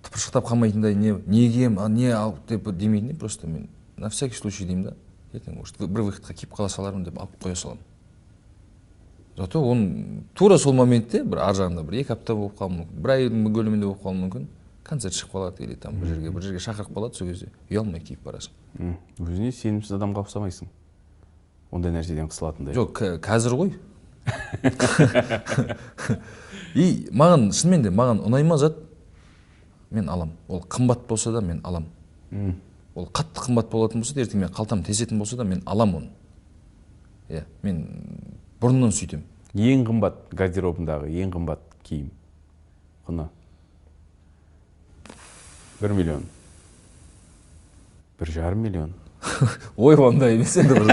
тыпыршықтап қалмайтындай, не кием, не алып деп демейтіндей, просто мен на всякий случай деймін да, ертең, может, бір выходқа киіп қала салармын деп алып қоя саламын. Зато он тура сол моментте бір ар жағында бір 2 апта болып қалуы мүмкін, бір айдың көлемінде болып қалуы мүмкін, концерт шығып қалады или там бір жерге шақырып қалады, сол кезде ұялмай киіп барасың. Өзіңе сенімсіз адамға ұқсамайсың. Ондай нәрседен қысылатындай. Жоқ, қазір ғой. И маған шынымен де маған ұнай ма зат, мен алам. Ол қымбат болса да мен алам. Ол қатты қымбат болатын болса да, ертең мен қалтам тесетін болса да мен алам оны. Иә, мен бұрыннан сөйтем. Ең қымбат гардеробындағы ең қымбат киім құны 1 миллион. 1,5 миллион. Ой, ондай емес енді бір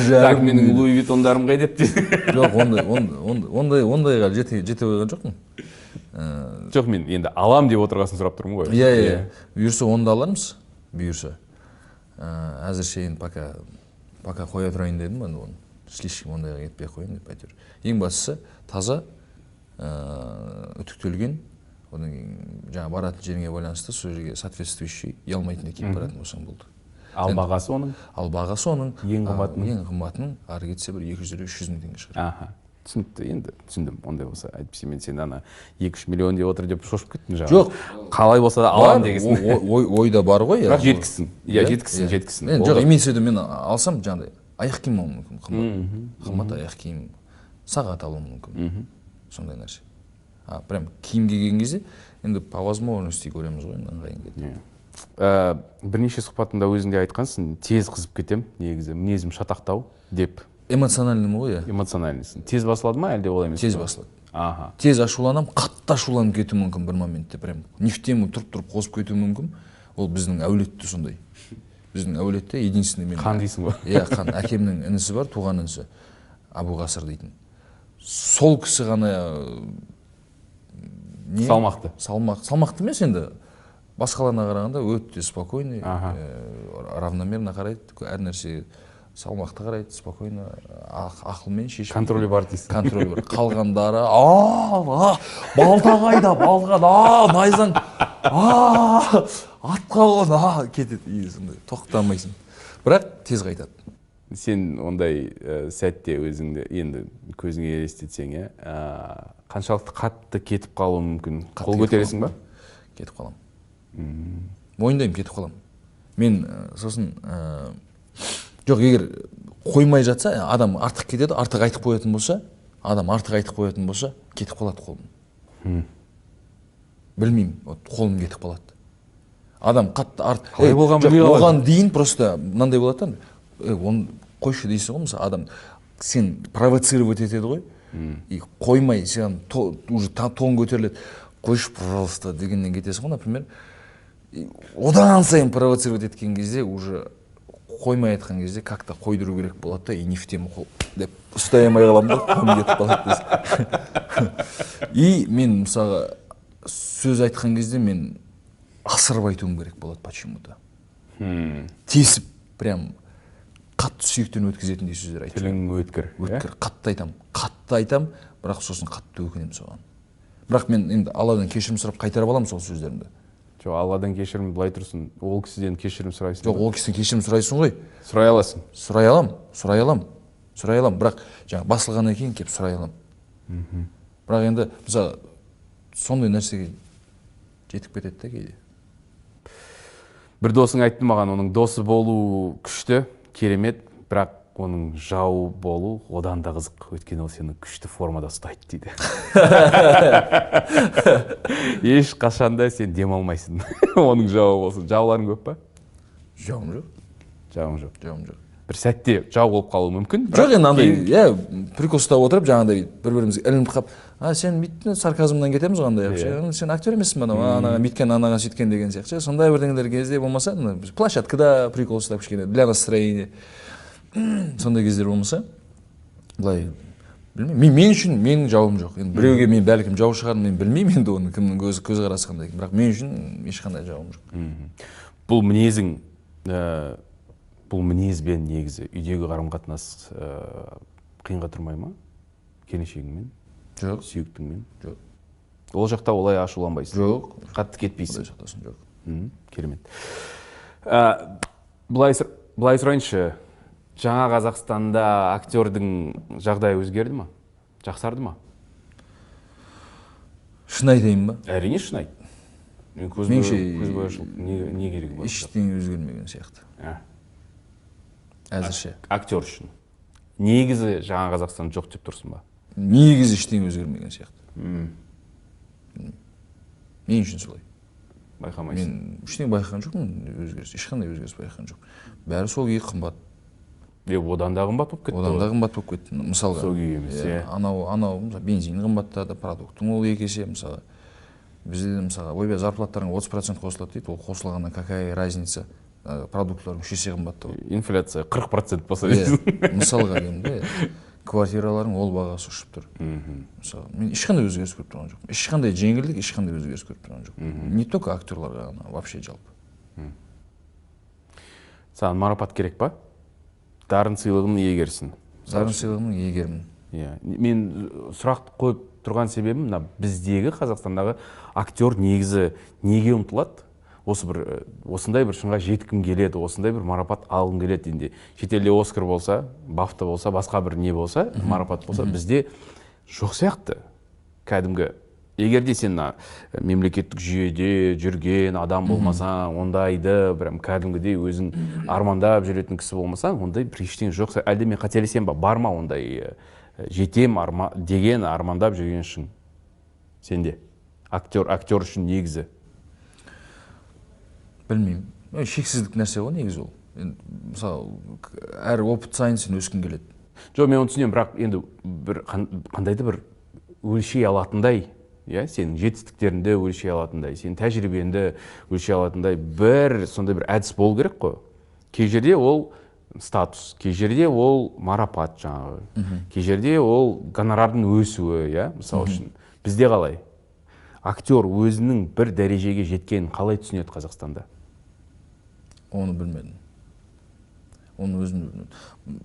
жарым. Так, менің Луи Виттондарым қайда деп. Жоқ, ондайға жете қойған жоқпын. Жоқ, мен енді алам деп отырғасын сұрап тұрмын ғой. Иә, иә. Бұйырса оны да алармыз, бұйырса. Әзірше енді пока қоя тұрайын дедім, енді оны слишком ондайға кетпей қояйын деп әйтеуір. Ең бастысы таза, үтіктелген, одан кейін жаңа баратын жеріңе байланысты сол жерге соответствующий ұялмайтындай киіп баратын болсаң болды. Ал бағасы оның? Ал бағасы оның ең қымбатының? Ең қымбатының ары кетсе бір 250-300 мың теңге шығар. Аха, түсінікті, енді түсіндім. Ондай болса, әйтпесе мен сені ана 2-3 миллион деп отыр деп шошып кеттім жаңа. Жоқ. Қалай болса да алам дегенсің. Ойда бар ғой. Бірақ жеткізсін. Иә, жеткізсін, жеткізсін. Жоқ, имеется в виду, мен алсам жаңағыдай аяқ киім алуым мүмкін, қымбат. Қымбат аяқ киім, сағат алуым мүмкін. Сондай нәрсе. А прям киім киген кезде енді по возможности көреміз ғой, енді ыңғайын кетті. Бірнеше сұхбатында өзің де айтқансың, тез қызып кетем, негізі мінезім шатақтау деп. Эмоциональный ғой, иә. Эмоциональныйсың. Тез басылады ма, әлде олай емес? Тез басылады. Аха. Тез ашуланам, қатты ашуланып кетуім мүмкін бір моментте, прям не в тему тұрып қозып кетуім мүмкін. Ол біздің әулетте сондай. Біздің әулетте единственный мен. Қан дейсің ғой. Иә, қан. Әкемнің інісі бар, туған інісі, Абу Ғасыр дейтін. Сол кісі ғана не? Салмақты. Салмақты емес енді. Басқаларына қарағанда өте спокойный, равномерно қарайды, әр нәрсе салмақты қарайды, спокойно, ақылмен шешіп. Контролі бар дейсің. Контролі бар. Қалғандары, балта қайда, балға, найзаң, атқа қон, кетеді, сондай, тоқтамайсың. Бірақ тез қайтады. Сен ондай сәтте өзіңді енді көзіңе елестетсең, қаншалықты қатты кетіп қалуы мүмкін? Қол көтересің ба? Кетіп қаламын. Мойындаймын, кетіп қаламын. Мен сосын жоқ, егер қоймай жатса, адам артық кетеді, артық айтып қоятын болса, адам артық айтып қоятын болса, кетіп қалады қолым. Білмеймін, вот қолым кетіп қалады. Адам қатты арт. Қалай болғанын білмей қалады. Оған дейін просто мынандай болады да, оны қойшы дейсің ғой, мысалы, адам сен провоцировать етеді ғой, и қоймай сен уже тон көтеріледі, қойшы, пожалуйста, дегеннен кетесің ғой, например. И одан сайын провоцировать еткен кезде, уже қоймай айтқан кезде, как то қойдыру керек болады да, и не в тему қол деп ұстай алмай қаламын да, қолым кетіп қалады дейсің. И мен, мысалға, сөз айтқан кезде мен асырып айтуым керек болады почему то, тесіп, прям қатты сүйектен өткізетіндей сөздер айтып. Тілің өткір, иә? Өткір, қатты айтамын, қатты айтамын, бірақ сосын қатты өкінемін соған. Бірақ мен енді Алладан кешірім сұрап қайтарып аламын сол сөздерімді. Жоқ, Алладан кешірім былай тұрсын, ол кісіден кешірім сұрайсың Жоқ, ба? ол кісіден кешірім сұрайсың ғой. Сұрай аласың. Сұрай аламын, сұрай аламын, сұрай аламын, бірақ жаңағы басылғаннан кейін келіп сұрай аламын. Бірақ енді, мысалы, сондай нәрсеге жетіп кетеді да кейде. Бір досың айтты маған, оның досы болу күшті, керемет, бірақ оның жауы болу одан да қызық, өйткені ол сені күшті формада ұстайды дейді. Ешқашан да сен демалмайсың оның жауы болсын. Жауларың көп па? Жауым жоқ. Жауың жоқ. Жауым жоқ. Бір сәтте жау болып қалуы мүмкін. Жоқ, енді андай, иә, прикол ұстап отырып, жаңағыдай бір бірімізге ілініп қалып, а сен бүйттің, сарказмнан кетеміз ғой андай, сен актер емессің ба, анау анаған бүйткен, анаған сөйткен деген сияқты ше, сондай бірдеңелер кезде болмаса, ана біз площадкада прикол ұстап, кішкене для настроения, сондай кездер болмаса, былай білмеймін. Мен үшін менің жауым жоқ. Енді біреуге мен бәлкім жау шығармын, мен білмеймін енді оны, кімнің көзқарасы қандай екенін, бірақ мен үшін ешқандай жауым жоқ. Бұл мінезің, бұл мінезбен негізі үйдегі қарым қатынас қиынға тұрмай ма? Келіншегіңмен? Жоқ. Сүйіктіңмен? Жоқ. Ол жақта олай ашуланбайсың? Жоқ. Қатты кетпейсің? Құдай сақтасын, жоқ. Керемет. Былай сұрайыншы, жаңа Қазақстанда актердің жағдайы өзгерді ма? Жақсарды ма? Шын айтайын ба? Әрине, шын айт. Мен Меніңше, көз бояушылық не керегі бар? Ештеңе өзгермеген сияқты. Әзірше. Актер үшін. Негізі жаңа Қазақстан жоқ деп тұрсың ба? Негізі ештеңе өзгермеген сияқты. Мен үшін солай. Байқамайсың. Мен ештеңе байқаған жоқпын, өзгеріс, ешқандай өзгеріс байқаған жоқпын. Бәрі сол күйі қымбат. Одан да қымбат болып кетті Одан да ғой. қымбат болып кетті, мысалға. Сол күйі емес, Иә, иә. Анау, мысалы, бензин қымбаттады, продукттың ол екі есе, мысалы. Бізде де, мысалға, ойбай, зарплаттарың 30% қосылады дейді, ол қосылғаннан какая разница, продуктларың үш есе қымбаттап отыр. Инфляция 40% болса Иә, дейсің. мысалға деймін де, квартиралардың ол бағасы ұшып тұр. Мысалы, мен ешқандай өзгеріс көріп тұрған жоқпын. Ешқандай жеңілдік, ешқандай өзгеріс көріп тұрған жоқпын. Не только актерларға ғана, вообще жалпы. Саған марапат керек па? Дарын сыйлығының иегерісің. Дарын сыйлығының иегерімін. Иә. Мен сұрақ қойып тұрған себебім, мына біздегі Қазақстандағы актер негізі неге ұмтылады? Осы бір, осындай бір шыңға жеткім келеді, осындай бір марапат алғым келеді дегенде. Шетелде Оскар болса, Бафта болса, басқа бір не болса, марапат болса, бізде жоқ сияқты. Кәдімгі егер де сен мына мемлекеттік жүйеде жүрген адам болмасаң, ондайды прям кәдімгідей өзің армандап жүретін кісі болмасаң, ондай бір ештеңе жоқ. Әлде мен қателесем ба? Бар ма ондай, жетем деген армандап жүрген шың сенде? Актер үшін негізі. Білмеймін. Шексіздік нәрсе ғой негізі ол. Енді, мысалы, әр опыт сайын сен өскің келеді. Жоқ, мен оны түсінемін, бірақ енді бір қандай да бір өлшей алатындай, иә, сенің жетістіктеріңді өлшей алатындай, сенің тәжірибеңді өлшей алатындай бір сондай бір әдіс болу керек қой. Кей жерде ол статус, кей жерде ол марапат жаңағы, кей жерде ол гонорардың өсуі, иә, мысалы үшін. Бізде қалай? Актер өзінің бір дәрежеге жеткенін қалай түсінеді Қазақстанда? Оны білмедім. Оны өзім білмедім.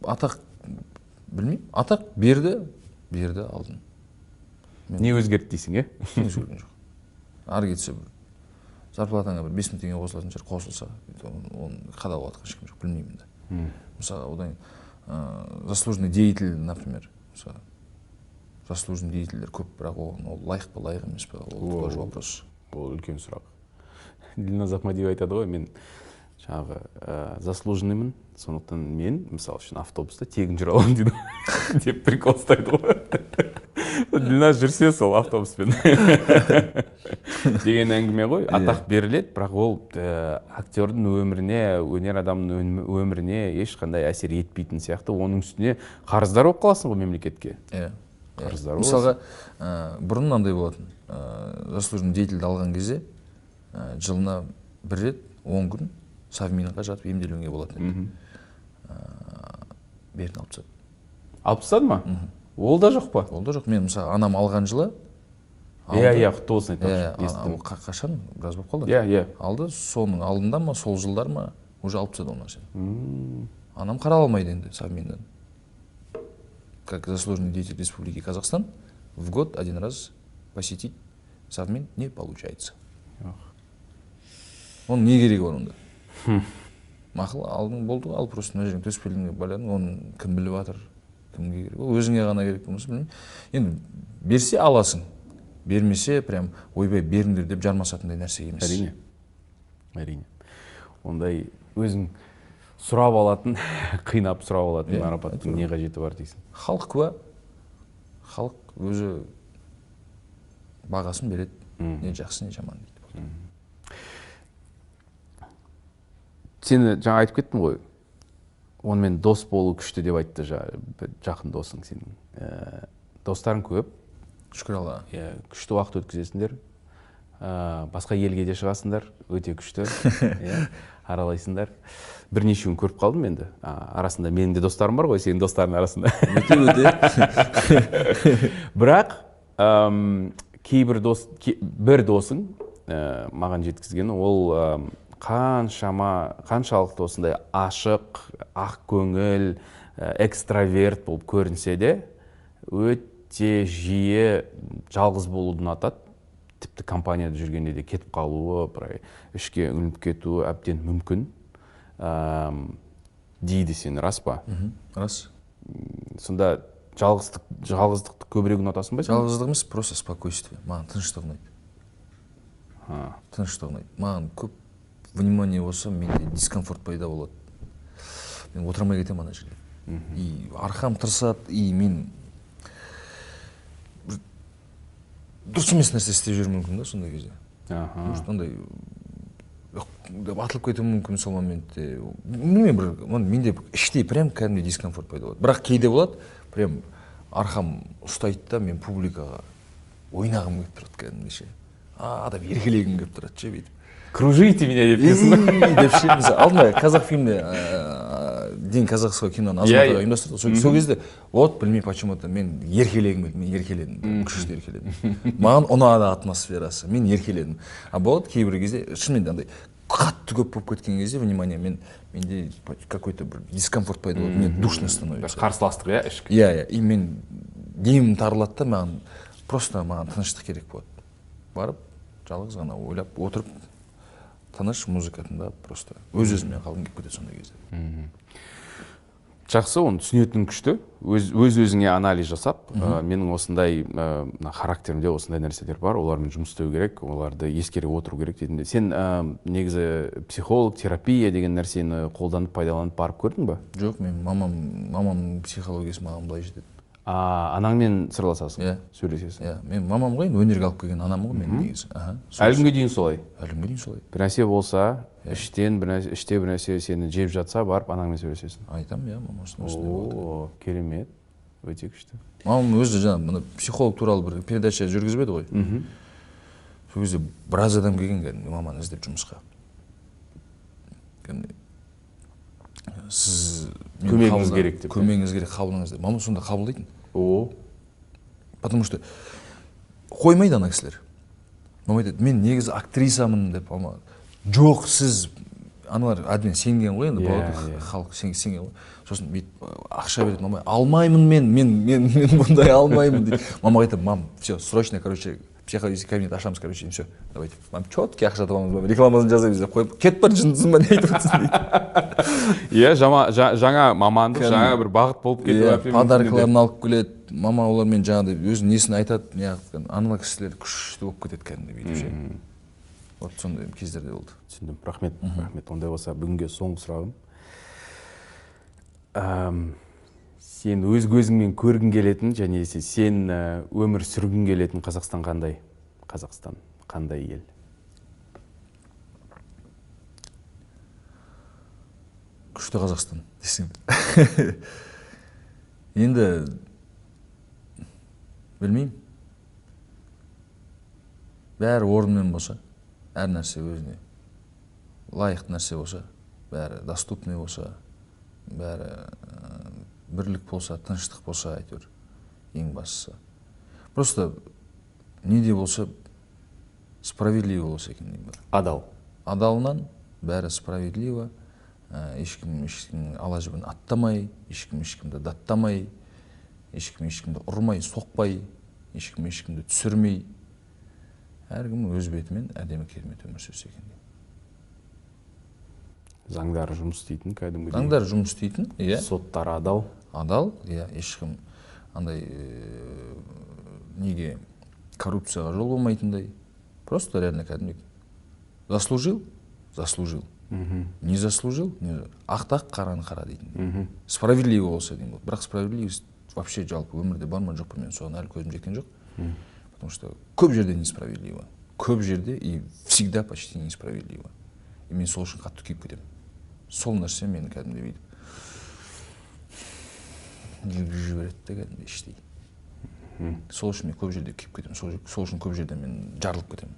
Атақ білмеймін. Атақ берді, берді, алдым. Мен Не өзгерді дейсің, е? Ештеңе өзгерген жоқ. Ары кетсе бір зарплатаңа бір 5000 теңге қосылатын шығар, қосылса, оны қадағалап жатқан ешкім жоқ, білмеймін да. Мысалы, одан кейін, заслуженный деятель, например, мысалы, заслуженный деятельдер көп, бірақ оған ол лайық па, лайық емес па, ол тоже вопрос. Ол үлкен сұрақ. Дильназ Ахмадиева айтады ғой, мен Жаңағы заслуженныймын, сондықтан мен, мысалы үшін, автобуста тегін жүре аламын дейді деп прикол ұстайды ғой. Дильназ жүрсе сол автобуспен деген әңгіме ғой. Атақ беріледі, бірақ ол актердің өміріне, өнер адамының өміріне ешқандай әсер етпейтін сияқты. Оның үстіне қарыздар болып қаласың ғой мемлекетке. Иә. Қарыздар. Мысалға, бұрын мынандай болатын. Заслуженный деятельді алған кезде жылына бір рет 10 күн Совминға жатып емделуге болатын еді. Берін алып тастады. Алып тастады ма? Ол да жоқ па? Ол да жоқ. Мен мысалы анам алған жылы. Иә, иә, құтты болсын айтпақшы. Қашан? Біраз болып қалды. Иә, иә. Алды, соның алдында ма, сол жылдар ма, уже алып тастады ол нәрсені. Анам қарала алмайды енді Совминнан. Как заслуженный деятель Республики Казахстан, в год один раз посетить Совмин не получается. Оның не керегі бар онда? Мақұл, алдың болды, ал просто мына жерің төсбелгіңе байладың, оны кім біліп жатыр, кімге керек? Ол өзіңе ғана керек болмаса, білмеймін. Енді берсе аласың, бермесе прям ойбай беріңдер деп жармасатындай нәрсе емес. Әрине, әрине. Ондай өзің сұрап алатын, қинап сұрап алатын марапаттың не қажеті бар дейсің? Халық куә, халық өзі бағасын береді, не жақсы, не жаман дейді. Сені жаңа айтып кеттім ғой, онымен дос болу күшті деп айтты жақын досың сенің. Достарың көп. Шүкір Аллаға. Иә, күшті уақыт өткізесіңдер. Басқа елге де шығасыңдар, өте күшті. Иә, аралайсыңдар. Бірнешеуін көріп қалдым енді. Арасында менің де достарым бар ғой, сенің достарың арасында. Өте, өте. Бірақ кейбір дос, бір досың маған жеткізгені, ол қаншалықты осындай ашық, ақ көңіл, экстраверт болып көрінсе де, өте жиі жалғыз болуды ұнатады. Тіпті компанияда жүргенде де кетіп қалуы, бір ішке үңіліп кетуі әбден мүмкін. Дейді сен, рас па? Рас. Сонда жалғыздықты көбірек ұнатасың ба сен? Жалғыздық емес, просто спокойствие. Маған тыныштық ұнайды. Тыныштық ұнайды. Маған көп внимание болса, менде дискомфорт пайда болады. Мен отыра алмай кетемін ана жерде. И арқам тырысады, и мен дұрыс емес нәрсе істеп жүруім мүмкін да сондай кезде. Может, андай деп атылып кетуім мүмкін сол моментте. Білмеймін, бір менде іштей прям кәдімгідей дискомфорт пайда болады. Бірақ кейде болады, прям арқам ұстайды да, мен публикаға ойнағым келіп тұрады кәдімгідей ше. Адам еркелегім келіп тұрады ше бүйтіп. Кружите меня деп дейсің ба? Деп ше, мысалы, алдында қазақ фильмде День казахского киноны Азамат аға ұйымдастырды. Сол кезде, вот, білмей почему-то мен еркелегім келді, мен еркеледім, күшті еркеледім. Маған ұнады атмосферасы, мен еркеледім. А болады кейбір кезде, шынымен де андай қатты көп болып кеткен кезде, внимание, менде какой-то бір дискомфорт пайда болады, мне душно становится. Бір қарсыластық, иә, ішкі. Иә, иә, и мен демім тарылады да, маған просто маған тыныштық керек болады. Барып, жалғыз ғана ойлап отырып, тыныш музыка тыңдап, просто өз-өзіммен қалғым келіп кетеді сондай кезде. Жақсы, оны түсінетін күшті. Өз-өзіңе анализ жасап, менің осындай мына характерімде осындай нәрселер бар, олармен жұмыс істеу керек, оларды ескере отыру керек дейтінде. Сен негізі психолог, терапия деген нәрсені қолданып, пайдаланып барып көрдің ба? Жоқ, мен мамамның психологиясы маған былай жетеді. Анаңмен сырласасың, Иә. сөйлесесің? Иә, мен мамам ғой, енді өнерге алып келген анам ғой мен негізі. Әлі күнге дейін солай? Әлі күнге дейін солай. Бір нәрсе болса, іште бір нәрсе сені жеп жатса, барып анаңмен сөйлесесің. Айтам, иә, мама осындай осындай болды. О, керемет, өте күшті. Мамам өзі жаңа мына психолог туралы бір передача жүргізіп еді ғой. Сол кезде біраз адам келген кәдімгі маманы іздеп жұмысқа. Кәдімгі сіз мені Көмегіңіз қабылда- керек деп, иә? Көмегіңіз керек, қабылдаңыз деп. Мама сонда қабылдайтын. О. Потому что қоймайды ана кісілер. Мама айтады, мен негізі актрисамын деп. Мама, жоқ, сіз аналар әбден сенген ғой енді, болады ғой, халық сенген ғой. Сосын бүйтіп ақша береді, мама, алмаймын мен, мен бұндай алмаймын дейді. Мама айтады, мам, все, срочно, психологический кабинет ашамыз, все, давайте. Мам, четкий ақша табамыз, мам, рекламасын жасаймыз деп қойып, кетіп бар, жындысың ба, не айтып отырсың дейді. Иә, жаңа мамандық, Кәдімгі. жаңа бір бағыт болып кетіп Иә, әбден мүмкін подаркаларын еді. алып келеді, мама олармен жаңағыдай өз несін айтады, неғып, ана кісілер күшті болып кетеді кәдімгі бүйтіп ше. Вот сондай кездерде болды. Түсіндім, рахмет, рахмет. Ондай болса бүгінге соңғы сұрағым. Сен өз көзіңмен көргің келетін және сен өмір сүргің келетін Қазақстан қандай? Қазақстан қандай ел? Күшті Қазақстан десең. Енді білмеймін. Бәрі орнымен болса, әр нәрсе өзіне лайықты нәрсе болса, бәрі доступный болса, бәрі бірлік болса, тыныштық болса, әйтеуір ең бастысы. Просто не де болса справедливо болса екен деймін. Адал. Адалынан бәрі справедливо, ешкім ешкімнің ала жібін аттамай, ешкім ешкімді даттамай, ешкім ешкімді ұрмай, соқпай, ешкім ешкімді түсірмей, әркім өз бетімен әдемі керемет өмір сүрсе екен деймін. Заңдар жұмыс істейтін кәдімгідей. Заңдар жұмыс істейтін, иә. Соттар адал. Адал, иә, ешкім андай неге коррупцияға жол болмайтындай. Просто реально кәдімгідей. Заслужил? Заслужил. Не заслужил? Не. Ақ-тақ, қараны қара дейтін. Справедливо болса деймін. Бірақ справедливость вообще жалпы өмірде бар ма жоқ па, мен соған әлі көзім жеткен жоқ. Потому что көп жерде несправедливо. Көп жерде и всегда почти несправедливо. И мен сол үшін қатты күйіп кетемін. Сол нәрсе мені кәдімгідей бүйтіп жүргізіп жібереді де кәдімгідей іштей. Сол үшін мен көп жерде күйіп кетемін. Сол үшін көп жерде мен жарылып кетемін.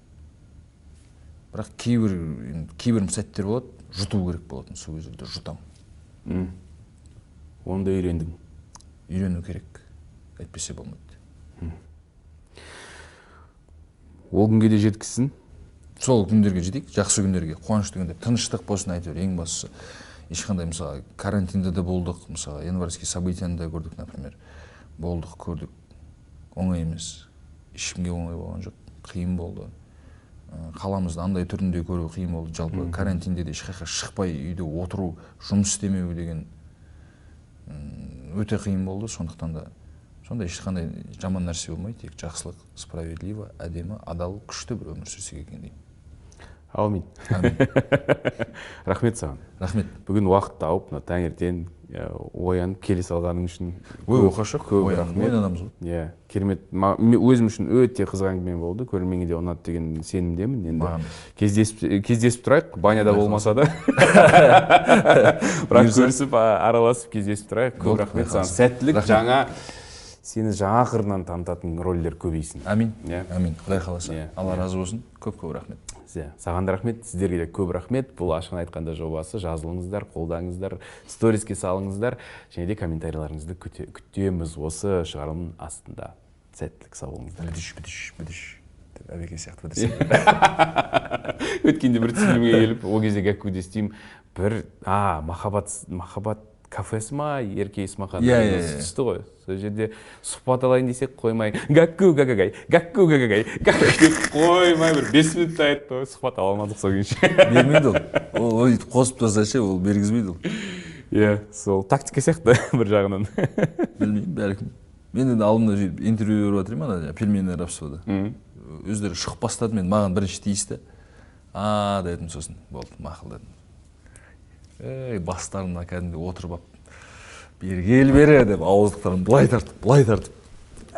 Бірақ кейбір сәттер болады, жұту керек болатын, сол кездерде жұтамын. Оны да үйрендің? Үйрену керек, әйтпесе болмайды. Ол күнге де жеткізсін? Сол күндерге жетейік, жақсы күндерге, қуанышты күндер, тыныштық болсын әйтеуір, ең бастысы. Ешқандай, мысалы, карантинде де болдық, мысалы, январьский событияны да көрдік, например. Болдық, көрдік. Оңай емес. Ешкімге оңай болған жоқ, қиын болды. Қаламызды андай түрінде көру қиын болды. Жалпы карантинде де ешқайда шықпай үйде отыру, жұмыс істемеу деген өте қиын болды. Сондықтан да сондай ешқандай жаман нәрсе болмайды, тек жақсылық, справедливо, әдемі, адал, күшті бір өмір сүрсек екен деймін. Аумин. Әмин. Рахмет саған. Рахмет. Бүгін уақыт тауып, мына таңертең оянып келе салғаның үшін Ой, оқашы, көп рахмет. Оянамыз ғой. Иә, керемет. Өзім үшін өте қызық әңгіме болды. Көрерменге де ұнады деген сенімдемін. Енді кездесіп тұрайық, баняда болмаса да. Бірақ көрісіп, араласып, кездесіп тұрайық. Көп рахмет саған. Сәттілік, жаңа сені жаңа қырынан танытатын рөлдер көбейсін. Әмин. Әмин. Құдай қаласа. Алла разы болсын. Көп-көп рахмет. Саған да рахмет, сіздерге де көп рахмет. Бұл ашығын айтқанда жобасы. Жазылыңыздар, қолдаңыздар, сториске салыңыздар және де комментарийлеріңізді күтеміз осы шығарылымның астында. Сәттілік, сау болыңыздар. Бідіш, бідіш, бідіш. Деп әбеке сияқты бідірсем. Өткенде бір түсінуге келіп, ол кезде гәккуде істеймін. Бір, махаббат кафесі ма, Ерке Есмахан түсті ғой. Сол жерде сұхбат алайын десек қоймай, гәкку гәгәгәй, гәкку гәгәгәй, гәкку деп қоймай бір 5 минутта айтты ғой, сұхбат ала алмадық сол күйінше. Бермейді ол. Ол өйтіп қосып тастаса ше, ол бергізбейді ол. Иә, сол тактика сияқты бір жағынан. Білмеймін, бәлкім. Мен енді алдында сөйтіп интервью беріп жатыр едім, ана пельменный рабствода. Өздері шығып бастады, мен маған бірінші тиісті. А дедім сосын, болды, мақұл дедім. Ей, бастарына кәдімгідей отырып алып, бері кел бері деп ауыздықтарын былай тартып, былай тартып,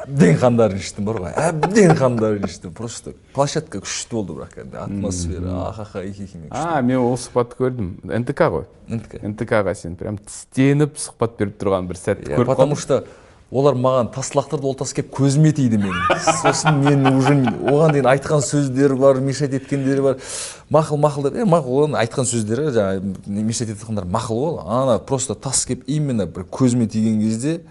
әбден қандарын іштім бар ғой, әбден қандарын іштім. Просто площадка күшті болды бірақ кәдімгідей, атмосфера, ахаха, ихихи. Мен ол сұхбатты көрдім. НТК ғой. НТК. НТК-ға сен прям тістеніп сұхбат беріп тұрған бір сәтті көріп қалдым. Потому что олар маған тас лақтырды, ол тас келіп көзіме тиді менің. Сосын мен уже оған дейін айтқан сөздері бар, мешать еткендері бар. Мақұл, мақұл деп, мақұл, оның айтқан сөздері, жаңағы мешать етіп мақұл ол. Ана просто тас келіп именно бір көзіме тиген кезде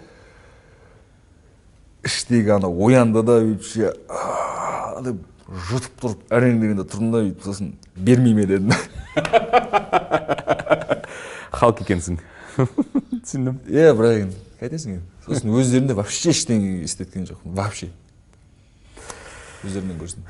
іштегі ана оянды да бүйтіп деп жұтып тұрып әрең дегенде тұрдым да бүйтіп сосын бермейме дедім. Халық екенсің. Түсіндім. Иә, бірақ енді қайтесің енді. Сосын өздерінде вообще ештеңе істеткен жоқпын, вообще. Өздерінен көрсін.